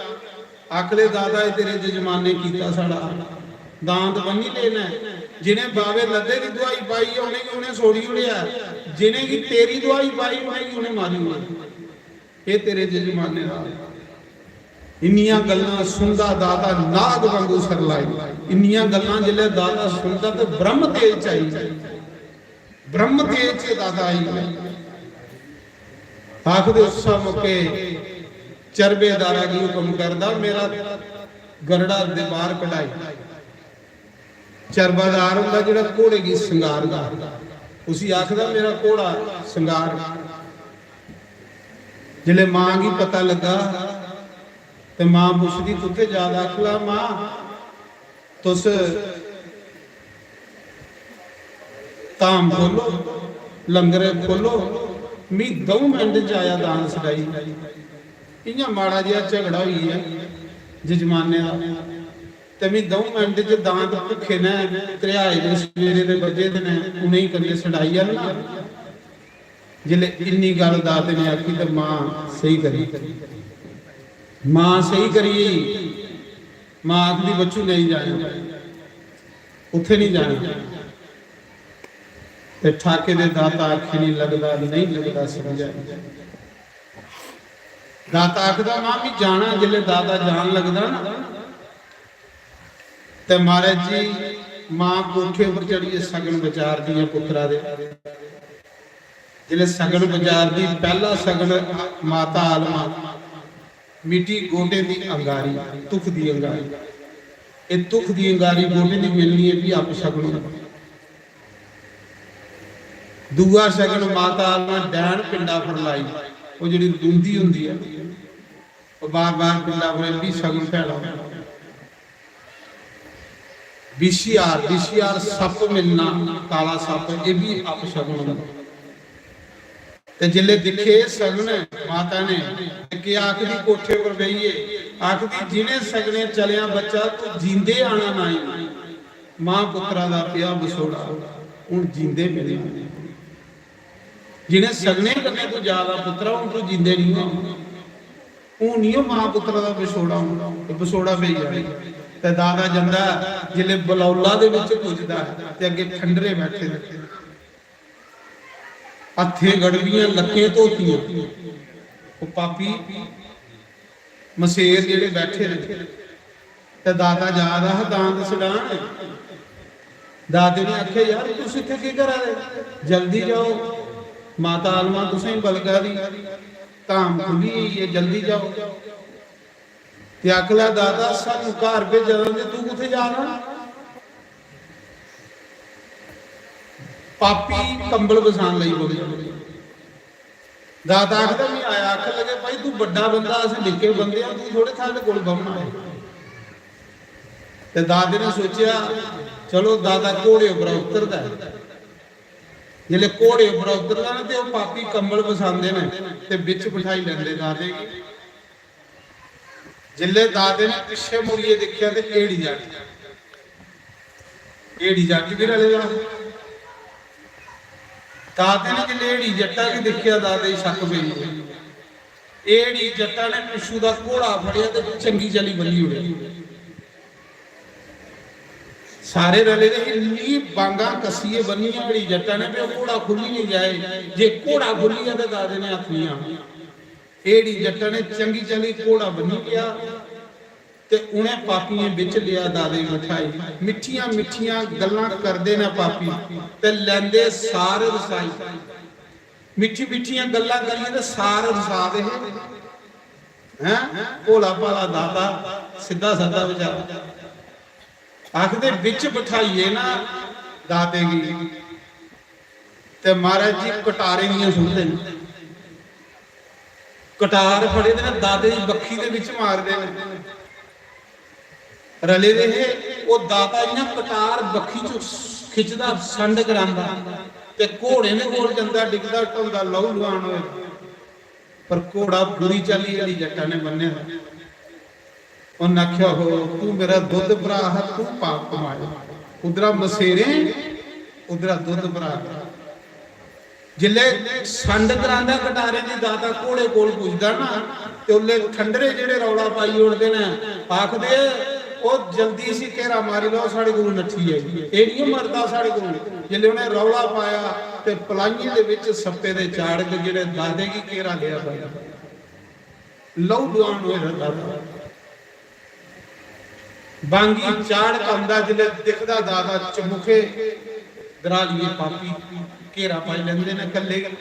आखले, "दाता, एह् तेरे जजमाने कीता साढ़ा, दांद बन्नी लेना ऐ। जिनें बावे लद्दे दी दुहाई पाई ऐ, उ'नेंगी उ'नें छोड़ी ओड़ेआ। जिनेंगी तेरी दुहाई पाई, उ'नेंगी उ'नें मारी ओड़ेआ। एह् तेरे जजमाने दा।" इन्नियां गल्लां सुनदा दाता नाग वांगू सरलाई। इन्नियां गल्लां जिसलै दाता सुनदा ते ब्रह्म तेज च आई, ब्रह्म तेज च दाता आई। आखदे उस मौके चरबेदारा गी हुक्म करदा, मेरा गरड़ा दे बाहर कढाई। चरबादार होंदा जेह्ड़ा घोड़े गी संगारदा, उसी आखदा मेरा घोड़ा संगार। जिसलै मां गी पता लग्गा ते मां पुछदी कुत्थै जा दा? आखला मां तुस धाम खोलो, लंगर खोलो, मी द'ऊं मिंट च आया दांद छडाई। इ'यां माड़ा जेहा झगड़ा होई गेआ जजमाने दा, ते मी द'ऊं मिंट च दांद भुक्खे ने त्रेहाए दे सवेरे दे बज्जे दे ने, उ'नेंगी कन्नै छडाई आह्नना। जिसलै इन्नी गल्ल दाते ने आखी ते मां सेही करी, मां सेही करी। मां आखदी बच्चू नेईं जाना, उत्थै नेईं जाना। ते ठाके दे दाता आखे नेईं लगदा, नेईं लगदा समझा। दाता आखदा मां मी जाना। जिसलै दाता जान लगदा ना ते महाराज जी मां कोठे उप्पर चढ़ियै सगन विचारदी ऐ पुत्तरा दे। जिसलै सगन विचारदी, पैह्ला सगन माता आलमा, मिट्टी गोटें दी अंगारी, तुख दी अंगारी। एह् तुख दी अंगारी गोटें दी मिलनी ऐ, फ्ही अपशगन होंदा। दूआ सगन माता आलमा डैन पिंडा पर लाई, ओह् जेह्ड़ी लूंदी होंदी ऐ, ओह् बार बार पिंडा पर, एह् बी सगन भैड़ा होंदा। विशियार, विशियार सप्प मिलना, काला सप्प, एह् बी अपशगन होंदा। ते जिसलै दिक्खे सगन माता ने, ते केह् आखदी कोठे पर बेहियै, आखदी जिनें सगने चलेआ बच्चा तू जींदे आना नाई, मां पुत्तरा दा पेआ बसोड़ा, हून जींदे मिलना। जिनें सगने कन्नै तू जा दा पुत्तरा, हून तू जींदे निं हो। हून निं ओह् मां पुत्तरा दा बछोड़ा होना, ते बछोड़ा पेई जाना। ते दादा जंदा जिसलै बलौला दे बिच पुजदा ऐ, ते अग्गें खंडरे बैठे दे, हत्थें गड़बियां, लक्कें धोतियां, ओह् पापी मसेर जेह्ड़े बैठे दे। ते दाता जा दा हा दांद छडान। दाते ने आखेआ, यार तुस इत्थै केह् करा दे? जल्दी जाओ, माता आलमा तुसेंगी बलगा दी, धाम खु'ल्ली गेई ऐ, जल्दी जाओ। ते आखला दाता, सानू घर भेजा दा ते तू कुत्थै जा दा? पापी कंबल बछान लगी पौंदे। दाता आखदा, "मी आया।" आखन लगे, "भाई, तू बड्डा बंदा, अस निक्के बंदे आं, तू थोड़े साढ़े कोल बौह्ना ऐ।" ते दाते ने सोचेआ, "चलो, दाता घोड़े उप्परा उतरदा ऐ।" जिसलै घोड़े उप्परा उतरदा ना, ते ओह् पापी कंबल बछांदे न ते बिच बठाई लैंदे दाते गी। जिसलै दाते ने पिच्छे मुड़ियै दिक्खेआ, ते हेड़ी जट, हेड़ी जट बी रले दा। दाते ने जिसलै हेड़ी जट्टा गी दिक्खेआ, दाते गी शक्क पेई गेआ। हेड़ी जट्टा ने पिच्छू दा घोड़ा फड़ेआ ते चंगी चाल्ली बन्नी ओड़ेआ। सारे रले दे, इन्नी बांगां कस्सियै बन्नियां हेड़ी जट्टा ने, भी ओह् घोड़ा खुल्ली निं जाए। जे घोड़ा खुल्ली गेआ, ते दाते ने हत्थ निं आना। हेड़ी जट्टा ने चंगी चाल्ली घोड़ा बन्नी लेआ। ते उ'नें पापियें बिच लेआ दाते गी बठाई। मिट्ठियां मिट्ठियां गल्लां करदे न पापी, ते लैंदे सार रसाई। मिट्ठी मिट्ठियां गल्लां करियै ते सार रसा दे हे। हैं, भोला भाला दाता, सिद्धा सादा बेचारा। आखदे बिच बठाइयै ना दाते गी, ते महाराज जी कटारे दियां सुट्टदे न। कटार फड़े दे न, दाते दी बक्खी दे बिच मारदे न। रले दे हे, ओह् दाता इ'यां कटार बक्खी चों खिच्चदा, संड करांदा, ते घोड़ें दे कोल जंदा, डिगदा, ढौंदा, लहू लुहान होए। पर घोड़ा बुरी चाल्ली हेड़ी जट्टा ने बन्ने दा। उन्न आखेआ, "हो, तू मेरा दुद्ध भ्राऽ हा, तू पाप कमाया।" उद्धरा मसेरे, उद्धरा दुद्ध भ्राऽ। जिसलै संड करांदा कटारे दी दाता घोड़े कोल पुजदा ना, ते उसलै खंडरे जेह्ड़े रौला पाई ओड़दे न, आखदे, "ओह् जल्दी इसी घेरा मारी लैओ, साढ़े कोल नट्ठी आई, एह् निं मरदा साढ़े कोल।" जिसलै उ'नें रौला पाया ते पलाइयें दे बिच सप्पे दे चाड़क जेह्ड़े दाते गी घेरा लेआ पाया। लहू लुहान होए दा दाता। बांगी चाढ़ पांदा जिसलै दिखदा दाता चमुखे, ग्राह लिए पापी घेरा पाई लैंदे न कल्ले गै।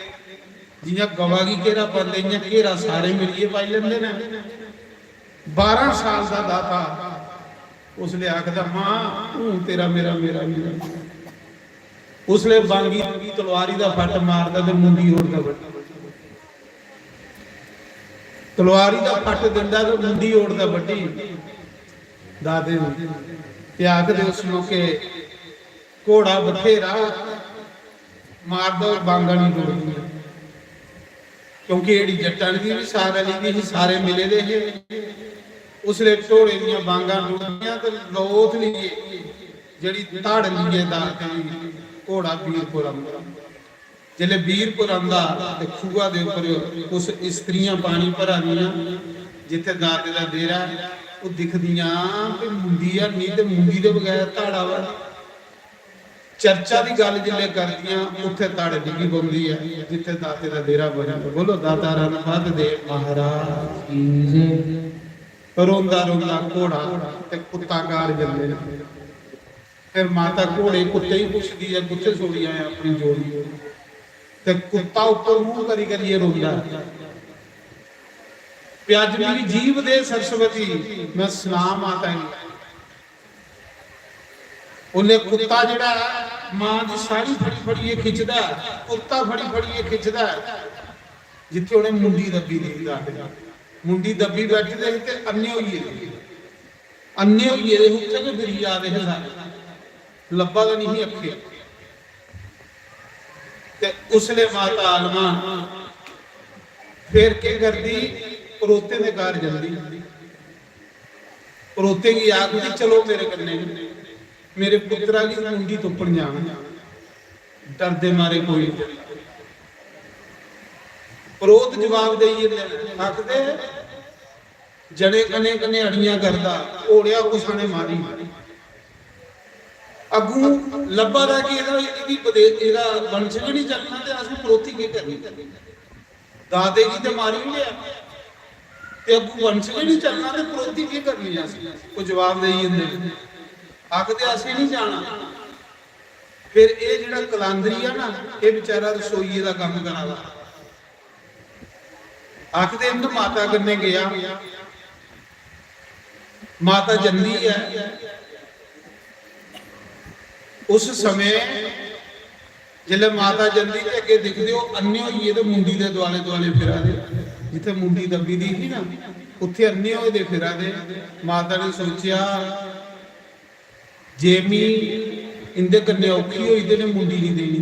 जि'यां गवा गी घेरा पांदे, इ'यां घेरा सारे मिलियै पाई लैंदे न। बारां साल दा दाता उसलै आखदा, "मां, हून तेरा मेरा, मेरा मेरा।" उसलै बांगी तलवारी दा फट्ट मारदा ते मुंडी ओड़दा बड्डी। तलवारी दा फट्ट दिंदा ते मुंडी ओड़दा बड्डी दाते दी। ते आखदे उस मौके, "घोड़ा बथेरा मारदा होर बांगा निं टुरदियां।" क्योंकि एड़ी जट्टां दी बी साथ रली दी ही, सारे मिले दे हे। उसलै घोड़े दियां बांगां टुरदियां ते लोथ लेइयै, जेह्ड़ी धड़ लेइयै दाते दी, घोड़ा बीरपुर औंदा। जिसलै बीरपुर औंदा ते खूहा दे उप्पर कुछ इस्त्रियां पानी भरा दियां, जित्थै दाते दा देरा ऐ, ओह् दिखदियां कि मुंडी है निं ते मुंडी दे बगैर धड़ आवै। चर्चा दी गल्ल जिसलै करदियां, उत्थै धड़ डिग्गी पौंदी ऐ, जित्थै दाते दा देरा बने दा। बोलो, "दाता रन बध दे महाराज की जय।" रोंदा रोंदा घोड़ा ते कुत्ता घर जंदे न। फिर माता घोड़े कुत्ते गी पुछदी ऐ, "कुत्थे छोड़ी आया अपनी जोड़ी?" ते कुत्ता उप्पर मूंह करी करियै रोंदा ऐ। "प्याज मेरी जीभ दे सरस्वती, मैं सनां माता गी।" उसलै कुत्ता जेह्ड़ा ऐ, मां दी साड़ी फड़ी फड़ियै खिचदा ऐ, कुर्ता फड़ी फड़ियै खिचदा ऐ, जित्थै उ'नें मुंडी दब्बी दी ही। मुंडी दब्बी बैठे दे हे ते अन्ने होई गेदे हे। अन्ने होई गेदे हे, उत्थै गै फिरी जा दे हे सारे, लब्भा दा निं ही अक्खीं। ते उसलै माता आलमा फिर केह् करदी, परोह्तें दे घर जंदी। परोह्तें गी आखदी, "चलो मेरे कन्नै, मेरे पुत्तरा गी मुंडी तुप्पन जाना।" डरदे मारे कोई निं जंदा। परोह्त जवाब देई जंदे न, आखदे, "जने कन्नै कन्नै अड़ियां करदा, ओड़ेआ कुसै ने मारी।" अग्गूं लब्भा दा कि एह्दा, एह्दी बदे-, एह्दा वंश गै निं चलना ते असें परोह्ती केह् करनी? दाते गी ते मारी ओड़ेआ ते अग्गूं वंश गै निं चलना ते परोह्ती केह् करनी असें? ओह् जवाब देई जंदे न, आखदे, "असें निं जाना।" फिर एह् जेह्ड़ा कलांदरी ऐ ना, एह् बेचारा रसोइये दा कम्म करा दा। आखदे, "इंद माता कन्नै गेआ।" माता जंदी ऐ। उस समें जिसलै माता जंदी ते अग्गें दिखदे, ओह् अन्ने होइयै ते मुंडी दे दुआले दुआले फिरा दे। जित्थै मुंडी दब्बी दी ही ना, उत्थै अन्ने होए दे फिरा दे। माता ने सोचेआ, "जे मी इंदे कन्नै औखी होई ते इ'नें मुंडी निं देनी,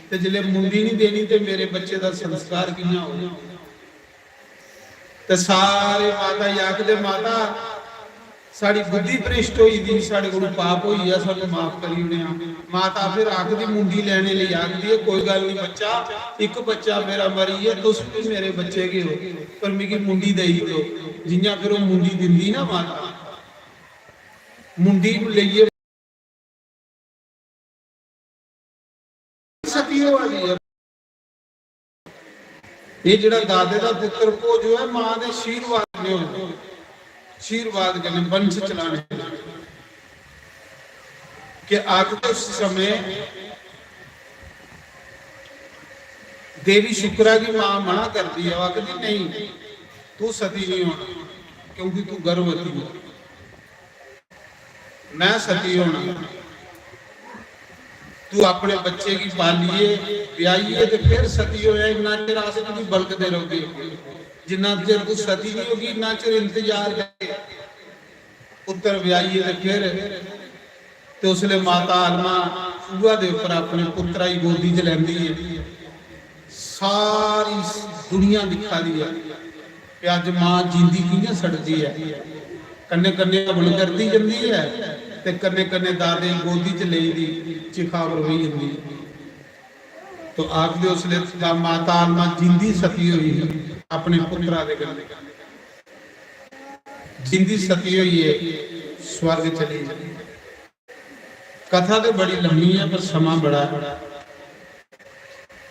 ते जिसलै मुंडी निं देनी ते मेरे बच्चे दा संस्कार कि'यां होग?" ते सारे माता गी आखदे, "माता, साढ़ी बुद्धि भ्रष्ट होई दी, साढ़े कोल पाप होई गेआ, सानू माफ करी ओड़ेआ।" माता फिर आखदी, "मुंडी लैने लेई आखदी ऐ, कोई गल्ल निं बच्चा, इक बच्चा मेरा मरी गेआ, तुस बी मेरे बच्चे गै ओ, पर मिगी मुंडी देई दो।" जि'यां फिर ओह् मुंडी दिंदी ना माता, मुंडी नू लेइयै सती होआ दी ऐ। एह् जेह्ड़ा दादे दा पुत्तर भोजो ऐ, मां दे आशीर्वाद कन्नै होंदा, आशीर्वाद कन्नै वंश चलाने। कि आखदे उस समें देवी शुक्रा गी मां मना करदी ऐ, ओह् आखदी, "नेईं, तू सती नहीं होना, क्योंकि तू गर्भवती है।" मैं सती होना, तू अपने बच्चे गी पालियै, ब्याहियै ते फिर सती होया। इन्ना चिर अस तुगी बलगदे रौह्गे, जिन्ना चिर तू सती नहीं होगी, इन्ना चिर इंतजार करगे। पुत्तर ब्याहियै ते फिर, ते उसलै माता आलमा खूहा दे उप्पर अपने पुत्तरा गी गोदी च लैंदी ऐ। सारी दुनिया दिक्खा दी ऐ कि अज्ज मां जींदी कि'यां सड़दी ऐ। कन्नै कन्नै हवन करदी जंदी ऐ ते कन्नै कन्नै दादे गी गोदी च लेई दी चिखावर होई जंदी ऐ। तो आखदे उसलै दा माता आलमा जींदी सती होई ही अपने पुत्तरा दे कन्नै। जींदी सती होइयै स्वर्ग चली गेई। कथा ते बड़ी लम्मी ऐ, पर समां बड़ा ऐ।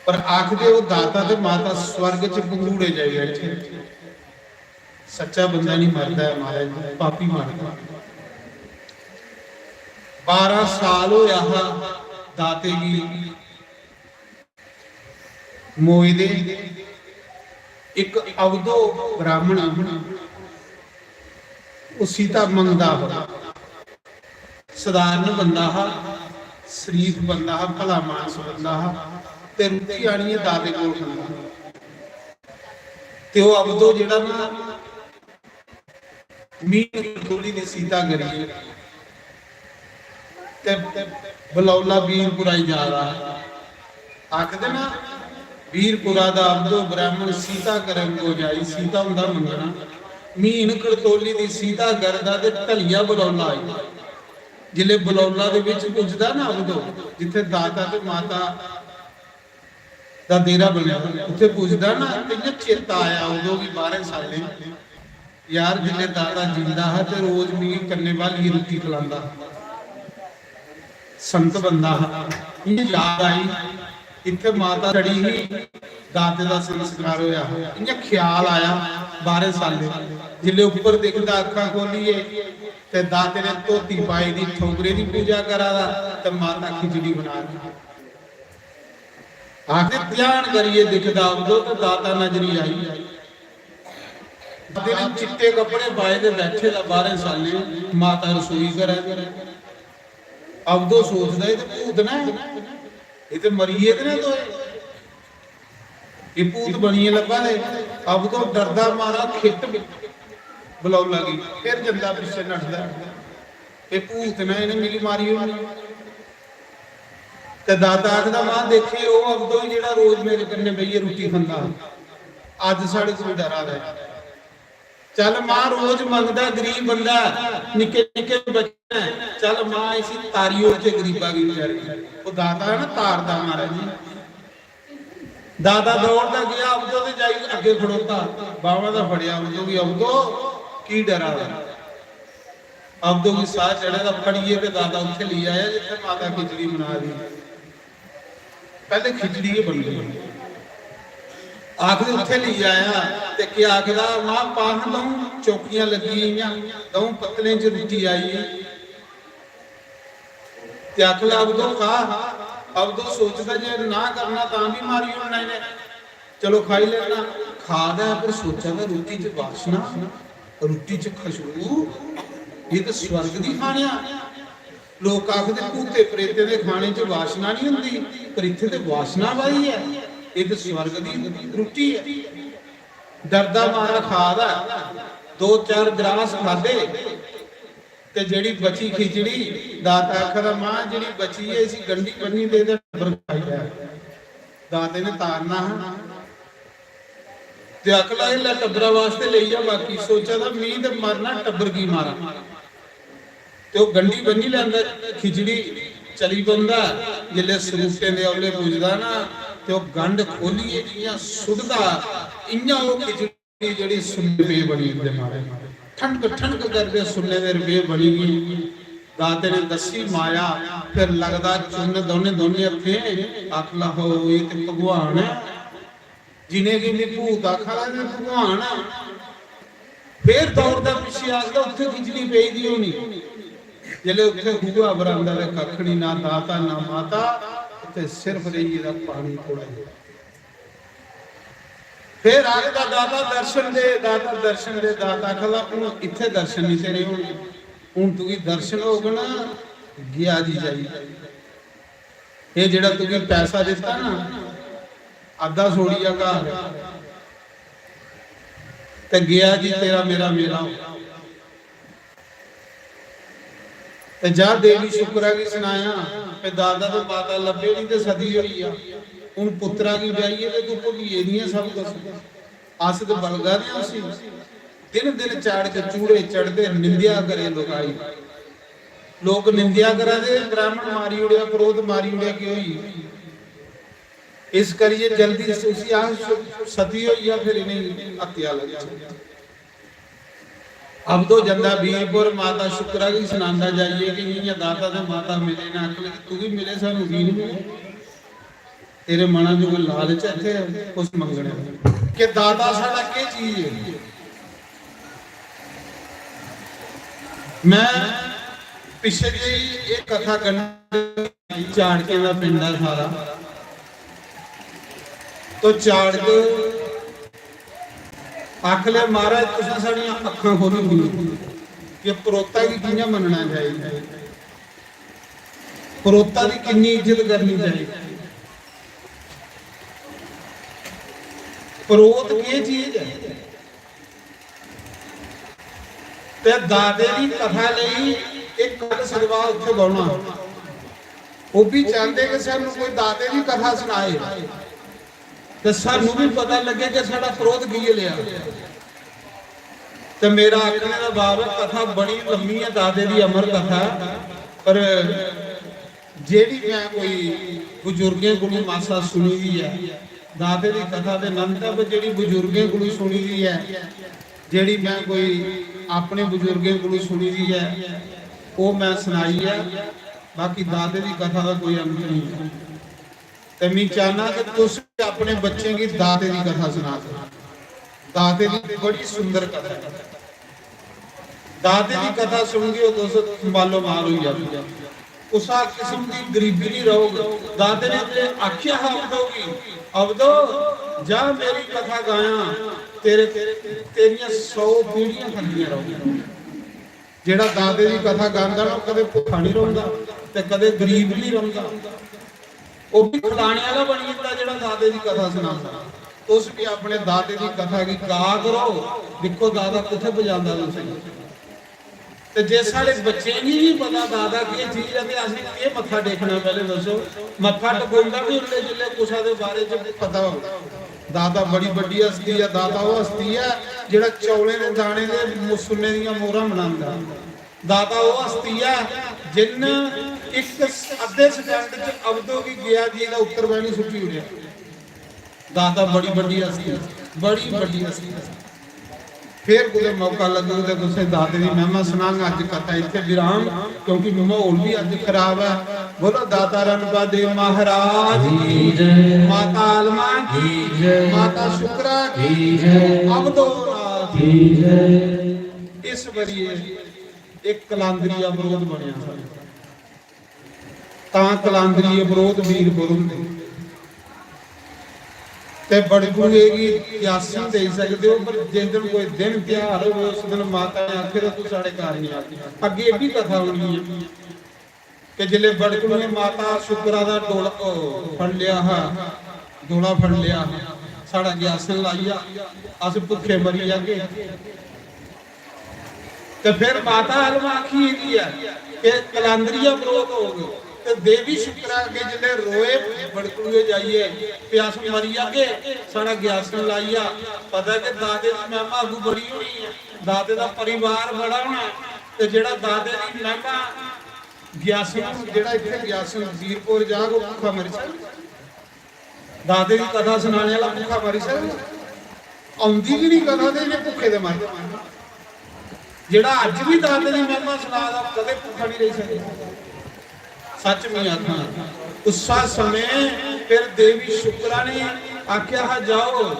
पर आखदे ओह् दाता ते माता स्वर्ग च पंघूड़े जाई बैठे। सच्चा बंदा नहीं मरदा ऐ महाराज, पापी मरदा। बारां साल होया हा दाते गी मोए दे। इक अवधो ब्राह्मण ओह् सीता मंगदा हा। सधारण बंदा हा, शरीफ बंदा हा, भला मानस बंदा हा। ते रुट्टी आनियै दाते कोल खंदा हा। ते ओह् अवधो जेह्ड़ा ना मीन करतोली दी सीता करियै ते बलौला बीरपुरा गी जा रहा है। आखदे ना, बीरपुरा दा अवधो ब्राह्मण सीता करम को जाई, सीता हुंदा मंगना। मीन करतोली दी सीता करदा ते ढलिया बलौला आई। जिसले बलौला दे विच पुजदा ना अवधो, जिथे दाता ते माता दा देरा बनेआ, उत्थे पुजदा ना, ते इ'यां चेता आया अवधो गी बारां सालें, यार, जिसले दाता जींदा हा ते रोज मिगी कन्ने बालियै रुट्टी खलांदा हा। संत बंदा हा। इ'यां याद आई, इत्थे माता सड़ी ही, दाते दा संस्कार होया। इ'यां ख्याल आया बारां सालें, जिसले उप्पर दिखदा अक्खां खोलियै ते दाते ने धोती पाई दी, ठौकरे दी पूजा करा दा ते माता खिचड़ी बना दी। आखदे ध्यान करियै दिखदा अवधो ते दाता नजरी आई। दाते ने चिट्टे कपड़े पाए दे बैठे दा बारां सालें, माता रसोई करै दी। अवधो सोचदा, "एह् ते भूत न, एह् ते मरी गेदे न दोए, एह् भूत बनियै लब्भा दे।" अवधो डरदा मारा खिट्ट बलौला गी, फिर जंदा पिच्छे नठदा, "एह् भूत न, इ'नें मिगी मारी ओड़ना।" ते दाता आखदा, "मां, दिक्खी, ओह् अवधो जेह्ड़ा रोज मेरे कन्नै बेहियै रुट्टी खंदा हा, अज्ज साढ़े कोल डरा दा ऐ। चल मां, रोज मंगदा, गरीब बंदा, निक्के निक्के बच्चे न, चल मां, इसी तारी ओड़चै गरीबा गी बेचारे गी।" ओह् दाता है ना, तारदा महाराज जी। दाता दौड़दा गेआ, अवधो ते जाई अग्गें खड़ोता, बाह्मां दा फड़ेआ अवधो गी, "अवधो, की डरा दा?" अवधो गी साह् चढ़े दा, फड़ियै ते दाता उत्थै लेई आया जित्थै माता खिचड़ी बना दी। पैह्ले खिचड़ी गै बनी दी। आखदे उत्थै लेई आया ते केह् आखदा, "मां, पाह द'ऊं चौकियां लग्गी गेइयां, द'ऊं पत्तलें च रुट्टी आई।" ते आखन लगा, "अवधो खा।" अवधो सोचदा जे ना करना तां बी मारी ओड़ना इ'नें। चलो खाई लैना। खा दा ऐ पर सोचा दा रुट्टी च वासना, रुट्टी च खुशबू, एह् ते स्वर्ग दी खाने आ। लोक आखदे भूते प्रेते दे खाने च वासना नहीं होंदी, पर इत्थे ते वासना भारी ऐ, एह् ते स्वर्ग दी रुट्टी ऐ। डरदा मारा खा दा, दो चार ग्रास खादे, ते जेह्ड़ी बची खिचड़ी, दाता आखदा, "मां, जेह्ड़ी बची ऐ, इसी गंढी बन्नी दे ते टब्बर खाई लै।" दाते ने तारना हा। ते आखन लगा, "लै टब्बरा वास्ते लेई जा, बाकी।" सोचा दा, "मी ते मरना, टब्बर की मारां।" ते ओह् गंढी बन्नी लैंदा, खिचड़ी चली पौंदा। जिसलै सरूटें दे औले पुजदा ना, ते ओह् गंढ खोलियै जि'यां सुट्टदा, इ'यां ओह् खिचड़ी जेह्ड़ी सुन्ने दे रपेऽ बनी जंदे मारे, ठनक ठनक करदे सुन्ने दे रपेऽ बनी गे। दाते ने दस्सी माया, फिर लगदा चुन्न दौनें, दौनें हत्थें, आखन लगा, "हो, एह् ते भगवान ऐ, जिनेंगी मी भूत आखा दा, एह् भगवान ऐ।" फिर दौड़दा पिच्छे आखदा, "उत्थें खिचड़ी पेई दी होनी।" जिसलै उत्थें खूहा पर आंदा ते कक्ख निं, ना दाता, ना माता, उत्थें सिर्फ रेही गेदा पानी थोड़ा जेहा। फिर आखदा, "दाता दर्शन दे, दाता दर्शन दे।" दाता आखदा, "हून इत्थै दर्शन निं तेरे होने, हून तुगी दर्शन होग ना गेआ जी जाई। एह् जेह्ड़ा तुगी पैसा दित्ता ना, अद्धा छोड़िया घर, ते गेआ जी तेरा मेरा मेला हो।" ते जा देवी शुक्रा गी सनाया, "ते दादा ते माता लब्भे निं ते सती होई गेआ, हून पुत्तरा गी ब्याहियै ते तूं भुल्ली गेदी ऐ सब कुछ। अस ते बलगा दे आं उसी।" दिन दिन चाड़ के चूड़े चढ़दे, निंदेआ करे लोकाई। लोक निंदेआ करा दे, "ब्राह्मण मारी ओड़ेआ, परोह्त मारी ओड़ेआ, केह् होई?" इस करियै जल्दी उसी आख, "सती होई गेआ, फिर इ'नेंगी हत्या लग्गी।" अवधो जंदा बीरपुर, माता शुक्रा गी सनांदा जाइयै कि इ'यां दाता ते माता मिले न, आखन लगी, "तू बी मिले, सानू की निं मिले? तेरे मना च कोई लालच ऐ इत्थै कुछ मंगने दा? कि दाता साढ़ा केह् चीज ऐ?" मैं पिच्छे जेही एह् कथा गंढ, चाड़कें दा पिंड ऐ सारा। तो चाड़क आखले, "महाराज, तुसें साढ़ियां अक्खां खोह्ली दियां कि परोता गी कि'यां मन्नना चाहिदा, परोता दी किन्नी इज्जत करनी चाहिदी, परोत केह् चीज ऐ?" ते दादे दी कथा लेई इक कल सदवा उत्थे बौह्ना। ओह् बी चांह्दे कि सानू कोई दादे दी कथा सनाए ते सानू बी पता लग्गे कि साढ़ा क्रोध की लेआ। ते मेरा आखने दा भाव ऐ, कथा बड़ी लम्मी ऐ दादे दी अमर कथा, पर जेह्ड़ी मैं कोई बुजुर्गें कोलू मासा सुनी दी ऐ, दादे दी कथा ते अनंत ऐ, पर जेह्ड़ी बुजुर्गें कोलू सुनी दी ऐ, जेह्ड़ी मैं कोई अपने बुजुर्गें कोलू सुनी दी ऐ, ओह् मैं सनाई ऐ। बाकी दादे दी कथा दा कोई अंत नहीं ऐ। ते मैं चाहना कि तुस अपने बच्चें गी दादे दी कथा सना दो। दादे दी बड़ी सुंदर कथा ऐ। दादे दी कथा सुनगे ओ तुस मालो माल होई जाओगे। उसा किस्म दी गरीबी नहीं रहोग। दादे ने ते आख्या हा अवधो गी, "अवधो, जा मेरी कथा गायां, तेरे, तेरियां सौ पीढ़ियां खंदियां रहोगियां।" जेड़ा दादे दी कथा गांदा ना, ओह् कदे भुक्खा नहीं रौंदा ते कदे गरीब नहीं रौंदा। ओह् भी खिलाने आह्ला बनी जंदा जेड़ा दादे दी कथा सनांदा। तुस भी अपने दादे दी कथा गी गा करो, दिक्खो दादा कुत्थै पजांदा तुसेंगी। ते जे साढ़े बच्चें गी भी पता दादा केह् चीज ऐ, ते असें केह् मत्था टेकना? पैह्ले दस्सो। मत्था टकोंदा भी उसलै जिसलै कुसै दे बारे च पता होग। दादा बड़ी बड्डी हस्ती ऐ। दादा ओह् हस्ती ऐ जेह्ड़ा चौलें दे दाने दे मुसन्ने दियां मोहरां बनांदा। दादा ओह् हस्ती ऐ जिन्न इक अद्धे सकैंड च अवधो गी गेआ जी दा उत्तर बनी सुट्टी ओड़ेआ। दादा बड़ी बड्डी हस्ती, बड़ी बड्डी हस्ती। फिर कुतै मौका लगग ते तुसें दाते दी महिमा सनांग। अज्ज कथा इत्थै विराम, क्योंकि माहौल भी अज्ज खराब ऐ। बोलो दाता रणपा देव महाराज की जय, माता आलमा की जय, माता शुक्रा की जय, अवधूतनाथ की जय। इस बरिए एक कलांदरी अवरोध बनेआ साढ़े। तां कलांदरी अवरोध वीरपुर हुंदे। ते बड़कुए गी ग्यासन देई सकदे ओ, पर जिस दिन कोई दिन त्योहार होवे, उस दिन माता ने आखे, "तू साढ़े घर नहीं आती।" अग्गे एह् भी कथा होनी ऐ कि जिसले बड़कुए माता शुक्रा दा डोला, ओ, फड़ लिया हा, डोला फड़ लिया हा, "साढ़ा ग्यासन लाइया, अस भुक्खे मरी जागे।" ते फिर माता आलमा आखी दी ऐ कि कलांदरिया अवरोध होग। ते देवी शुक्रा अग्गे जिसले रोए बड़कुए जाइए कि अस मरी जागे, साढ़ा ग्यासन लाइया। पता कि दादे दी महिमा अग्गू बड़ी होनी ऐ, दादे दा परिवार बड़ा होना ऐ। ते जेड़ा दादे दी महिमा ग्यासन, जेड़ा इत्थे ग्यासन वीरपुर जाग, ओह् भुक्खा मरी सकदा। दादे दी कथा सनाने आह्ला भुक्खा मरी सकदा? औंदी गै नहीं कथा, ते इ'नें भुक्खे दे मर। जेड़ा अज्ज भी दादे दी महिमा सना दा, कदें भुक्खा नहीं रही सकदा। सच में आखना, उस्सा समें फिर देवी शुक्रा ने आख्या हा, "जाओ,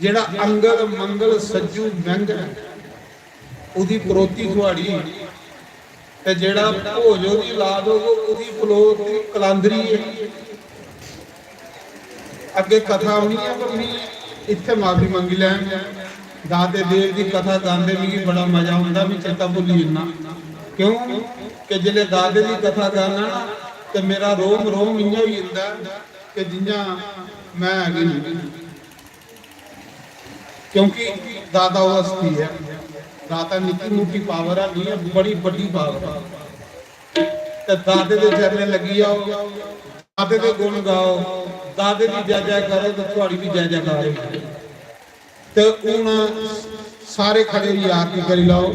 जेड़ा अंगद मंगल सज्जू व्यंग ऐ, ओह्दी परोती थुआड़ी, ते जेड़ा भोज ओह्दी औलाद होग, ओह्दी परोती कलांदरी ऐ।" अग्गे कथा होनी ऐ, पर मी इत्थै माफी मंगी लैन। दाते देव दी कथा गांदे मिगी बड़ा मजा औंदा, मी चेता भुल्ली जन्ना। क्यों? कि जिसलै दाते दी कथा गाना ना, ते मेरा रोम रोम इ'यां होई जंदा कि जि'यां मैं गै निं। क्योंकि दाता ओह् हस्ती ऐ। दाता निक्की मुट्टी पावर है नहीं है, बड़ी बड्डी पावर है। ते दाते दे चरणें लग्गी जाओ, दाते दे गुण गाओ, दाते दी जय जय करो, ते थुआड़ी भी जय जयकार होई जाए। ते हून सारे खड़े होइयै आरती करी लैओ,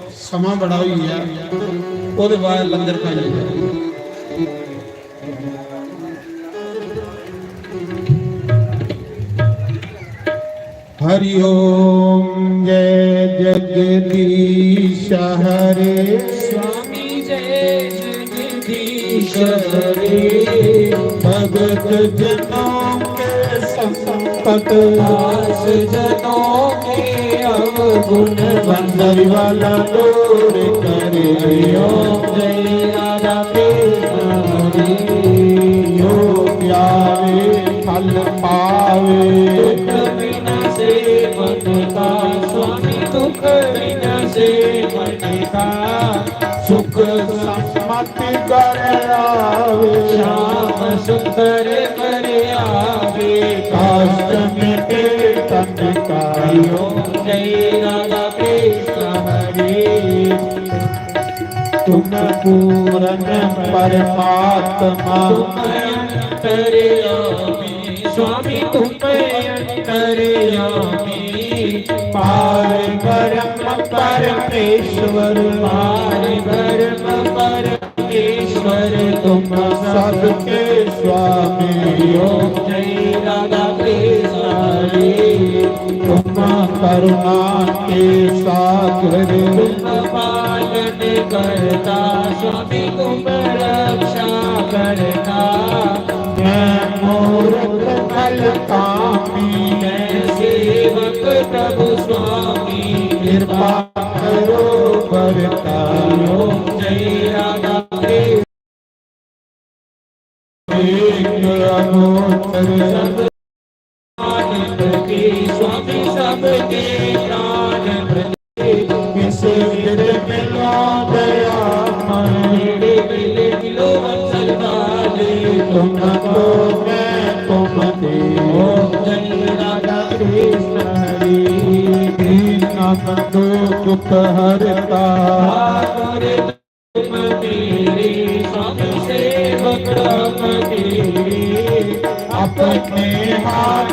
समां बड़ा होई गेआ, ओह्दे बाद लंगर खाई लैओ। हरि ओम। जय जगदीश हरे। स्वामी जय जगदीश हरे। भगत जनों के संकट, दास जनों के गुण बंदर वाला दूर करे। ओम जय राधा कृष्ण हरे। जो ध्यावे फल पावे। दुख बिना से मन का स्वामी, दुख बिना से मन का। सुख सम्मति कर आवे। श्याम सुंदर कर आवे। कष्ट मिटे तन का। ओम जय राधा कृष्ण हरे। तुम पूर्ण परमात्मा। तुम अंतर्यामी स्वामी, तुम अंतर्यामी। पार ब्रह्म परमेश्वर। पार ब्रह्म परमेश्वर। तुम सबके स्वामी। ओम जय राधा कृष्ण हरे। तुम करुणा के सागर। तुम पालन करता स्वामी, तुम रक्षा करता। मैं मूर्ख फल कामी। मैं सेवक प्रभु स्वामी। कृपा करो बरता। ओम जय राधा कृष्ण। एक अगोचर। प्राण प्रति स्वामी, सबके प्राण प्रति। इस विध मिलो दया मन। मिले मिलो वत्सल वाले। तुमको मैं तुम दे। ओम जय राधा कृष्ण हरे। दीन बंधु दुख हरता। ठाकुर तुम मेरे स्वामी सेवक हम तेरे। अपने हाथ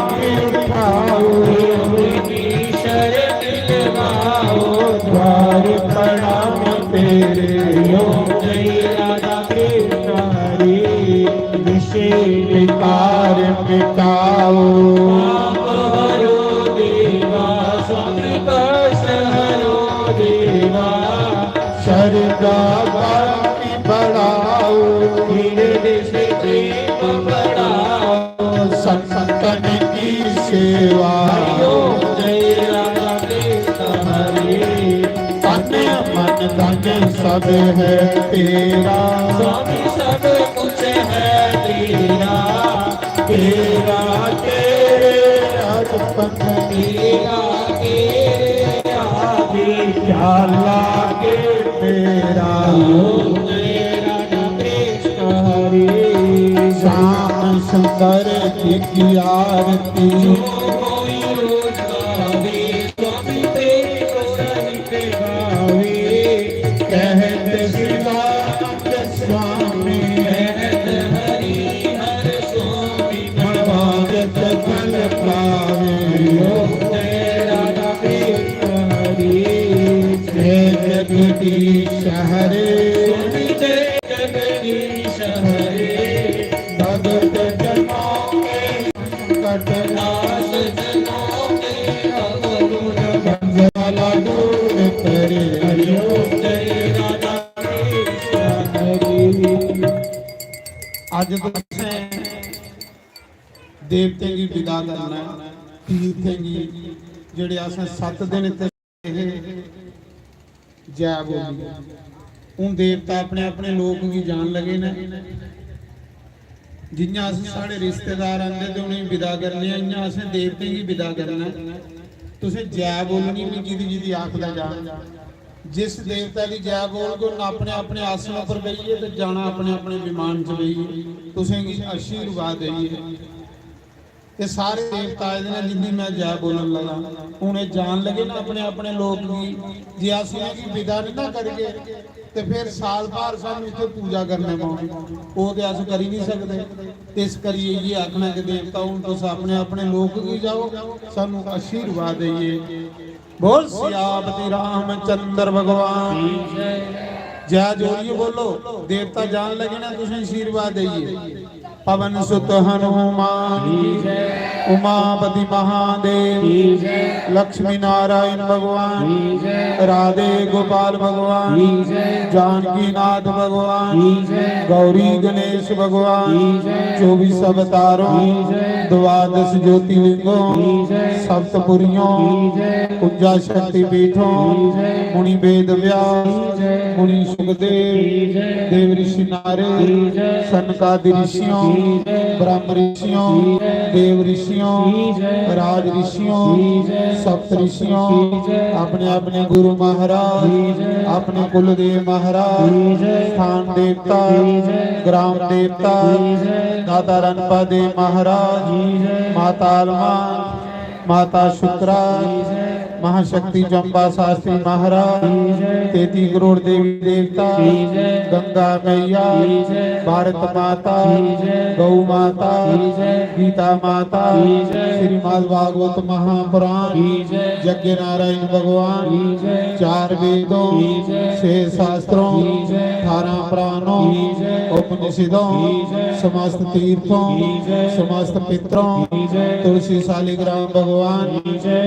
उठाओ। अपनी शरण लगाओ। द्वार प्रणाम तेरे। ओम जय राधा कृष्ण हरे। विषय विकार मिटाओ। पाप हरो देवा, स्वामी कष्ट हरो देवा। श्रद्धा भक्ति बढ़ाओ। हृदय से प्रेम बढ़ाओ। संतन की सेवा। हरि ओम जय राधा कृष्ण हरे। तन मन धन सब है तेरा। स्वामी सब कुछ है तेरा। तेरा तेरे अर्पण। तेरा तेरे आगे। क्या लागे तेरा। ओम जय राधा कृष्ण हरे। श्याम सुंदर जी की आरती। जो कोई रोज गावे, स्वामी तेरे को रहित गावे। कहत शिवानंद स्वामी। कहत हरि हर स्वामी। मनवांछित फल पावे। ओम जय राधा कृष्ण हरे। जय जगदीश हरे। स्वामी जय जगदीश हरे। भगत जनों के संकट नाश, जनों के अवगुण भंग वाला दूर करे। हरि ओम जय राधा कृष्ण हरे। अज तुसें देवतें गी विदा करना ऐ, तीर्थें गी, जेह्ड़े असें सत्त दिन इत्थै जय बोली। हून देवता अपने अपने लोक गी जान लगे न। जि'यां अस साढ़े रिश्तेदार आंदे ते उ'नेंगी विदा करने आं, इ'यां असें देवतें गी विदा करना ऐ। तुसें जय बोलनी, मैं जिदी जिदी आखदा जा। जिस देवता दी जय बोलगे, उन्न अपने अपने आसन उप्पर बेहियै ते जाना अपने अपने विमान च बेहियै। तुसेंगी आशीर्वाद देइयै। ते सारे देवता आए दे ने, जिंदी मैं जय बोलन लगा। हून एह् जान लगे ना अपने अपने लोक गी, जे अस इ'नेंगी विदा निं ना करगे ते फिर साल भर सानूं इत्थै पूजा करने पौनी, ओह् ते अस करी निं सकदे। इस करियै इ'यै आखना कि देवता, हून तुस अपने अपने लोक गी जाओ, सानूं आशीर्वाद देइयै। बोल सियापति रामचंद्र भगवान। जय जोरियै बोलो, देवता जान लगे ना तुसें आशीर्वाद देइयै। पवन सुत हनुमान, उमापति महादेव, लक्ष्मी नारायण भगवान, राधे गोपाल भगवान, जानकी नाथ भगवान, गौरी गणेश भगवान, चौबीस अवतारों, द्वादश ज्योतिर्लिंगों, सप्तपुरियों, कुंजा शक्ति पीठों, मुनि वेद व्यास, मुनि सुखदेव, देव ऋषि नारद, सनकादि ऋषियों, ब्रह्म ऋषियों, देव ऋषियों, राज ऋषियों, सप्त ऋषियों, अपने अपने गुरु महाराज, अपने कुलदेव महाराज, स्थान देवता, ग्राम देवता, दाता रणपा देव महाराज, माता अलमा, माता शुक्रा, महाशक्ति चंपा शास्त्री महाराज, तैंतीस करोड़ देवी देवता, गंगा मैया, भारत माता, गौ माता, गीता माता, श्रीमद् भागवत महापुराण, यज्ञ नारायण भगवान, चार वेदों, छह शास्त्रों, अठारह पुराणों, उपनिषदों, समस्त तीर्थों, समस्त पितरों, तुलसी शालिग्राम भगवान,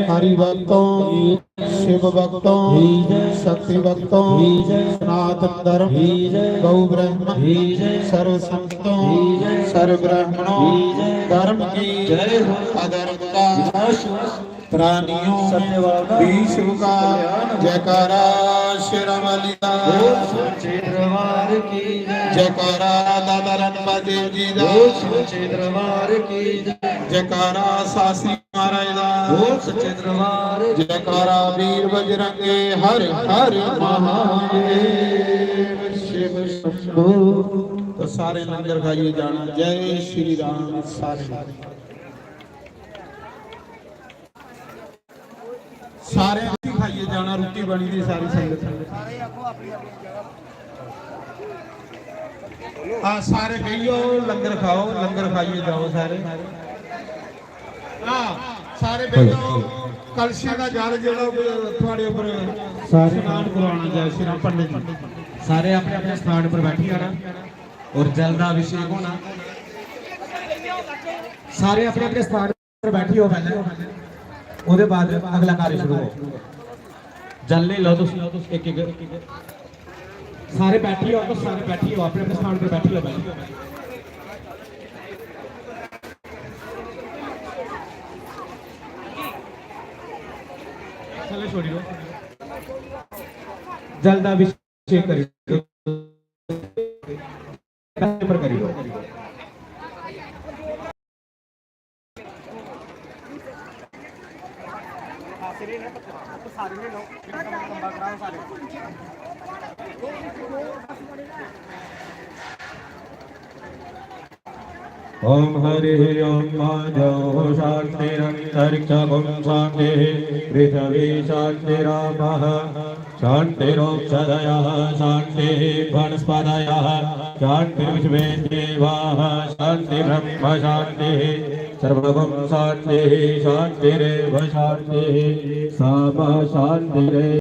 हरि भक्तों, शिव भक्तों, शक्ति भक्तों, सनातन धर्म, गौ ब्रह्म, सर्व संतों, सर्व ब्राह्मणों, धर्म की, अधर्म का, प्राणियों, विश्व का, जयकारा शेरा वाली दा, जयकारा दादा रणपा देव जी दा, जयकारा शास्त्री महाराज दा, जयकारा वीर बजरंगे, हर हर महादेव शिव शंभू। तो सारे लंगर खाइए जाना। जय श्री राम। सारे, सारे रुट्टी खाइए जाना, रुट्टी बनी दी सारी संगत। हाँ, सारे बेहियो, लंगर खाओ, लंगर खाइए जाओ सारे। हाँ, सारे बेहियो, कलशियां दा जल जेह्ड़ा थुआढ़े उप्पर सारे स्नान करवाना जाए, श्री राम पंडित जी। सारे अपने अपने स्थान पर बैठी जाना और जल दा अभिषेक होना। सारे अपने अपने स्थान पर बैठी जाओ पैह्लें, ओह्दे बाद अगला कार्य शुरू हो। जल लेई लैओ तुस, इक इक। सारे बैठी जाओ तुस, सारे बैठी जाओ, अपने अपने स्थान पर बैठी जाओ पैह्लें। थल्ले छोड़ी दो। जल दा अभिषेक करी दो। पर करी दो। ओम हरि ओम। मा जौ शांतिरंतरिक्षगुं शांति, पृथ्वी शांतिरापः शांतिरोक्षधयः शांति, वनस्पतयः शांतिर्विश्वे देवाः शांति, ब्रह्म शांति, सर्वगुं शांति, शांतिरेव शांति, सा मा शांतिरेव